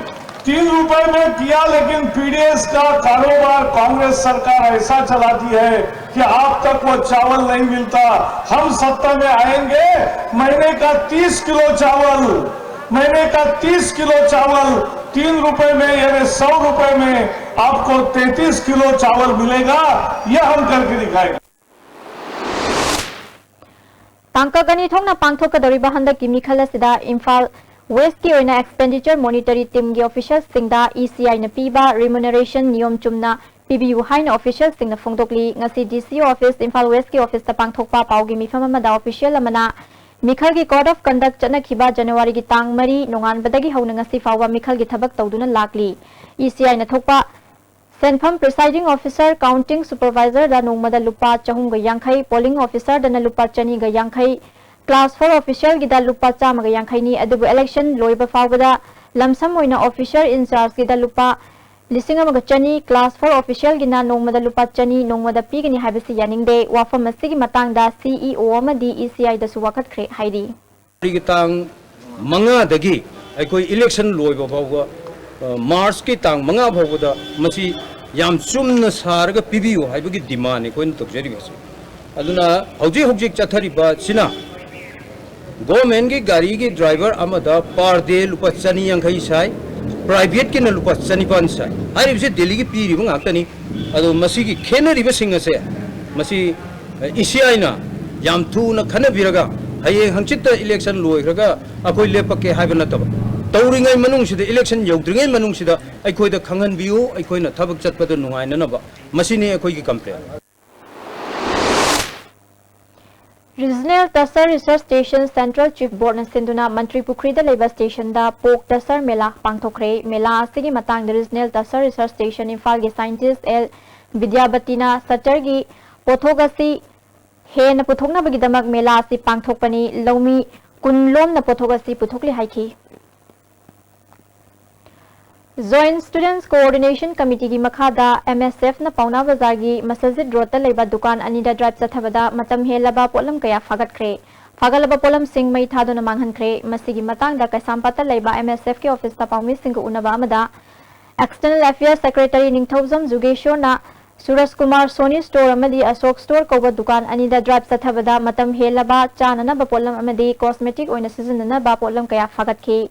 तीन रुपए में किया, लेकिन पीडीएस का कारोबार कांग्रेस सरकार ऐसा चलाती है कि आप तक वो चावल नहीं मिलता। हम सत्ता में आएंगे, महीने का तीस किलो चावल, महीने का तीस किलो चावल तीन रुपए में, यानी सौ रुपए में आपको तैंतीस किलो चावल मिलेगा। यह हम करके दिखाएंगे। ꯇꯥꯡꯀꯛ ꯑꯅꯤ ꯊꯣꯛꯅ ꯄꯥꯡꯊꯣꯛꯀꯗꯧꯔꯤꯕ ꯍꯟꯗꯛꯀꯤ ꯃꯤꯈꯜ ꯑꯁꯤꯗ ꯏꯝꯐꯥꯜ ꯋꯦꯁ꯭ꯠꯀꯤ ꯑꯣꯏꯅ ꯑꯦꯛꯁꯄꯦꯟꯗꯤꯆꯔ ꯃꯣꯅꯤꯇꯔꯤ ꯇꯤꯝꯒꯤ ꯑꯣꯐꯤꯁꯤꯌꯦꯜꯁꯤꯡꯗ ꯏ ꯁꯤ ꯑꯥꯏꯅ ꯄꯤꯕ ꯔꯤꯃꯨꯅꯔꯦꯁꯟ ꯅꯤꯌꯣꯝ ꯆꯨꯝꯅ ꯄꯤꯕꯤꯌꯨ ꯍꯥꯏꯅ ꯑꯣꯐꯤꯁꯤꯌꯦꯜꯁꯤꯡꯅ ꯐꯣꯡꯗꯣꯛꯂꯤ꯫ ꯉꯁꯤ ꯗꯤ ꯁꯤ ꯑꯣ ꯑꯣꯐꯤꯁ ꯏꯝꯐꯥꯜ ꯋꯦꯁ꯭ꯠꯀꯤ ꯑꯣꯐꯤꯁꯇ ꯄꯥꯡꯊꯣꯛꯄ ꯄꯥꯎꯒꯤ ꯃꯤꯐꯝ ꯑꯃꯗ ꯑꯣꯐꯤꯁꯤꯌꯦꯜ ꯑꯃꯅ ꯃꯤꯈꯜꯒꯤ ꯀꯣꯗ ꯑꯣꯐ ꯀꯟꯗꯛ ꯆꯠꯅꯈꯤꯕ ꯖꯅꯋꯥꯔꯤꯒꯤ ꯇꯥꯡ ꯃꯔꯤ ꯅꯣꯡꯉꯥꯟꯕꯗꯒꯤ ꯍꯧꯅ ꯉꯁꯤ ꯐꯥꯎꯕ ꯃꯤꯈꯜꯒꯤ ꯊꯕꯛ ꯇꯧꯗꯨꯅ ꯂꯥꯛꯂꯤ꯫ ꯏ ꯁꯤ ꯑꯥꯏꯅ ꯊꯣꯛꯄ ꯁꯦꯟꯐꯝ ꯄ꯭ꯔꯤꯁꯥꯏꯗꯤꯡ ꯑꯣꯐꯤꯁꯥꯔ, ꯀꯥꯎꯟꯇꯤꯡ ꯁꯨꯄꯔꯚꯥꯏꯖꯔꯗ ꯅꯣꯡꯃꯗ ꯂꯨꯄꯥ ꯆꯍꯨꯝꯒ ꯌꯥꯡꯈꯩ, ꯄꯣꯂꯤꯡ ꯑꯣꯐꯤꯁꯥꯔꯗꯅ ꯂꯨꯄꯥ ꯆꯅꯤꯒ ꯌꯥꯡꯈꯩ, ꯀ꯭ꯂꯥꯁ ꯐꯣꯔ ꯑꯣꯐꯤꯁꯤꯌꯦꯜꯒꯤꯗ ꯂꯨꯄꯥ ꯆꯥꯝꯃꯒ ꯌꯥꯡꯈꯩꯅꯤ꯫ ꯑꯗꯨꯕꯨ ꯏꯂꯦꯛꯁꯟ ꯂꯣꯏꯕ ꯐꯥꯎꯕꯗ ꯂꯝꯁꯝ ꯑꯣꯏꯅ ꯑꯣꯐꯤꯁꯥꯔ ꯏꯟꯆꯥꯔꯖꯀꯤꯗ ꯂꯨꯄꯥ ꯂꯤꯁꯤꯡ ꯑꯃꯒ ꯆꯅꯤ, ꯀ꯭ꯂꯥꯁ ꯐꯣꯔ ꯑꯣꯐꯤꯁꯤꯌꯦꯜꯒꯤꯅ ꯅꯣꯡꯃꯗ ꯂꯨꯄꯥ ꯆꯅꯤ ꯅꯣꯡꯃꯗ ꯄꯤꯒꯅꯤ ꯍꯥꯏꯕꯁꯤ ꯌꯥꯅꯤꯡꯗꯦ꯫ ꯋꯥꯐꯝ ꯑꯁꯤꯒꯤ ꯃꯇꯥꯡꯗ ꯁꯤ ꯏ ꯑꯣ ꯑꯃꯗꯤ ꯏ ꯁꯤ ꯑꯥꯏꯗꯁꯨ ꯋꯥꯀꯠꯈ꯭ꯔꯦ ꯍꯥꯏꯔꯤ꯫ ꯒꯤ ꯇꯥꯡ ꯃꯉꯥꯗꯒꯤ ꯑꯩꯈꯣꯏ ꯏꯂꯦꯛꯁꯟ ꯂꯣꯏꯕ ꯐꯥꯎꯕ, ꯑ, ꯃꯥꯔꯆꯀꯤ ꯇꯥꯡ ꯃꯉꯥ ꯐꯥꯎꯕꯗ ꯃꯁꯤ ꯌꯥꯝ ꯆꯨꯝꯅ ꯁꯥꯔꯒ ꯄꯤꯕꯤꯌꯨ ꯍꯥꯏꯕꯒꯤ ꯗꯤꯃꯥꯟꯅꯤ ꯑꯩꯈꯣꯏꯅ ꯇꯧꯖꯔꯤꯕꯁꯤ꯫ ꯑꯗꯨꯅ ꯍꯧꯖꯤꯛ ꯍꯧꯖꯤꯛ ꯆꯠꯊꯔꯤꯕꯁꯤꯅ ꯒꯣꯔꯃꯦꯟꯒꯤ ꯒꯥꯔꯤꯒꯤ ꯗ꯭ꯔꯥꯏꯚꯔ ꯑꯃꯗ ꯄꯥꯔ ꯗꯦ ꯂꯨꯄꯥ ꯆꯅꯤ ꯌꯥꯡꯈꯩ ꯁꯥꯏ, ꯄ꯭ꯔꯥꯏꯚꯦꯠꯀꯤꯅ ꯂꯨꯄꯥ ꯆꯅꯤꯄꯥꯟ ꯁꯥꯏ꯫ ꯍꯥꯏꯔꯤꯕꯁꯤ ꯗꯦꯜꯂꯤꯒꯤ ꯄꯤꯔꯤꯕ ꯉꯥꯛꯇꯅꯤ꯫ ꯑꯗꯣ ꯃꯁꯤꯒꯤ ꯈꯦꯠꯅꯔꯤꯕꯁꯤꯡ ꯑꯁꯦ ꯃꯁꯤ ꯏ ꯁꯤ ꯑꯥꯏꯅ ꯌꯥꯝ ꯊꯨꯅ ꯈꯟꯅꯕꯤꯔꯒ ꯍꯌꯦꯡ ꯍꯪꯆꯤꯠꯇ ꯏꯂꯦꯛꯁꯟ ꯂꯣꯏꯈ꯭ꯔꯒ ꯑꯩꯈꯣꯏ ꯂꯦꯞꯄꯛꯀꯦ ꯍꯥꯏꯕ ꯅꯠꯇꯕ, ꯇꯧꯔꯤꯉꯩ ꯃꯅꯨꯡꯁꯤꯗ, ꯏꯂꯦꯛꯁꯟ ꯌꯧꯗ꯭ꯔꯤꯉꯩ ꯃꯅꯨꯡꯁꯤꯗ ꯑꯩꯈꯣꯏꯗ ꯈꯪꯍꯟꯕꯤꯌꯨ, ꯑꯩꯈꯣꯏꯅ ꯊꯕꯛ ꯆꯠꯄꯗ ꯅꯨꯡꯉꯥꯏꯅꯅꯕ꯫ ꯃꯁꯤꯅꯤ ꯑꯩꯈꯣꯏꯒꯤ ꯀꯝꯄ꯭ꯂꯦꯟ꯫ ꯔꯤꯖꯅꯦꯜ ꯇꯁꯔ ꯔꯤꯁꯔꯁ ꯁ꯭ꯇꯦꯁꯟ ꯁꯦꯟꯇ꯭ꯔꯦꯜ ꯆꯤꯐ ꯕꯣꯔꯗꯅ ꯁꯤꯟꯗꯨꯅ ꯃꯟꯇ꯭ꯔꯤ ꯄꯨꯈ꯭ꯔꯤꯗ ꯂꯩꯕ ꯁ꯭ꯇꯦꯁꯟꯗ ꯄꯣꯛ ꯇꯁꯔ ꯃꯦꯂꯥ ꯄꯥꯡꯊꯣꯛꯈ꯭ꯔꯦ꯫ ꯃꯦꯂꯥ ꯑꯁꯤꯒꯤ ꯃꯇꯥꯡꯗ ꯔꯤꯖꯅꯦꯜ ꯇꯁꯔ ꯔꯤꯁꯔꯁ ꯁ꯭ꯇꯦꯁꯟ ꯏꯝꯐꯥꯜꯒꯤ ꯁꯥꯏꯟꯇꯤꯁ ꯑꯦꯜ ꯕꯤꯗ꯭ꯌꯥꯕꯇꯤꯅ ꯁꯇꯔꯒꯤ ꯄꯣꯠꯊꯣꯛ ꯑꯁꯤ ꯍꯦꯟꯅ ꯄꯨꯊꯣꯛꯅꯕꯒꯤꯗꯃꯛ ꯃꯦꯂꯥ ꯑꯁꯤ ꯄꯥꯡꯊꯣꯛꯄꯅꯤ꯫ ꯂꯧꯃꯤ ꯀꯨꯟ ꯂꯣꯝꯅ ꯄꯣꯠꯊꯣꯛ ꯑꯁꯤ ꯄꯨꯊꯣꯛꯂꯤ ꯍꯥꯏꯈꯤ꯫ Joint Students Coordination Committeeꯒꯤ ꯃꯈꯥꯗ M S Fꯅ ꯄꯥꯎꯅꯥ ꯕꯖꯥꯔꯒꯤ ꯃꯁꯖꯤꯗ ꯔꯣꯗꯇ ꯂꯩꯕ ꯗꯨꯀꯥꯟ ꯑꯅꯤꯗ ꯗ꯭ꯔꯥꯏꯚ ꯆꯠꯊꯕꯗ ꯃꯇꯝ ꯍꯦꯜꯂꯕ ꯄꯣꯠꯂꯝ ꯀꯌꯥ ꯐꯥꯒꯠꯈ꯭ꯔꯦ꯫ ꯐꯥꯒꯠꯂꯕ ꯄꯣꯠꯂꯝꯁꯤꯡ ꯃꯩ ꯊꯥꯗꯨꯅ ꯃꯥꯡꯍꯟꯈ꯭ꯔꯦ꯫ ꯃꯁꯤꯒꯤ ꯃꯇꯥꯡꯗ ꯀꯩꯁꯥꯝꯄꯥꯠꯇ ꯂꯩꯕ M S Fꯀꯤ ꯑꯣꯐꯤꯁꯇ ꯄꯥꯎꯃꯤꯁꯤꯡꯒ ꯎꯅꯕ ꯑꯃꯗ External Affairs Secretary ꯅꯤꯡꯊꯧꯖꯝ ꯖꯨꯒꯦꯁꯣꯔꯅ ꯁꯨꯔꯖ ꯀꯨꯃꯥꯔ ꯁꯣꯅꯤ ꯁ꯭ꯇꯣꯔ ꯑꯃꯗꯤ ꯑꯁꯣꯛ ꯁ꯭ꯇꯣꯔ ꯀꯧꯕ ꯗꯨꯀꯥꯟ ꯑꯅꯤꯗ ꯗ꯭ꯔꯥꯏꯚ ꯆꯠꯊꯕꯗ ꯃꯇꯝ ꯍꯦꯜꯂꯕ ꯆꯥꯅꯅꯕ ꯄꯣꯠꯂꯝ ꯑꯃꯗꯤ ꯀꯣꯁꯃꯦꯇꯤꯛ ꯑꯣꯏꯅ ꯁꯤꯖꯤꯟꯅꯅꯕ ꯄꯣꯠꯂꯝ ꯀꯌꯥ ꯐꯥꯒꯠꯈꯤ꯫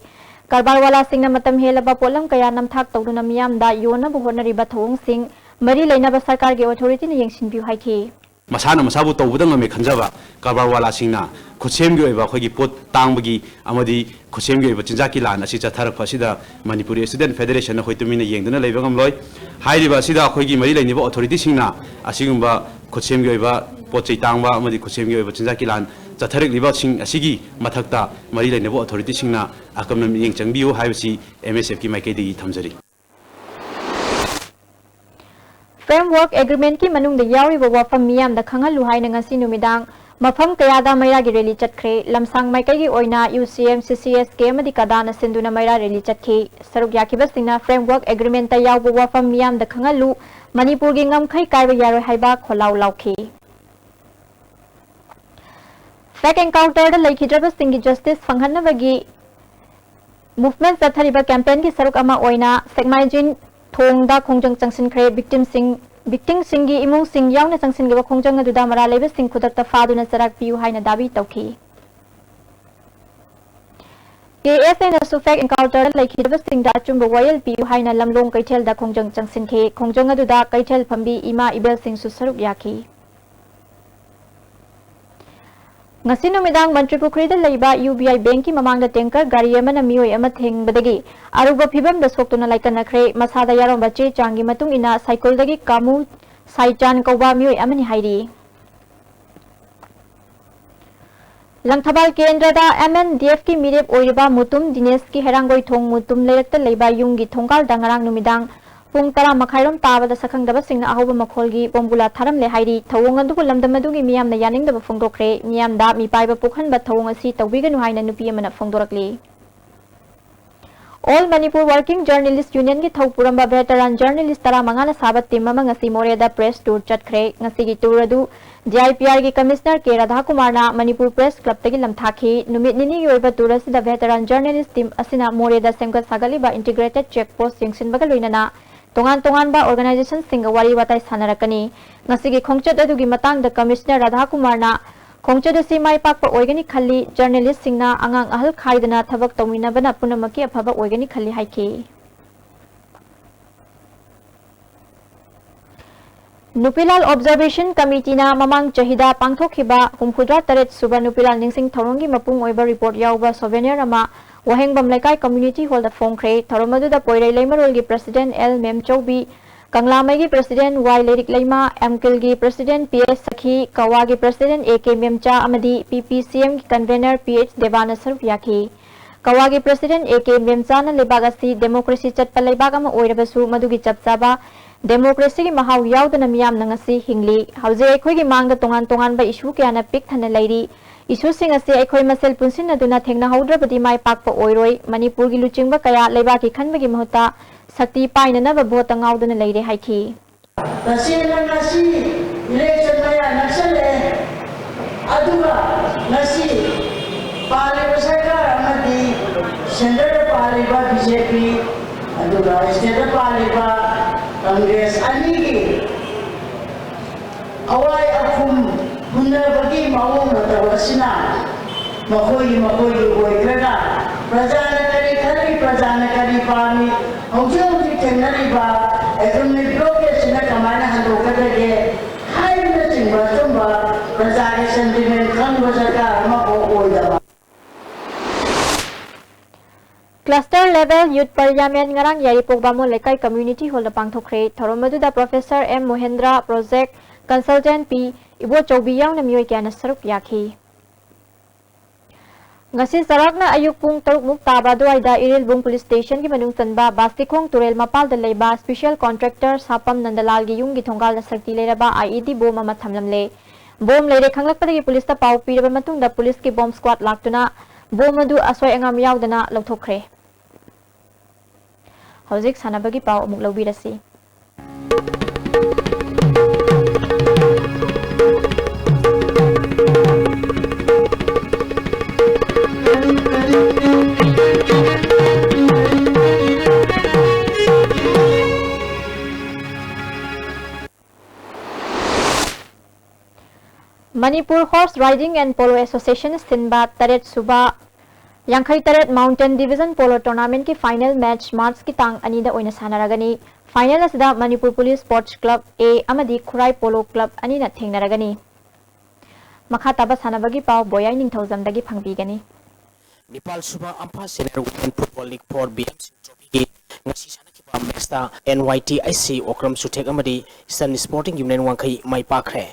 ꯀꯔꯕꯥꯔꯋꯥꯂꯥꯁꯤꯡꯅ ꯃꯇꯝ ꯍꯦꯜꯂꯕ ꯄꯣꯠꯂꯝ ꯀꯌꯥ ꯅꯝꯊꯥꯛ ꯇꯧꯗꯨꯅ ꯃꯤꯌꯥꯝꯗ ꯌꯣꯟꯅꯕ ꯍꯣꯠꯅꯔꯤꯕ ꯊꯧꯑꯣꯡꯁꯤꯡ ꯃꯔꯤ ꯂꯩꯅꯕ ꯁꯔꯀꯥꯔꯒꯤ ꯑꯣꯊꯣꯔꯤꯇꯤꯅ ꯌꯦꯡꯁꯤꯟꯕꯤꯌꯨ ꯍꯥꯏꯈꯤ꯫ ꯃꯁꯥꯅ ꯃꯁꯥꯕꯨ ꯇꯧꯕꯗ ꯉꯝꯃꯦ ꯈꯟꯖꯕ ꯀꯔꯕꯥꯔꯋꯥꯂꯥꯁꯤꯡꯅ ꯈꯨꯠꯁꯦꯝꯒꯤ ꯑꯣꯏꯕ ꯑꯩꯈꯣꯏꯒꯤ ꯄꯣꯠ ꯇꯥꯡꯕꯒꯤ ꯑꯃꯗꯤ ꯈꯨꯠꯁꯦꯝꯒꯤ ꯑꯣꯏꯕ ꯆꯤꯟꯖꯥꯛꯀꯤ ꯂꯥꯟ ꯑꯁꯤ ꯆꯠꯊꯔꯛꯄ ꯑꯁꯤꯗ ꯃꯅꯤꯄꯨꯔꯤ Student Federation ꯑꯩꯈꯣꯏ ꯇꯨꯃꯤꯟꯅ ꯌꯦꯡꯗꯨꯅ ꯂꯩꯕ ꯉꯝꯂꯣꯏ꯫ ꯍꯥꯏꯔꯤꯕ ꯑꯁꯤꯗ ꯑꯩꯈꯣꯏꯒꯤ ꯃꯔꯤ ꯂꯩꯅꯕ ꯑꯣꯊꯣꯔꯤꯇꯤꯁꯤꯡꯅ ꯑꯁꯤꯒꯨꯝꯕ ꯈꯨꯠꯁꯦꯝꯒꯤ ꯑꯣꯏꯕ ꯄꯣꯠ ꯆꯩ ꯇꯥꯡꯕ ꯑꯃꯗꯤ ꯈꯨꯠꯁꯦꯝꯒꯤ ꯑꯣꯏꯕ ꯆꯤꯟꯖꯥꯛꯀꯤ ꯂꯥꯟ ꯆꯠꯊꯔꯛꯂꯤꯕꯁꯤꯡ ꯑꯁꯤꯒꯤ ꯃꯊꯛꯇ ꯃꯔꯤ ꯂꯩꯅꯕ ꯑꯣꯊꯣꯔꯤꯇꯤꯁꯤꯡꯅ ꯑꯀꯟꯕ ꯃꯤꯠꯌꯦꯡ ꯆꯪꯕꯤꯌꯨ ꯍꯥꯏꯕꯁꯤ M S Fꯀꯤ ꯃꯥꯏꯀꯩꯗꯒꯤ ꯊꯝꯖꯔꯤ꯫ Framework Agreementꯀꯤ ꯃꯅꯨꯡꯗ ꯌꯥꯎꯔꯤꯕ ꯋꯥꯐꯝ ꯃꯤꯌꯥꯝꯗ ꯈꯪꯍꯜꯂꯨ ꯍꯥꯏꯅ ꯉꯁꯤ ꯅꯨꯃꯤꯗꯥꯡ ꯃꯐꯝ ꯀꯌꯥꯗ ꯃꯩꯔꯥꯒꯤ ꯔꯦꯂꯤ ꯆꯠꯈ꯭ꯔꯦ꯫ ꯂꯝꯁꯥꯡ ꯃꯥꯏꯀꯩꯒꯤ ꯑꯣꯏꯅ UCM, CCSK ꯑꯃꯗꯤ ꯀꯗꯥꯅ ꯁꯤꯟꯗꯨꯅ ꯃꯩꯔꯥ ꯔꯦꯂꯤ ꯆꯠꯈꯤ꯫ ꯁꯔꯨꯛ ꯌꯥꯈꯤꯕꯁꯤꯡꯅ Framework Agreementꯇ ꯌꯥꯎꯕ ꯋꯥꯐꯝ ꯃꯤꯌꯥꯝꯗ ꯈꯪꯍꯜꯂꯨ, ꯃꯅꯤꯄꯨꯔꯒꯤ ꯉꯝꯈꯩ ꯀꯥꯏꯕ ꯌꯥꯔꯣꯏ ꯍꯥꯏꯕ ꯈꯣꯜꯂꯥꯎ ꯂꯥꯎꯈꯤ꯫ Fake encounterꯗ ꯂꯩꯈꯤꯗ꯭ꯔꯕꯁꯤꯡꯒꯤ justice ꯐꯪꯍꯟꯅꯕꯒꯤ movement ꯆꯠꯊꯔꯤꯕ campaignꯒꯤ ꯁꯔꯨꯛ ꯑꯃ ꯑꯣꯏꯅ ꯁꯦꯛꯃꯥꯏꯖꯤꯟ ꯊꯣꯡꯗ ꯈꯣꯡꯖꯪ ꯆꯪꯁꯤꯟꯈ꯭ꯔꯦ꯫ Victimꯁꯤꯡ, victimꯁꯤꯡꯒꯤ ꯏꯃꯨꯡꯁꯤꯡ ꯌꯥꯎꯅ ꯆꯪꯁꯤꯟꯈꯤꯕ ꯈꯣꯡꯖꯪ ꯑꯗꯨꯗ ꯃꯔꯥꯜ ꯂꯩꯕꯁꯤꯡ ꯈꯨꯗꯛꯇ ꯐꯥꯗꯨꯅ ꯆꯔꯥꯛ ꯄꯤꯌꯨ ꯍꯥꯏꯅ ꯗꯥꯕꯤ ꯇꯧꯈꯤ꯫ KSAꯅꯁꯨ fake encounterꯗ ꯂꯩꯈꯤꯗꯕꯁꯤꯡꯗ ꯑꯆꯨꯝꯕ ꯋꯥꯌꯦꯜ ꯄꯤꯌꯨ ꯍꯥꯏꯅ ꯂꯝꯂꯣꯡ ꯀꯩꯊꯦꯜꯗ ꯈꯣꯡꯖꯪ ꯆꯪꯁꯤꯟꯈꯤ꯫ ꯈꯣꯡꯖꯪ ꯑꯗꯨꯗ ꯀꯩꯊꯦꯜ ꯐꯝꯕꯤ ꯏꯃꯥ ꯏꯕꯦꯜꯁꯤꯡꯁꯨ ꯁꯔꯨꯛ ꯌꯥꯈꯤ꯫ ꯉꯁꯤ ꯅꯨꯃꯤꯗꯥꯡ ꯃꯟꯇ꯭ꯔꯤ ꯄꯨꯈ꯭ꯔꯤꯗ ꯂꯩꯕ UBI bankꯀꯤ ꯃꯃꯥꯡꯗ tanker ꯒꯥꯔꯤ ꯑꯃꯅ ꯃꯤꯑꯣꯏ ꯑꯃ ꯊꯦꯡꯕꯗꯒꯤ ꯑꯔꯨꯕ ꯐꯤꯕꯝꯗ ꯁꯣꯛꯇꯨꯅ ꯂꯥꯏꯀꯠꯅꯈ꯭ꯔꯦ꯫ ꯃꯁꯥꯗ ꯌꯥꯎꯔꯝꯕ ꯆꯦ ꯆꯥꯡꯒꯤ ꯃꯇꯨꯡ ꯏꯟꯅ ꯁꯥꯏꯀꯜꯗꯒꯤ ꯀꯥꯃꯨ ꯁꯥꯏꯆꯥꯟ ꯀꯧꯕ ꯃꯤꯑꯣꯏ ꯑꯃꯅꯤ ꯍꯥꯏꯔꯤ꯫ ꯂꯪꯊꯕꯥꯜ ꯀꯦꯟꯗ꯭ꯔꯗ MNDFꯀꯤ ꯃꯤꯔꯦꯞ ꯑꯣꯏꯔꯤꯕ ꯃꯨꯇꯨꯝ ꯗꯤꯅꯦꯁꯀꯤ ꯍꯩꯔꯥꯡꯒꯣꯏ ꯊꯣꯡ ꯃꯨꯇꯨꯝ ꯂꯩꯔꯛꯇ ꯂꯩꯕ ꯌꯨꯝꯒꯤ ꯊꯣꯡꯒꯥꯜꯗ ꯉꯔꯥꯡ ꯅꯨꯃꯤꯗꯥꯡ ꯄꯨꯡ ꯇꯔꯥ ꯃꯈꯥꯏꯔꯣꯝ ꯇꯥꯕꯗ ꯁꯛꯈꯪꯗꯕꯁꯤꯡꯅ ꯑꯍꯧꯕ ꯃꯈꯣꯜꯒꯤ ꯕꯣꯝꯕꯨꯂꯥ ꯊꯥꯔꯝꯂꯦ ꯍꯥꯏꯔꯤ꯫ ꯊꯧꯑꯣꯡ ꯑꯗꯨꯕꯨ ꯂꯝꯗꯝ ꯑꯗꯨꯒꯤ ꯃꯤꯌꯥꯝꯅ ꯌꯥꯅꯤꯡꯗꯕ ꯐꯣꯡꯗꯣꯛꯈ꯭ꯔꯦ꯫ ꯃꯤꯌꯥꯝꯗ ꯃꯤꯄꯥꯏꯕ ꯄꯣꯛꯍꯟꯕ ꯊꯧꯑꯣꯡ ꯑꯁꯤ ꯇꯧꯕꯤꯒꯅꯨ ꯍꯥꯏꯅ ꯅꯨꯄꯤ ꯑꯃꯅ ꯐꯣꯡꯗꯣꯔꯛꯂꯤ꯫ All Manipur Working Journalist Union ꯒꯤ ꯊꯧ ꯄꯨꯔꯝꯕ veteran journalist ꯇꯔꯥꯃꯉꯥꯅ ꯁꯥꯕ team ꯑꯃ ꯉꯁꯤ ꯃꯣꯔꯦꯗ press tour ꯆꯠꯈ꯭ꯔꯦ꯫ ꯉꯁꯤꯒꯤ tour ꯑꯗꯨ D I P R ꯒꯤ Commissioner K ꯔꯥꯙꯥꯀꯨꯃꯥꯔꯅ Manipur Press Club ꯇꯒꯤ ꯂꯝꯊꯥꯈꯤ꯫ ꯅꯨꯃꯤꯠ ꯅꯤꯅꯤꯒꯤ ꯑꯣꯏꯕ tour ꯑꯁꯤꯗ veteran journalist team ꯑꯁꯤꯅ ꯃꯣꯔꯦꯗ ꯁꯦꯝꯒꯠ ꯁꯥꯒꯠꯂꯤꯕ integrated check post ꯌꯦꯡꯁꯤꯟꯕꯒ ꯂꯣꯏꯅꯅ ꯇꯣꯉꯥꯟ ꯇꯣꯉꯥꯟꯕ organization ꯁꯤꯡꯒ ꯋꯥꯔꯤ ꯋꯥꯇꯥꯏ ꯁꯥꯟꯅꯔꯛꯀꯅꯤ꯫ ꯉꯁꯤꯒꯤ ꯈꯣꯡꯆꯠ ꯑꯗꯨꯒꯤ ꯃꯇꯥꯡꯗ Commissioner ꯔꯥꯙꯥꯀꯨꯃꯥꯔꯅ ꯈꯣꯡꯆꯠ ꯑꯁꯤ ꯃꯥꯏ ꯄꯥꯛꯄ ꯑꯣꯏꯒꯅꯤ ꯈꯜꯂꯤ꯫ Journalist ꯁꯤꯡꯅ ꯑꯉꯥꯡ ꯑꯍꯜ ꯈꯥꯏꯗꯅ ꯊꯕꯛ ꯇꯧꯃꯤꯟꯅꯕꯅ ꯄꯨꯝꯅꯃꯛꯀꯤ ꯑꯐꯕ ꯑꯣꯏꯒꯅꯤ ꯈꯜꯂꯤ ꯍꯥꯏꯈꯤ꯫ ꯅꯨꯄꯤꯂꯥꯜ Observation Committee ꯅ ꯃꯃꯥꯡ ꯆꯍꯤꯗ ꯄꯥꯡꯊꯣꯛꯈꯤꯕ ꯍꯨꯝꯐꯨꯇꯔꯥ ꯇꯔꯦꯠ ꯁꯨꯕ ꯅꯨꯄꯤꯂꯥꯜ ꯅꯤꯡꯁꯤꯡ ꯊꯧꯔꯝꯒꯤ ꯃꯄꯨꯡ ꯑꯣꯏꯕ report ꯌꯥꯎꯕ souvenir ꯑꯃ ꯋꯥꯍꯦꯡꯕꯝ ꯂꯩꯀꯥꯏ community hall ꯗ ꯐꯣꯡꯈ꯭ꯔꯦ꯫ ꯊꯧꯔꯝ ꯑꯗꯨꯗ ꯄꯣꯏꯔꯩ ꯂꯩꯃꯔꯣꯜꯒꯤ president L ꯃꯦꯝꯆꯧꯕꯤ, ꯀꯪꯂꯥꯃꯩꯒꯤ president ꯋꯥꯏ ꯂꯩꯔꯤꯛ ꯂꯩꯃ, ꯑꯦꯝꯀꯤꯜꯒꯤ president P S ꯁꯈꯤ, ꯀꯋꯥꯒꯤ president A K ꯃꯦꯝꯆꯥ ꯑꯃꯗꯤ ꯄꯤ ꯄꯤ ꯁꯤ ꯑꯦꯝꯒꯤ convener ꯄꯤ ꯑꯩꯆ ꯗꯦꯕꯥꯅ ꯁꯔꯨꯛ ꯌꯥꯈꯤ꯫ ꯀꯋꯥꯒꯤ president ꯑꯦ ꯀꯦ ꯃꯦꯝꯆꯥꯅ ꯂꯩꯕꯥꯛ ꯑꯁꯤ democracy ꯆꯠꯄ ꯂꯩꯕꯥꯛ ꯑꯃ ꯑꯣꯏꯔꯕꯁꯨ ꯃꯗꯨꯒꯤ ꯆꯞ ꯆꯥꯕ democracy ꯒꯤ ꯃꯍꯥꯎ ꯌꯥꯎꯗꯅ ꯃꯤꯌꯥꯝꯅ ꯉꯁꯤ ꯍꯤꯡꯂꯤ꯫ ꯍꯧꯖꯤꯛ ꯑꯩꯈꯣꯏꯒꯤ ꯃꯥꯡꯗ ꯇꯣꯉꯥꯟ ꯇꯣꯉꯥꯟꯕ issue ꯀꯌꯥꯅ ꯄꯤꯛ ꯊꯟꯅ ꯂꯩꯔꯤ꯫ Issue ꯁꯤꯡ ꯑꯁꯤ ꯑꯩꯈꯣꯏ ꯃꯁꯦꯜ ꯄꯨꯟꯁꯤꯟꯅꯗꯨꯅ ꯊꯦꯡꯅꯍꯧꯗ꯭ꯔꯕꯗꯤ ꯃꯥꯏ ꯄꯥꯛꯄ ꯑꯣꯏꯔꯣꯏ꯫ ꯃꯅꯤꯄꯨꯔꯒꯤ ꯂꯨꯆꯤꯡꯕ ꯀꯌꯥ ꯂꯩꯕꯥꯛꯀꯤ ꯈꯟꯕꯒꯤ ꯃꯍꯨꯠꯇ ꯁꯛꯇꯤ ꯄꯥꯏꯅꯅꯕ vote ꯇ ꯉꯥꯎꯗꯨꯅ ꯂꯩꯔꯦ ꯍꯥꯏꯈꯤ꯫ ꯇꯁꯦꯡꯅ ꯉꯁꯤ election ꯃꯌꯥ ꯅꯛꯁꯜꯂꯛꯑꯦ꯫ ꯑꯗꯨꯒ ꯉꯁꯤ ꯄꯥꯜꯂꯤꯕ ꯁꯔꯀꯥꯔ ꯑꯃꯗꯤ centre ꯗ ꯄꯥꯜꯂꯤꯕ B J P, ꯑꯗꯨꯒ state ꯇ ꯄꯥꯜꯂꯤꯕ Congress ꯑꯅꯤꯒꯤ ꯑꯋꯥꯏ ꯑꯈꯨꯝ ꯍꯨꯟꯅꯕꯒꯤ ꯃꯑꯣꯡ ꯃꯇꯧ ꯑꯁꯤꯅ ꯃꯈꯣꯏꯒꯤ ꯃꯈꯣꯏꯒꯤ ꯑꯣꯏꯈ꯭ꯔꯒ ꯄ꯭ꯔꯖꯥꯅ ꯀꯔꯤ ꯈꯜꯂꯤ, ꯄ꯭ꯔꯖꯥꯅ ꯀꯔꯤ ꯄꯥꯝꯃꯤ, ꯍꯧꯖꯤꯛ ꯍꯧꯖꯤꯛ ꯊꯦꯡꯅꯔꯤꯕ economic blockade ꯁꯤꯅ ꯀꯃꯥꯏꯅ ꯍꯟꯗꯣꯛꯀꯗꯒꯦ ꯍꯥꯏꯕꯅꯆꯤꯡꯕ ꯑꯆꯨꯝꯕ ꯄ꯭ꯔꯖꯥꯒꯤ sentiment ꯈꯪꯕ ꯁꯔꯀꯥꯔ ꯑꯃꯐꯥꯎ ꯑꯣꯏꯗꯕ꯫ Cluster Level Youth Parliament ꯉꯔꯥꯡ ꯌꯥꯏꯔꯤꯄꯣꯛ ꯕꯥꯃꯣꯟ ꯂꯩꯀꯥꯏ community hall ꯗ ꯄꯥꯡꯊꯣꯛꯈ꯭ꯔꯦ꯫ ꯊꯧꯔꯝ ꯑꯗꯨꯗ Professor M ꯃꯣꯍꯦꯟꯗ꯭ꯔ, Project Consultant P ꯏꯕꯣꯆꯧꯕꯤ ꯌꯥꯎꯅ ꯃꯤꯑꯣꯏ ꯀꯌꯥꯅ ꯁꯔꯨꯛ ꯌꯥꯈꯤ꯫ ꯉꯁꯤ ꯆꯥꯎꯔꯥꯛꯅ ꯑꯌꯨꯛ ꯄꯨꯡ ꯇꯔꯨꯛ ꯃꯨꯛ ꯇꯥꯕ ꯑꯗꯨꯋꯥꯏꯗ ꯏꯔꯤꯜꯕꯨꯡ police station ꯒꯤ ꯃꯅꯨꯡ ꯆꯟꯕ ꯕꯥꯁꯇꯤꯈꯣꯡ ꯇꯨꯔꯦꯜ ꯃꯄꯥꯜꯗ ꯂꯩꯕ special contractor ꯁꯥꯄꯝ ꯅꯟꯗꯂꯥꯜꯒꯤ ꯌꯨꯝꯒꯤ ꯊꯣꯡꯒꯥꯜꯗ ꯁꯛꯇꯤ ꯂꯩꯔꯕ I E D bomb ꯑꯃ ꯊꯝꯂꯝꯂꯦ꯫ Bomb ꯂꯩꯔꯦ ꯈꯪꯂꯛꯄꯗꯒꯤ police ꯇ ꯄꯥꯎ ꯄꯤꯔꯕ ꯃꯇꯨꯡꯗ police ꯀꯤ bomb squad ꯂꯥꯛꯇꯨꯅ bomb ꯑꯗꯨ ꯑꯁꯣꯏ ꯑꯉꯥꯝ ꯌꯥꯎꯗꯅ ꯂꯧꯊꯣꯛꯈ꯭ꯔꯦ꯫ ꯍꯧꯖꯤꯛ ꯁꯥꯟꯅꯕꯒꯤ ꯄꯥꯎ ꯑꯃꯨꯛ ꯂꯧꯕꯤꯔꯁꯤ꯫ Manipur Horse Riding and Polo Association ꯁꯤꯟꯕ ꯇꯔꯦꯠ ꯁꯨꯕ ꯌꯥꯡꯈꯩ ꯇꯔꯦꯠ Mountain Division Polo Tournamentꯀꯤ final match Marchꯀꯤ ꯇꯥꯡ ꯑꯅꯤꯗ ꯑꯣꯏꯅ ꯁꯥꯟꯅꯔꯒꯅꯤ꯫ Final ꯑꯁꯤꯗ Manipur police Sports Club A ꯑꯃꯗꯤ ꯈꯨꯔꯥꯏ Polo Club ꯑꯅꯤꯅ ꯊꯦꯡꯅꯔꯒꯅꯤ꯫ ꯃꯈꯥ ꯇꯥꯕ ꯁꯥꯟꯅꯕꯒꯤ ꯄꯥꯎ ꯕꯣꯌꯥꯏ ꯅꯤꯡꯊꯧꯖꯝꯗꯒꯤ ꯐꯪꯕꯤꯒꯅꯤ꯫ ꯅꯤꯄꯥꯜ ꯁꯨꯕ ꯑꯝꯐꯥ Senior Women Football League four B M Singh Trophyꯒꯤ ꯉꯁꯤ ꯁꯥꯟꯅꯈꯤꯕ matchꯇ N Y T H C Okram ꯆꯨꯊꯦꯛ ꯑꯃꯗꯤ Eastern Sporting Union ꯋꯥꯡꯈꯩ ꯃꯥꯏ ꯄꯥꯛꯈ꯭ꯔꯦ꯫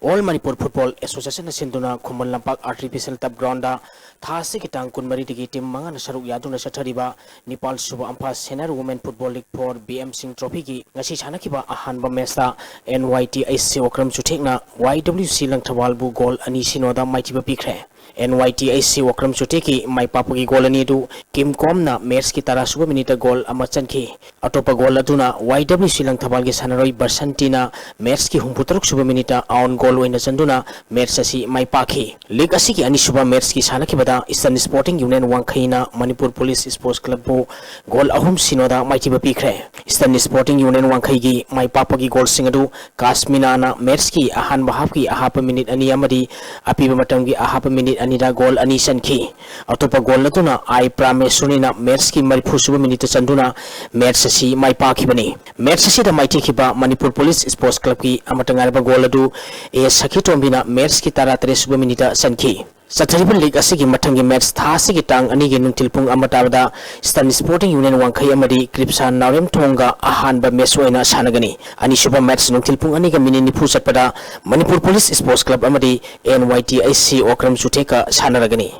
All Manipur Football Associationꯅ ꯁꯤꯟꯗꯨꯅ ꯈꯨꯃꯟ ꯂꯝꯄꯥꯛ Artificial Turf Groundꯗ ꯊꯥ ꯑꯁꯤꯒꯤ ꯇꯥꯡ ꯀꯨꯟꯃꯔꯤꯗꯒꯤ team ꯃꯉꯥꯅ ꯁꯔꯨꯛ ꯌꯥꯗꯨꯅ ꯆꯠꯊꯔꯤꯕ ꯅꯤꯄꯥꯜ ꯁꯨꯕ ꯑꯝꯐꯥ Senior Women Football League four B M Singh Trophyꯒꯤ ꯉꯁꯤ ꯁꯥꯟꯅꯈꯤꯕ ꯑꯍꯥꯟꯕ matchꯇ N Y T H C Okram ꯆꯨꯊꯦꯛꯅ Y W C ꯂꯪꯊꯕꯥꯜꯕꯨ goal ꯑꯅꯤ ꯁꯤꯅꯣꯗ ꯃꯥꯏꯊꯤꯕ ꯄꯤꯈ꯭ꯔꯦ꯫ N Y T H C Okram ꯆꯨꯊꯦꯛꯀꯤ ꯃꯥꯏ ꯄꯥꯛꯄꯒꯤ goal ꯑꯅꯤ ꯑꯗꯨ ꯀꯤꯝ ꯀꯣꯝꯅ matchꯀꯤ ꯇꯔꯥ ꯁꯨꯕ minuteꯇ goal ꯑꯃ ꯆꯟꯈꯤ꯫ ꯑꯇꯣꯞꯄ goal ꯑꯗꯨꯅ Y W C ꯂꯪꯊꯕꯥꯜꯒꯤ ꯁꯥꯟꯅꯔꯣꯏ ꯕꯁꯟꯇꯤꯅ matchꯀꯤ ꯍꯨꯝꯐꯨ ꯇꯔꯨꯛ ꯁꯨꯕ minuteꯇ own goal ꯑꯣꯏꯅ ꯆꯟꯗꯨꯅ match ꯑꯁꯤ ꯃꯥꯏ ꯄꯥꯛꯈꯤ꯫ League ꯑꯁꯤꯒꯤ ꯑꯅꯤꯁꯨꯕ matchꯀꯤ ꯁꯥꯟꯅꯈꯤꯕꯗ Eastern Sporting Union ꯋꯥꯡꯈꯩꯅ ꯃꯅꯤꯄꯨꯔ ꯄꯨꯂꯤꯁ Sports Clubꯕꯨ goal ꯑꯍꯨꯝ ꯁꯤꯅꯣꯗ ꯃꯥꯏꯊꯤꯕ ꯄꯤꯈ꯭ꯔꯦ꯫ Eastern Sporting Union ꯋꯥꯡꯈꯩꯒꯤ ꯃꯥꯏ ꯄꯥꯛꯄꯒꯤ goalꯁꯤꯡ ꯑꯗꯨ ꯀꯥꯁꯃꯤꯅꯥꯅ matchꯀꯤ ꯑꯍꯥꯟꯕ halfꯀꯤ ꯑꯍꯥꯞꯄ minute ꯑꯅꯤ ꯑꯃꯗꯤ ꯑꯄꯤꯕ ꯃꯇꯝꯒꯤ ꯑꯍꯥꯞꯄ minute ꯑꯅꯤꯗ goal ꯑꯅꯤ ꯆꯟꯈꯤ꯫ ꯑꯇꯣꯞꯄ goal ꯑꯗꯨꯅ ꯑꯥꯏ ꯄ꯭ꯔꯥꯃꯦꯁ꯭ꯋꯔꯤꯅ matchꯀꯤ ꯃꯔꯤꯐꯨ ꯁꯨꯕ minuteꯇ ꯆꯟꯗꯨꯅ match ꯑꯁꯤ ꯃꯥꯏ ꯄꯥꯛꯈꯤꯕꯅꯤ꯫ Match ꯑꯁꯤꯗ ꯃꯥꯏꯊꯤꯈꯤꯕ ꯃꯅꯤꯄꯨꯔ ꯄꯨꯂꯤꯁ Sports Clubꯀꯤ ꯑꯃꯠꯇ ꯉꯥꯏꯔꯕ goal ꯑꯗꯨ ꯑꯦ ꯁꯈꯤꯇꯣꯝꯕꯤꯅ matchꯀꯤ ꯇꯔꯥ ꯇꯔꯦꯠ ꯁꯨꯕ minuteꯇ ꯆꯟꯈꯤ꯫ ꯆꯠꯊꯔꯤꯕ league ꯑꯁꯤꯒꯤ ꯃꯊꯪꯒꯤ match ꯊꯥ ꯑꯁꯤꯒꯤ ꯇꯥꯡ ꯑꯅꯤꯒꯤ ꯅꯨꯡꯊꯤꯜ ꯄꯨꯡ ꯑꯃ ꯇꯥꯕꯗ Eastern Sporting Union ꯋꯥꯡꯈꯩ ꯑꯃꯗꯤ ꯀ꯭ꯔꯤꯞꯁꯥꯟ ꯅꯥꯎꯔꯦꯝꯊꯣꯡꯒ ꯑꯍꯥꯟꯕ match ꯑꯣꯏꯅ ꯁꯥꯟꯅꯒꯅꯤ꯫ ꯑꯅꯤꯁꯨꯕ match ꯅꯨꯡꯊꯤꯜ ꯄꯨꯡ ꯑꯅꯤꯒ minute ꯅꯤꯐꯨ ꯆꯠꯄꯗ ꯃꯅꯤꯄꯨꯔ ꯄꯨꯂꯤꯁ Sports Club ꯑꯃꯗꯤ N Y T H C ꯑꯣꯀ꯭ꯔꯝ ꯆꯨꯊꯦꯛꯀ ꯁꯥꯟꯅꯔꯒꯅꯤ꯫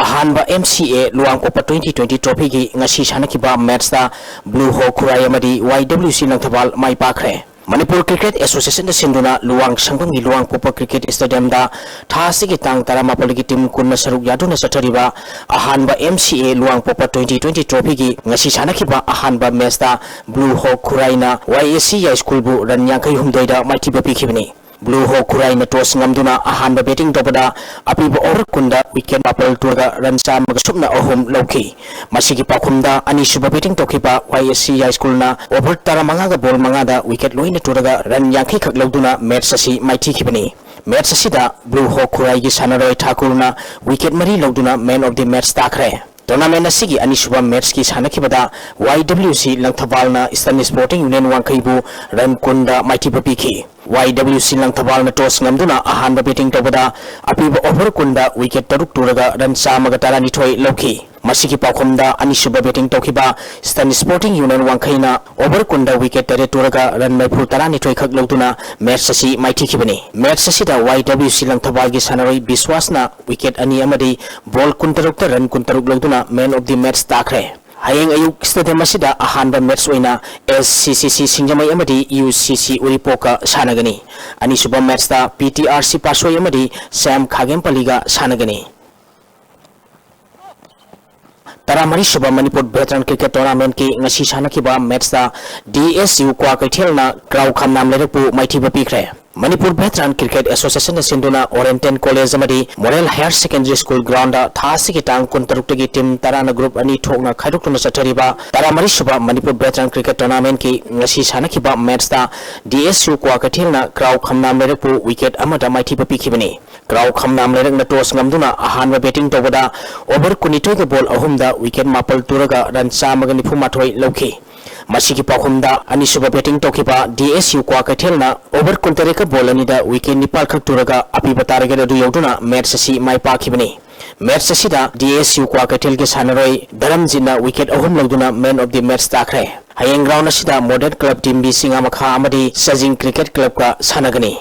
ꯑꯍꯥꯟꯕ M C A ꯂꯨꯋꯥꯡꯄꯣꯛꯄ twenty twenty trophyꯒꯤ ꯉꯁꯤ ꯁꯥꯟꯅꯈꯤꯕ matchꯇ Blue Hawk ꯈꯨꯔꯥꯏ ꯑꯃꯗꯤ Y W C ꯂꯪꯊꯕꯥꯜ ꯃꯥꯏ ꯄꯥꯛꯈ꯭ꯔꯦ꯫ ꯃꯅꯤꯄꯨꯔ ꯀ꯭ꯔꯤꯀꯦꯠ ꯑꯦꯁꯣꯁꯤꯌꯦꯁꯟꯅ ꯁꯤꯟꯗꯨꯅ ꯂꯨꯋꯥꯡꯁꯪꯕꯝꯒꯤ ꯂꯨꯋꯥꯡꯄꯣꯛꯄ ꯀ꯭ꯔꯤꯀꯦꯠ ꯁ꯭ꯇꯦꯗꯤꯌꯝꯗ ꯊꯥ ꯑꯁꯤꯒꯤ ꯇꯥꯡ ꯇꯔꯥꯃꯥꯄꯜꯒꯤ ꯇꯤꯝ ꯀꯨꯟꯅ ꯁꯔꯨꯛ ꯌꯥꯗꯨꯅ ꯆꯠꯊꯔꯤꯕ ꯑꯍꯥꯟꯕ M C A ꯂꯨꯋꯥꯡꯄꯣꯛꯄ twenty twenty trophyꯒꯤ ꯉꯁꯤ ꯁꯥꯟꯅꯈꯤꯕ ꯑꯍꯥꯟꯕ ꯃꯦꯆꯇ Blue Hawk ꯈꯨꯔꯥꯏꯅ Y S C ꯌꯥꯏꯁ꯭ꯀꯨꯜꯕꯨ run ꯌꯥꯡꯈꯩ ꯍꯨꯝꯗꯣꯏꯗ ꯃꯥꯏꯊꯤꯕ ꯄꯤꯈꯤꯕꯅꯤ꯫ Blue Hawk ꯈꯨꯔꯥꯏꯅ toss ꯉꯝꯗꯨꯅ ꯑꯍꯥꯟꯕ batting ꯇꯧꯕꯗ ꯑꯄꯤꯕ over ꯀꯨꯟꯗ wicket ꯃꯥꯄꯜ ꯇꯨꯔꯒ run ꯆꯥꯝꯃꯒ ꯁꯨꯞꯅ ꯑꯍꯨꯝ ꯂꯧꯈꯤ꯫ ꯃꯁꯤꯒꯤ ꯄꯥꯎꯈꯨꯝꯗ ꯑꯅꯤꯁꯨꯕ batting ꯇꯧꯈꯤꯕ Y S C ꯌꯥꯏꯁ꯭ꯀꯨꯜꯅ over ꯇꯔꯥꯃꯉꯥꯒ ball ꯃꯉꯥꯗ wicket ꯂꯣꯏꯅ ꯇꯨꯔꯒ run ꯌꯥꯡꯈꯩ ꯈꯛ ꯂꯧꯗꯨꯅ match ꯑꯁꯤ ꯃꯥꯏꯊꯤꯈꯤꯕꯅꯤ꯫ Match ꯑꯁꯤꯗ Blue Hawk ꯈꯨꯔꯥꯏꯒꯤ ꯁꯥꯟꯅꯔꯣꯏ ꯊꯥꯀꯨꯔꯅ wicket ꯃꯔꯤ ꯂꯧꯗꯨꯅ man of the match ꯇꯥꯈ꯭ꯔꯦ꯫ Tournament ꯑꯁꯤꯒꯤ ꯑꯅꯤꯁꯨꯕ matchꯀꯤ ꯁꯥꯟꯅꯈꯤꯕꯗ Y W C ꯂꯪꯊꯕꯥꯜꯅ Eastern Sporting Union ꯋꯥꯡꯈꯩꯕꯨ run ꯀꯨꯟꯗ ꯃꯥꯏꯊꯤꯕ ꯄꯤꯈꯤ꯫ Y W C ꯂꯪꯊꯕꯥꯜꯅ toss ꯉꯝꯗꯨꯅ ꯑꯍꯥꯟꯕ batting ꯇꯧꯕꯗ ꯑꯄꯤꯕ over ꯀꯨꯟꯗ wicket ꯇꯔꯨꯛ ꯇꯨꯔꯒ run ꯆꯥꯝꯃꯒ ꯇꯔꯥꯅꯤꯊꯣꯏ ꯂꯧꯈꯤ꯫ ꯃꯁꯤꯒꯤ ꯄꯥꯎꯈꯨꯝꯗ ꯑꯅꯤꯁꯨꯕ batting ꯇꯧꯈꯤꯕ Eastern Sporting Union ꯋꯥꯡꯈꯩꯅ over ꯀꯨꯟꯗ wicket ꯇꯔꯦꯠ ꯇꯨꯔꯒ run ꯃꯔꯤꯐꯨ ꯇꯔꯥꯅꯤꯊꯣꯏ ꯈꯛ ꯂꯧꯗꯨꯅ match ꯑꯁꯤ ꯃꯥꯏꯊꯤꯈꯤꯕꯅꯤ꯫ Match ꯑꯁꯤꯗ Y W C ꯂꯪꯊꯕꯥꯜꯒꯤ ꯁꯥꯟꯅꯔꯣꯏ ꯕꯤꯁ꯭ꯋꯥꯁꯅ wicket ꯑꯅꯤ ꯑꯃꯗꯤ ball ꯀꯨꯟꯇꯔꯨꯛꯇ run ꯀꯨꯟꯇꯔꯨꯛ ꯂꯧꯗꯨꯅ man of the match ꯇꯥꯈ꯭ꯔꯦ꯫ ꯍꯌꯦꯡ ꯑꯌꯨꯛ stadium ꯑꯁꯤꯗ ꯑꯍꯥꯟꯕ match ꯑꯣꯏꯅ S C C C ꯁꯤꯡꯖꯃꯩ ꯑꯃꯗꯤ U C C ꯎꯔꯤꯄꯣꯛꯀ ꯁꯥꯟꯅꯒꯅꯤ꯫ ꯑꯅꯤꯁꯨꯕ matchꯇ P T R C ꯄꯥꯠꯁꯣꯏ ꯑꯃꯗꯤ ꯁꯦꯝ ꯈꯥꯒꯦꯝꯄꯜꯂꯤꯒ ꯁꯥꯟꯅꯒꯅꯤ꯫ ꯇꯔꯥꯃꯔꯤꯁꯨꯕ ꯃꯅꯤꯄꯨꯔ Veteran Cricket Tournamentꯀꯤ ꯉꯁꯤ ꯁꯥꯟꯅꯈꯤꯕ matchꯇ D S U ꯀ꯭ꯋꯥꯀꯩꯊꯦꯜꯅ ꯀ꯭ꯔꯥꯎ ꯈꯝꯅꯥꯝ ꯂꯩꯔꯛꯄꯨ ꯃꯥꯏꯊꯤꯕ ꯄꯤꯈ꯭ꯔꯦ꯫ ꯃꯅꯤꯄꯨꯔ Veteran Cricket Associationꯅ ꯁꯤꯟꯗꯨꯅ Oriental College ꯑꯃꯗꯤ Model Higher Secondary School groundꯗ ꯊꯥ ꯑꯁꯤꯒꯤ ꯇꯥꯡ ꯀꯨꯟꯇꯔꯨꯛꯇꯒꯤ team ꯇꯔꯥꯅ group ꯑꯅꯤ ꯊꯣꯛꯅ ꯈꯥꯏꯗꯣꯛꯇꯨꯅ ꯆꯠꯊꯔꯤꯕ ꯇꯔꯥꯃꯔꯤꯁꯨꯕ ꯃꯅꯤꯄꯨꯔ Veteran Cricket Tournamentꯀꯤ ꯉꯁꯤ ꯁꯥꯟꯅꯈꯤꯕ matchꯇ D S U ꯀ꯭ꯋꯥꯀꯩꯊꯦꯜꯅ ꯀ꯭ꯔꯥꯎ ꯈꯝꯅꯥꯝ ꯂꯩꯔꯛꯄꯨ wicket ꯑꯃꯗ ꯃꯥꯏꯊꯤꯕ ꯄꯤꯈꯤꯕꯅꯤ꯫ ꯀ꯭ꯔꯥꯎ ꯈꯝꯅꯥꯝ ꯂꯩꯔꯛꯅ toss ꯉꯝꯗꯨꯅ ꯑꯍꯥꯟꯕ batting ꯇꯧꯕꯗ over ꯀꯨꯟꯅꯤꯊꯣꯏꯒ ball ꯑꯍꯨꯝꯗ wicket ꯃꯥꯄꯜ ꯇꯨꯔꯒ run ꯆꯥꯝꯃꯒ ꯅꯤꯐꯨ ꯃꯥꯊꯣꯏ ꯂꯧꯈꯤ꯫ ꯃꯁꯤꯒꯤ ꯄꯥꯎꯈꯨꯝꯗ ꯑꯅꯤꯁꯨꯕ batting ꯇꯧꯈꯤꯕ D S U ꯀ꯭ꯋꯥꯀꯩꯊꯦꯜꯅ over ꯀꯨꯟꯇꯔꯦꯠꯀ ball ꯑꯅꯤꯗ wicket ꯅꯤꯄꯥꯜ ꯈꯛ ꯇꯨꯔꯒ ꯑꯄꯤꯕ target ꯑꯗꯨ ꯌꯧꯗꯨꯅ match ꯑꯁꯤ ꯃꯥꯏ ꯄꯥꯛꯈꯤꯕꯅꯤ꯫ Match ꯑꯁꯤꯗ D S U ꯀ꯭ꯋꯥꯀꯩꯊꯦꯜꯒꯤ ꯁꯥꯟꯅꯔꯣꯏ ꯙꯔꯝꯖꯤꯠꯅ wicket ꯑꯍꯨꯝ ꯂꯧꯗꯨꯅ man of the match ꯇꯥꯈ꯭ꯔꯦ꯫ ꯍꯌꯦꯡ ground ꯑꯁꯤꯗ Model Club Team B ꯆꯤꯡꯉꯥꯃꯈꯥ ꯑꯃꯗꯤ ꯆꯖꯤꯡ Cricket Clubꯀ ꯁꯥꯟꯅꯒꯅꯤ꯫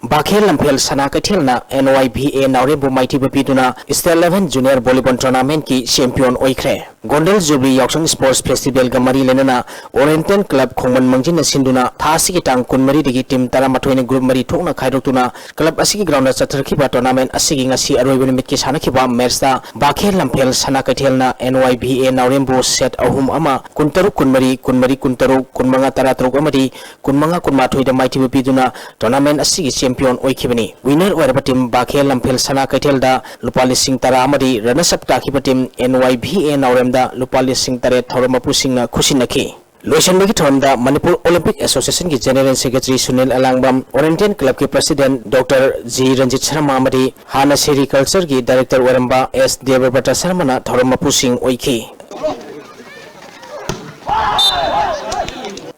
ꯕꯥꯈꯦꯜ ꯂꯝꯐꯦꯜ ꯁꯅꯥ ꯀꯩꯊꯦꯜꯅ N Y B A ꯅꯥꯎꯔꯦꯝꯕꯨ ꯃꯥꯏꯊꯤꯕ ꯄꯤꯗꯨꯅ State Level Junior Volleyball Tournamentꯀꯤ champion ꯑꯣꯏꯈ꯭ꯔꯦ꯫ ꯒꯣꯟꯗꯦꯜ ꯖꯨꯕ꯭ꯂꯤ ꯌꯥꯎꯁꯪ Sports Festivalꯒ ꯃꯔꯤ ꯂꯩꯅꯅ Oriental Club ꯈꯣꯡꯃꯟ ꯃꯥꯡꯖꯤꯟꯅ ꯁꯤꯟꯗꯨꯅ ꯊꯥ ꯑꯁꯤꯒꯤ ꯇꯥꯡ ꯀꯨꯟꯃꯔꯤꯗꯒꯤ team ꯇꯔꯥꯃꯥꯊꯣꯏꯅ group ꯃꯔꯤ ꯊꯣꯛꯅ ꯈꯥꯏꯗꯣꯛꯇꯨꯅ club ꯑꯁꯤꯒꯤ groundꯗ ꯆꯠꯊꯔꯛꯈꯤꯕ tournament ꯑꯁꯤꯒꯤ ꯉꯁꯤ ꯑꯔꯣꯏꯕ ꯅꯨꯃꯤꯠꯀꯤ ꯁꯥꯟꯅꯈꯤꯕ matchꯇ ꯕꯥꯈꯦꯜ ꯂꯝꯐꯦꯜ ꯁꯅꯥ ꯀꯩꯊꯦꯜꯅ N Y B A ꯅꯥꯎꯔꯦꯝꯕꯨ set ꯑꯍꯨꯝ ꯑꯃ, ꯀꯨꯟꯇꯔꯨꯛ ꯀꯨꯟꯃꯔꯤ, ꯀꯨꯟꯃꯔꯤ ꯀꯨꯟꯇꯔꯨꯛ, ꯀꯨꯟꯃꯉꯥ ꯇꯔꯥꯇꯔꯨꯛ ꯑꯃꯗꯤ ꯀꯨꯟꯃꯉꯥ ꯀꯨꯟꯃꯥꯊꯣꯏꯗ ꯃꯥꯏꯊꯤꯕ ꯄꯤꯗꯨꯅ tournament ꯑꯁꯤꯒꯤ champion ꯑꯣꯏꯈꯤꯕꯅꯤ꯫ Winner ꯑꯣꯏꯔꯕ team ꯕꯥꯈꯦꯜ ꯂꯝꯐꯦꯜ ꯁꯅꯥ ꯀꯩꯊꯦꯜꯗ ꯂꯨꯄꯥ ꯂꯤꯁꯤꯡ ꯇꯔꯥ ꯑꯃꯗꯤ runners up ꯇꯥꯈꯤꯕ team N Y B A ꯅꯥꯎꯔꯦꯝꯗ ꯂꯨꯄꯥ ꯂꯤꯁꯤꯡ ꯇꯔꯦꯠ ꯊꯧꯔꯝ ꯃꯄꯨꯁꯤꯡꯅ ꯈꯨꯠꯁꯤꯟꯅꯈꯤ꯫ ꯂꯣꯏꯁꯤꯟꯕꯒꯤ ꯊꯧꯔꯝꯗ Manipur Olympic Associationꯒꯤ General Secretary Sunil ꯑꯂꯥꯡꯕꯝ, Oriental Clubꯀꯤ President Doctor G Ranjit Sharma ꯑꯃꯗꯤ ꯍꯥꯟꯅ Sericultureꯒꯤ Director ꯑꯣꯏꯔꯝꯕ S ꯗꯦꯕꯕ꯭ꯔꯇ ꯁꯔꯃꯅ ꯊꯧꯔꯝ ꯃꯄꯨꯁꯤꯡ ꯑꯣꯏꯈꯤ꯫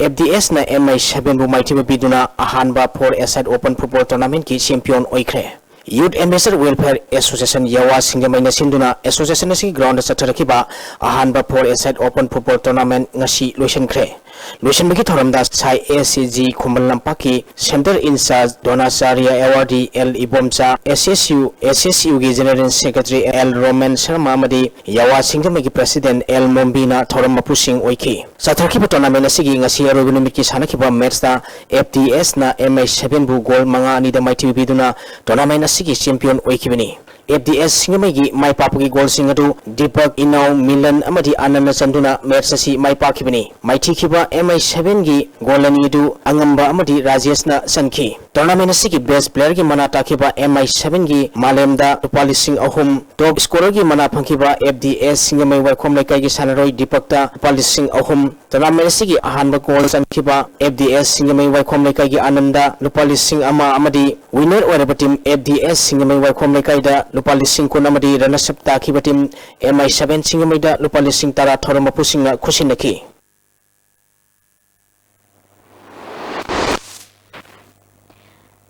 F D Sꯅ M I sevenꯕꯨ ꯃꯥꯏꯊꯤꯕ ꯄꯤꯗꯨꯅ ꯑꯍꯥꯟꯕ four-a-side open football tournamentꯀꯤ champion ꯑꯣꯏꯈ꯭ꯔꯦ꯫ Youth Amateur Welfare Association ꯌꯥꯋꯥ ꯁꯤꯡꯖꯃꯩꯅ ꯁꯤꯟꯗꯨꯅ association ꯑꯁꯤꯒꯤ groundꯗ ꯆꯠꯊꯔꯛꯈꯤꯕ ꯑꯍꯥꯟꯕ four-a-side open football tournament ꯉꯁꯤ ꯂꯣꯏꯁꯤꯟꯈ꯭ꯔꯦ꯫ ꯂꯣꯏꯁꯤꯟꯕꯒꯤ ꯊꯧꯔꯝꯗ ꯁꯥꯏ S C G ꯈꯨꯃꯟ ꯂꯝꯄꯥꯛꯀꯤ Center in Charge Dronacharya awardee L Ibomcha, S S U, S S Uꯒꯤ General Secretary L Romen Sarma ꯑꯃꯗꯤ ꯌꯥꯋꯥ ꯁꯤꯡꯖꯃꯩꯒꯤ President L ꯃꯣꯝꯕꯤꯅ ꯊꯧꯔꯝ ꯃꯄꯨꯁꯤꯡ ꯑꯣꯏꯈꯤ꯫ ꯆꯠꯊꯔꯛꯈꯤꯕ tournament ꯑꯁꯤꯒꯤ ꯉꯁꯤ ꯑꯔꯣꯏꯕ ꯅꯨꯃꯤꯠꯀꯤ ꯁꯥꯟꯅꯈꯤꯕ matchꯇ F D Sꯅ M I sevenꯕꯨ goal ꯃꯉꯥ ꯑꯅꯤꯗ ꯃꯥꯏꯊꯤꯕ ꯄꯤꯗꯨꯅ tournament ꯑꯁꯤꯒꯤ champion ꯑꯣꯏꯈꯤꯕꯅꯤ꯫ F D S ꯁꯤꯡꯖꯃꯩꯒꯤ ꯃꯥꯏ ꯄꯥꯛꯄꯒꯤ goalꯁꯤꯡ ꯑꯗꯨ ꯗꯤꯄꯛ, ꯏꯅꯥꯎ, ꯃꯤꯂꯟ ꯑꯃꯗꯤ ꯑꯅꯟꯅ ꯆꯟꯗꯨꯅ match ꯑꯁꯤ ꯃꯥꯏ ꯄꯥꯛꯈꯤꯕꯅꯤ꯫ ꯃꯥꯏꯊꯤꯈꯤꯕ M I sevenꯒꯤ goal ꯑꯅꯤ ꯑꯗꯨ ꯑꯉꯝꯕ ꯑꯃꯗꯤ ꯔꯥꯖꯦꯁꯅ ꯆꯟꯈꯤ꯫ Tournament ꯑꯁꯤꯒꯤ best playerꯒꯤ ꯃꯅꯥ ꯇꯥꯈꯤꯕ M I sevenꯒꯤ ꯃꯥꯂꯦꯝꯗ ꯂꯨꯄꯥ ꯂꯤꯁꯤꯡ ꯑꯍꯨꯝ, top scorerꯒꯤ ꯃꯅꯥ ꯐꯪꯈꯤꯕ F D S ꯁꯤꯡꯖꯃꯩ ꯋꯥꯏꯈꯣꯝ ꯂꯩꯀꯥꯏꯒꯤ ꯁꯥꯟꯅꯔꯣꯏ ꯗꯤꯄꯛꯇ ꯂꯨꯄꯥ ꯂꯤꯁꯤꯡ ꯑꯍꯨꯝ, tournament ꯑꯁꯤꯒꯤ ꯑꯍꯥꯟꯕ goal ꯆꯟꯈꯤꯕ F D S ꯁꯤꯡꯖꯃꯩ ꯋꯥꯏꯈꯣꯝ ꯂꯩꯀꯥꯏꯒꯤ ꯑꯅꯟꯗ ꯂꯨꯄꯥ ꯂꯤꯁꯤꯡ ꯑꯃ ꯑꯃꯗꯤ winner ꯑꯣꯏꯔꯕ team F D S ꯁꯤꯡꯖꯃꯩ ꯋꯥꯏꯈꯣꯝ ꯂꯩꯀꯥꯏꯗ ꯂꯨꯄꯥ ꯂꯤꯁꯤꯡ ꯀꯨꯟ ꯑꯃꯗꯤ runners up ꯇꯥꯈꯤꯕ team M I seven ꯁꯤꯡꯖꯃꯩꯗ ꯂꯨꯄꯥ ꯂꯤꯁꯤꯡ ꯇꯔꯥ ꯊꯧꯔꯝ ꯃꯄꯨꯁꯤꯡꯅ ꯈꯨꯠꯁꯤꯟꯅꯈꯤ꯫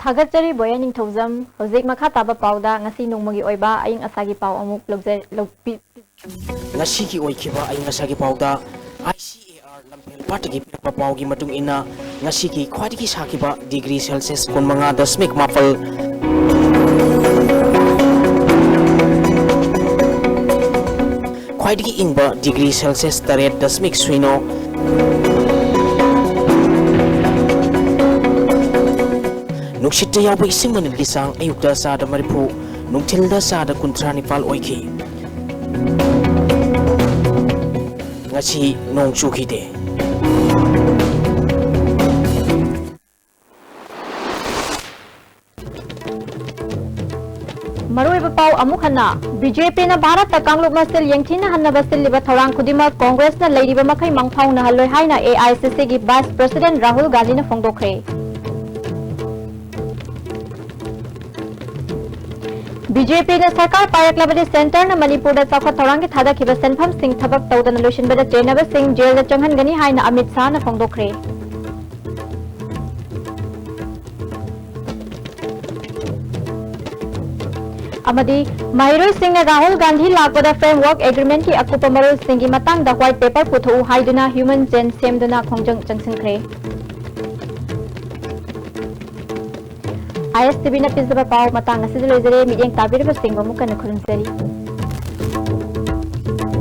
ꯊꯥꯒꯠꯆꯔꯤ ꯕꯣꯌꯦ ꯅꯤꯡꯊꯧꯖꯝ꯫ ꯍꯧꯖꯤꯛ ꯃꯈꯥ ꯇꯥꯕ ꯄꯥꯎꯗ ꯉꯁꯤ ꯅꯣꯡꯃꯒꯤ ꯑꯣꯏꯕ ꯑꯏꯪ ꯑꯁꯥꯒꯤ ꯄꯥꯎ ꯑꯃꯨꯛ ꯂꯧꯖ-, ꯂꯧꯕꯤ-, ꯉꯁꯤꯒꯤ ꯑꯣꯏꯈꯤꯕ ꯑꯏꯪ ꯑꯁꯥꯒꯤ ꯄꯥꯎꯗ I C A R ꯂꯝꯐꯦꯜ ꯄꯥꯠꯇꯒꯤ ꯄꯤꯔꯛꯄ ꯄꯥꯎꯒꯤ ꯃꯇꯨꯡ ꯏꯟꯅ, ꯉꯁꯤꯒꯤ ꯈ꯭ꯋꯥꯏꯗꯒꯤ ꯁꯥꯈꯤꯕ degree Celsius ꯀꯨꯟꯃꯉꯥ ꯗꯁꯃꯤꯛ ꯃꯥꯄꯜ, ꯈ꯭ꯋꯥꯏꯗꯒꯤ ꯏꯪꯕ degree Celsius ꯇꯔꯦꯠ ꯗꯁꯃꯤꯛ ꯁꯤꯅꯣ, ꯅꯨꯡꯁꯤꯠꯇ ꯌꯥꯎꯕ ꯏꯁꯤꯡ ꯃꯅꯤꯜꯒꯤ ꯆꯥꯡ ꯑꯌꯨꯛꯇ ꯆꯥꯗ ꯃꯔꯤꯐꯨ, ꯅꯨꯡꯊꯤꯜꯗ ꯆꯥꯗ ꯀꯨꯟꯊ꯭ꯔꯥ ꯅꯤꯄꯥꯜ ꯑꯣꯏꯈꯤ꯫ ꯉꯁꯤ ꯅꯣꯡ ꯆꯨꯈꯤꯗꯦ꯫ ꯃꯔꯨꯑꯣꯏꯕ ꯄꯥꯎ ꯑꯃꯨꯛ ꯍꯟꯅ꯫ ꯕꯤ ꯖꯦ ꯄꯤꯅ ꯚꯥꯔꯠꯇ ꯀꯥꯡꯂꯨꯞ ꯃꯁꯦꯜ ꯌꯦꯡꯊꯤꯅꯍꯟꯅꯕ ꯁꯤꯜꯂꯤꯕ ꯊꯧꯔꯥꯡ ꯈꯨꯗꯤꯡꯃꯛ ꯀꯣꯡꯒ꯭ꯔꯦꯁꯅ ꯂꯩꯔꯤꯕ ꯃꯈꯩ ꯃꯪꯐꯥꯎꯅꯍꯜꯂꯣꯏ ꯍꯥꯏꯅ ꯑꯦ ꯑꯥꯏ ꯁꯤ ꯁꯤꯒꯤ ꯚꯥꯏꯁ ꯄ꯭ꯔꯁꯤꯗꯦꯟꯠ ꯔꯥꯍꯨꯜ ꯒꯥꯟꯙꯤꯅ ꯐꯣꯡꯗꯣꯛꯈ꯭ꯔꯦ꯫ ꯕꯤ ꯖꯦ ꯄꯤꯅ ꯁꯔꯀꯥꯔ ꯄꯥꯏꯔꯛꯂꯕꯗꯤ ꯁꯦꯟꯇꯔꯅ ꯃꯅꯤꯄꯨꯔꯗ ꯆꯥꯎꯈꯠ ꯊꯧꯔꯥꯡꯒꯤ ꯊꯥꯗꯈꯤꯕ ꯁꯦꯟꯐꯝꯁꯤꯡ ꯊꯕꯛ ꯇꯧꯗꯅ ꯂꯣꯏꯁꯤꯟꯕꯗ ꯆꯦꯟꯅꯕꯁꯤꯡ ꯖꯦꯜꯗ ꯆꯪꯍꯟꯒꯅꯤ ꯍꯥꯏꯅ ꯑꯃꯤꯠ ꯁꯥꯍꯅ ꯐꯣꯡꯗꯣꯛꯈ꯭ꯔꯦ꯫ ꯑꯃꯗꯤ ꯃꯍꯩꯔꯣꯏꯁꯤꯡꯅ ꯔꯥꯍꯨꯜ ꯒꯥꯟꯙꯤ ꯂꯥꯛꯄꯗ framework agreementꯀꯤ ꯑꯀꯨꯞꯄ ꯃꯔꯣꯜꯁꯤꯡꯒꯤ ꯃꯇꯥꯡꯗ white paper ꯄꯨꯊꯣꯛꯎ ꯍꯥꯏꯗꯨꯅ human chain ꯁꯦꯝꯗꯨꯅ ꯈꯣꯡꯖꯪ ꯆꯪꯁꯤꯟꯈ꯭ꯔꯦ꯫ ꯑꯥꯏ ꯑꯦꯁ ꯇꯤ ꯚꯤꯅ ꯄꯤꯖꯕ ꯄꯥꯎ ꯃꯇꯥꯡ ꯑꯁꯤꯗ ꯂꯣꯏꯖꯔꯦ꯫ ꯃꯤꯠꯌꯦꯡ ꯇꯥꯕꯤꯔꯤꯕꯁꯤꯡꯕꯨ ꯑꯃꯨꯛ ꯍꯟꯅ ꯈꯨꯔꯨꯝꯖꯔꯤ꯫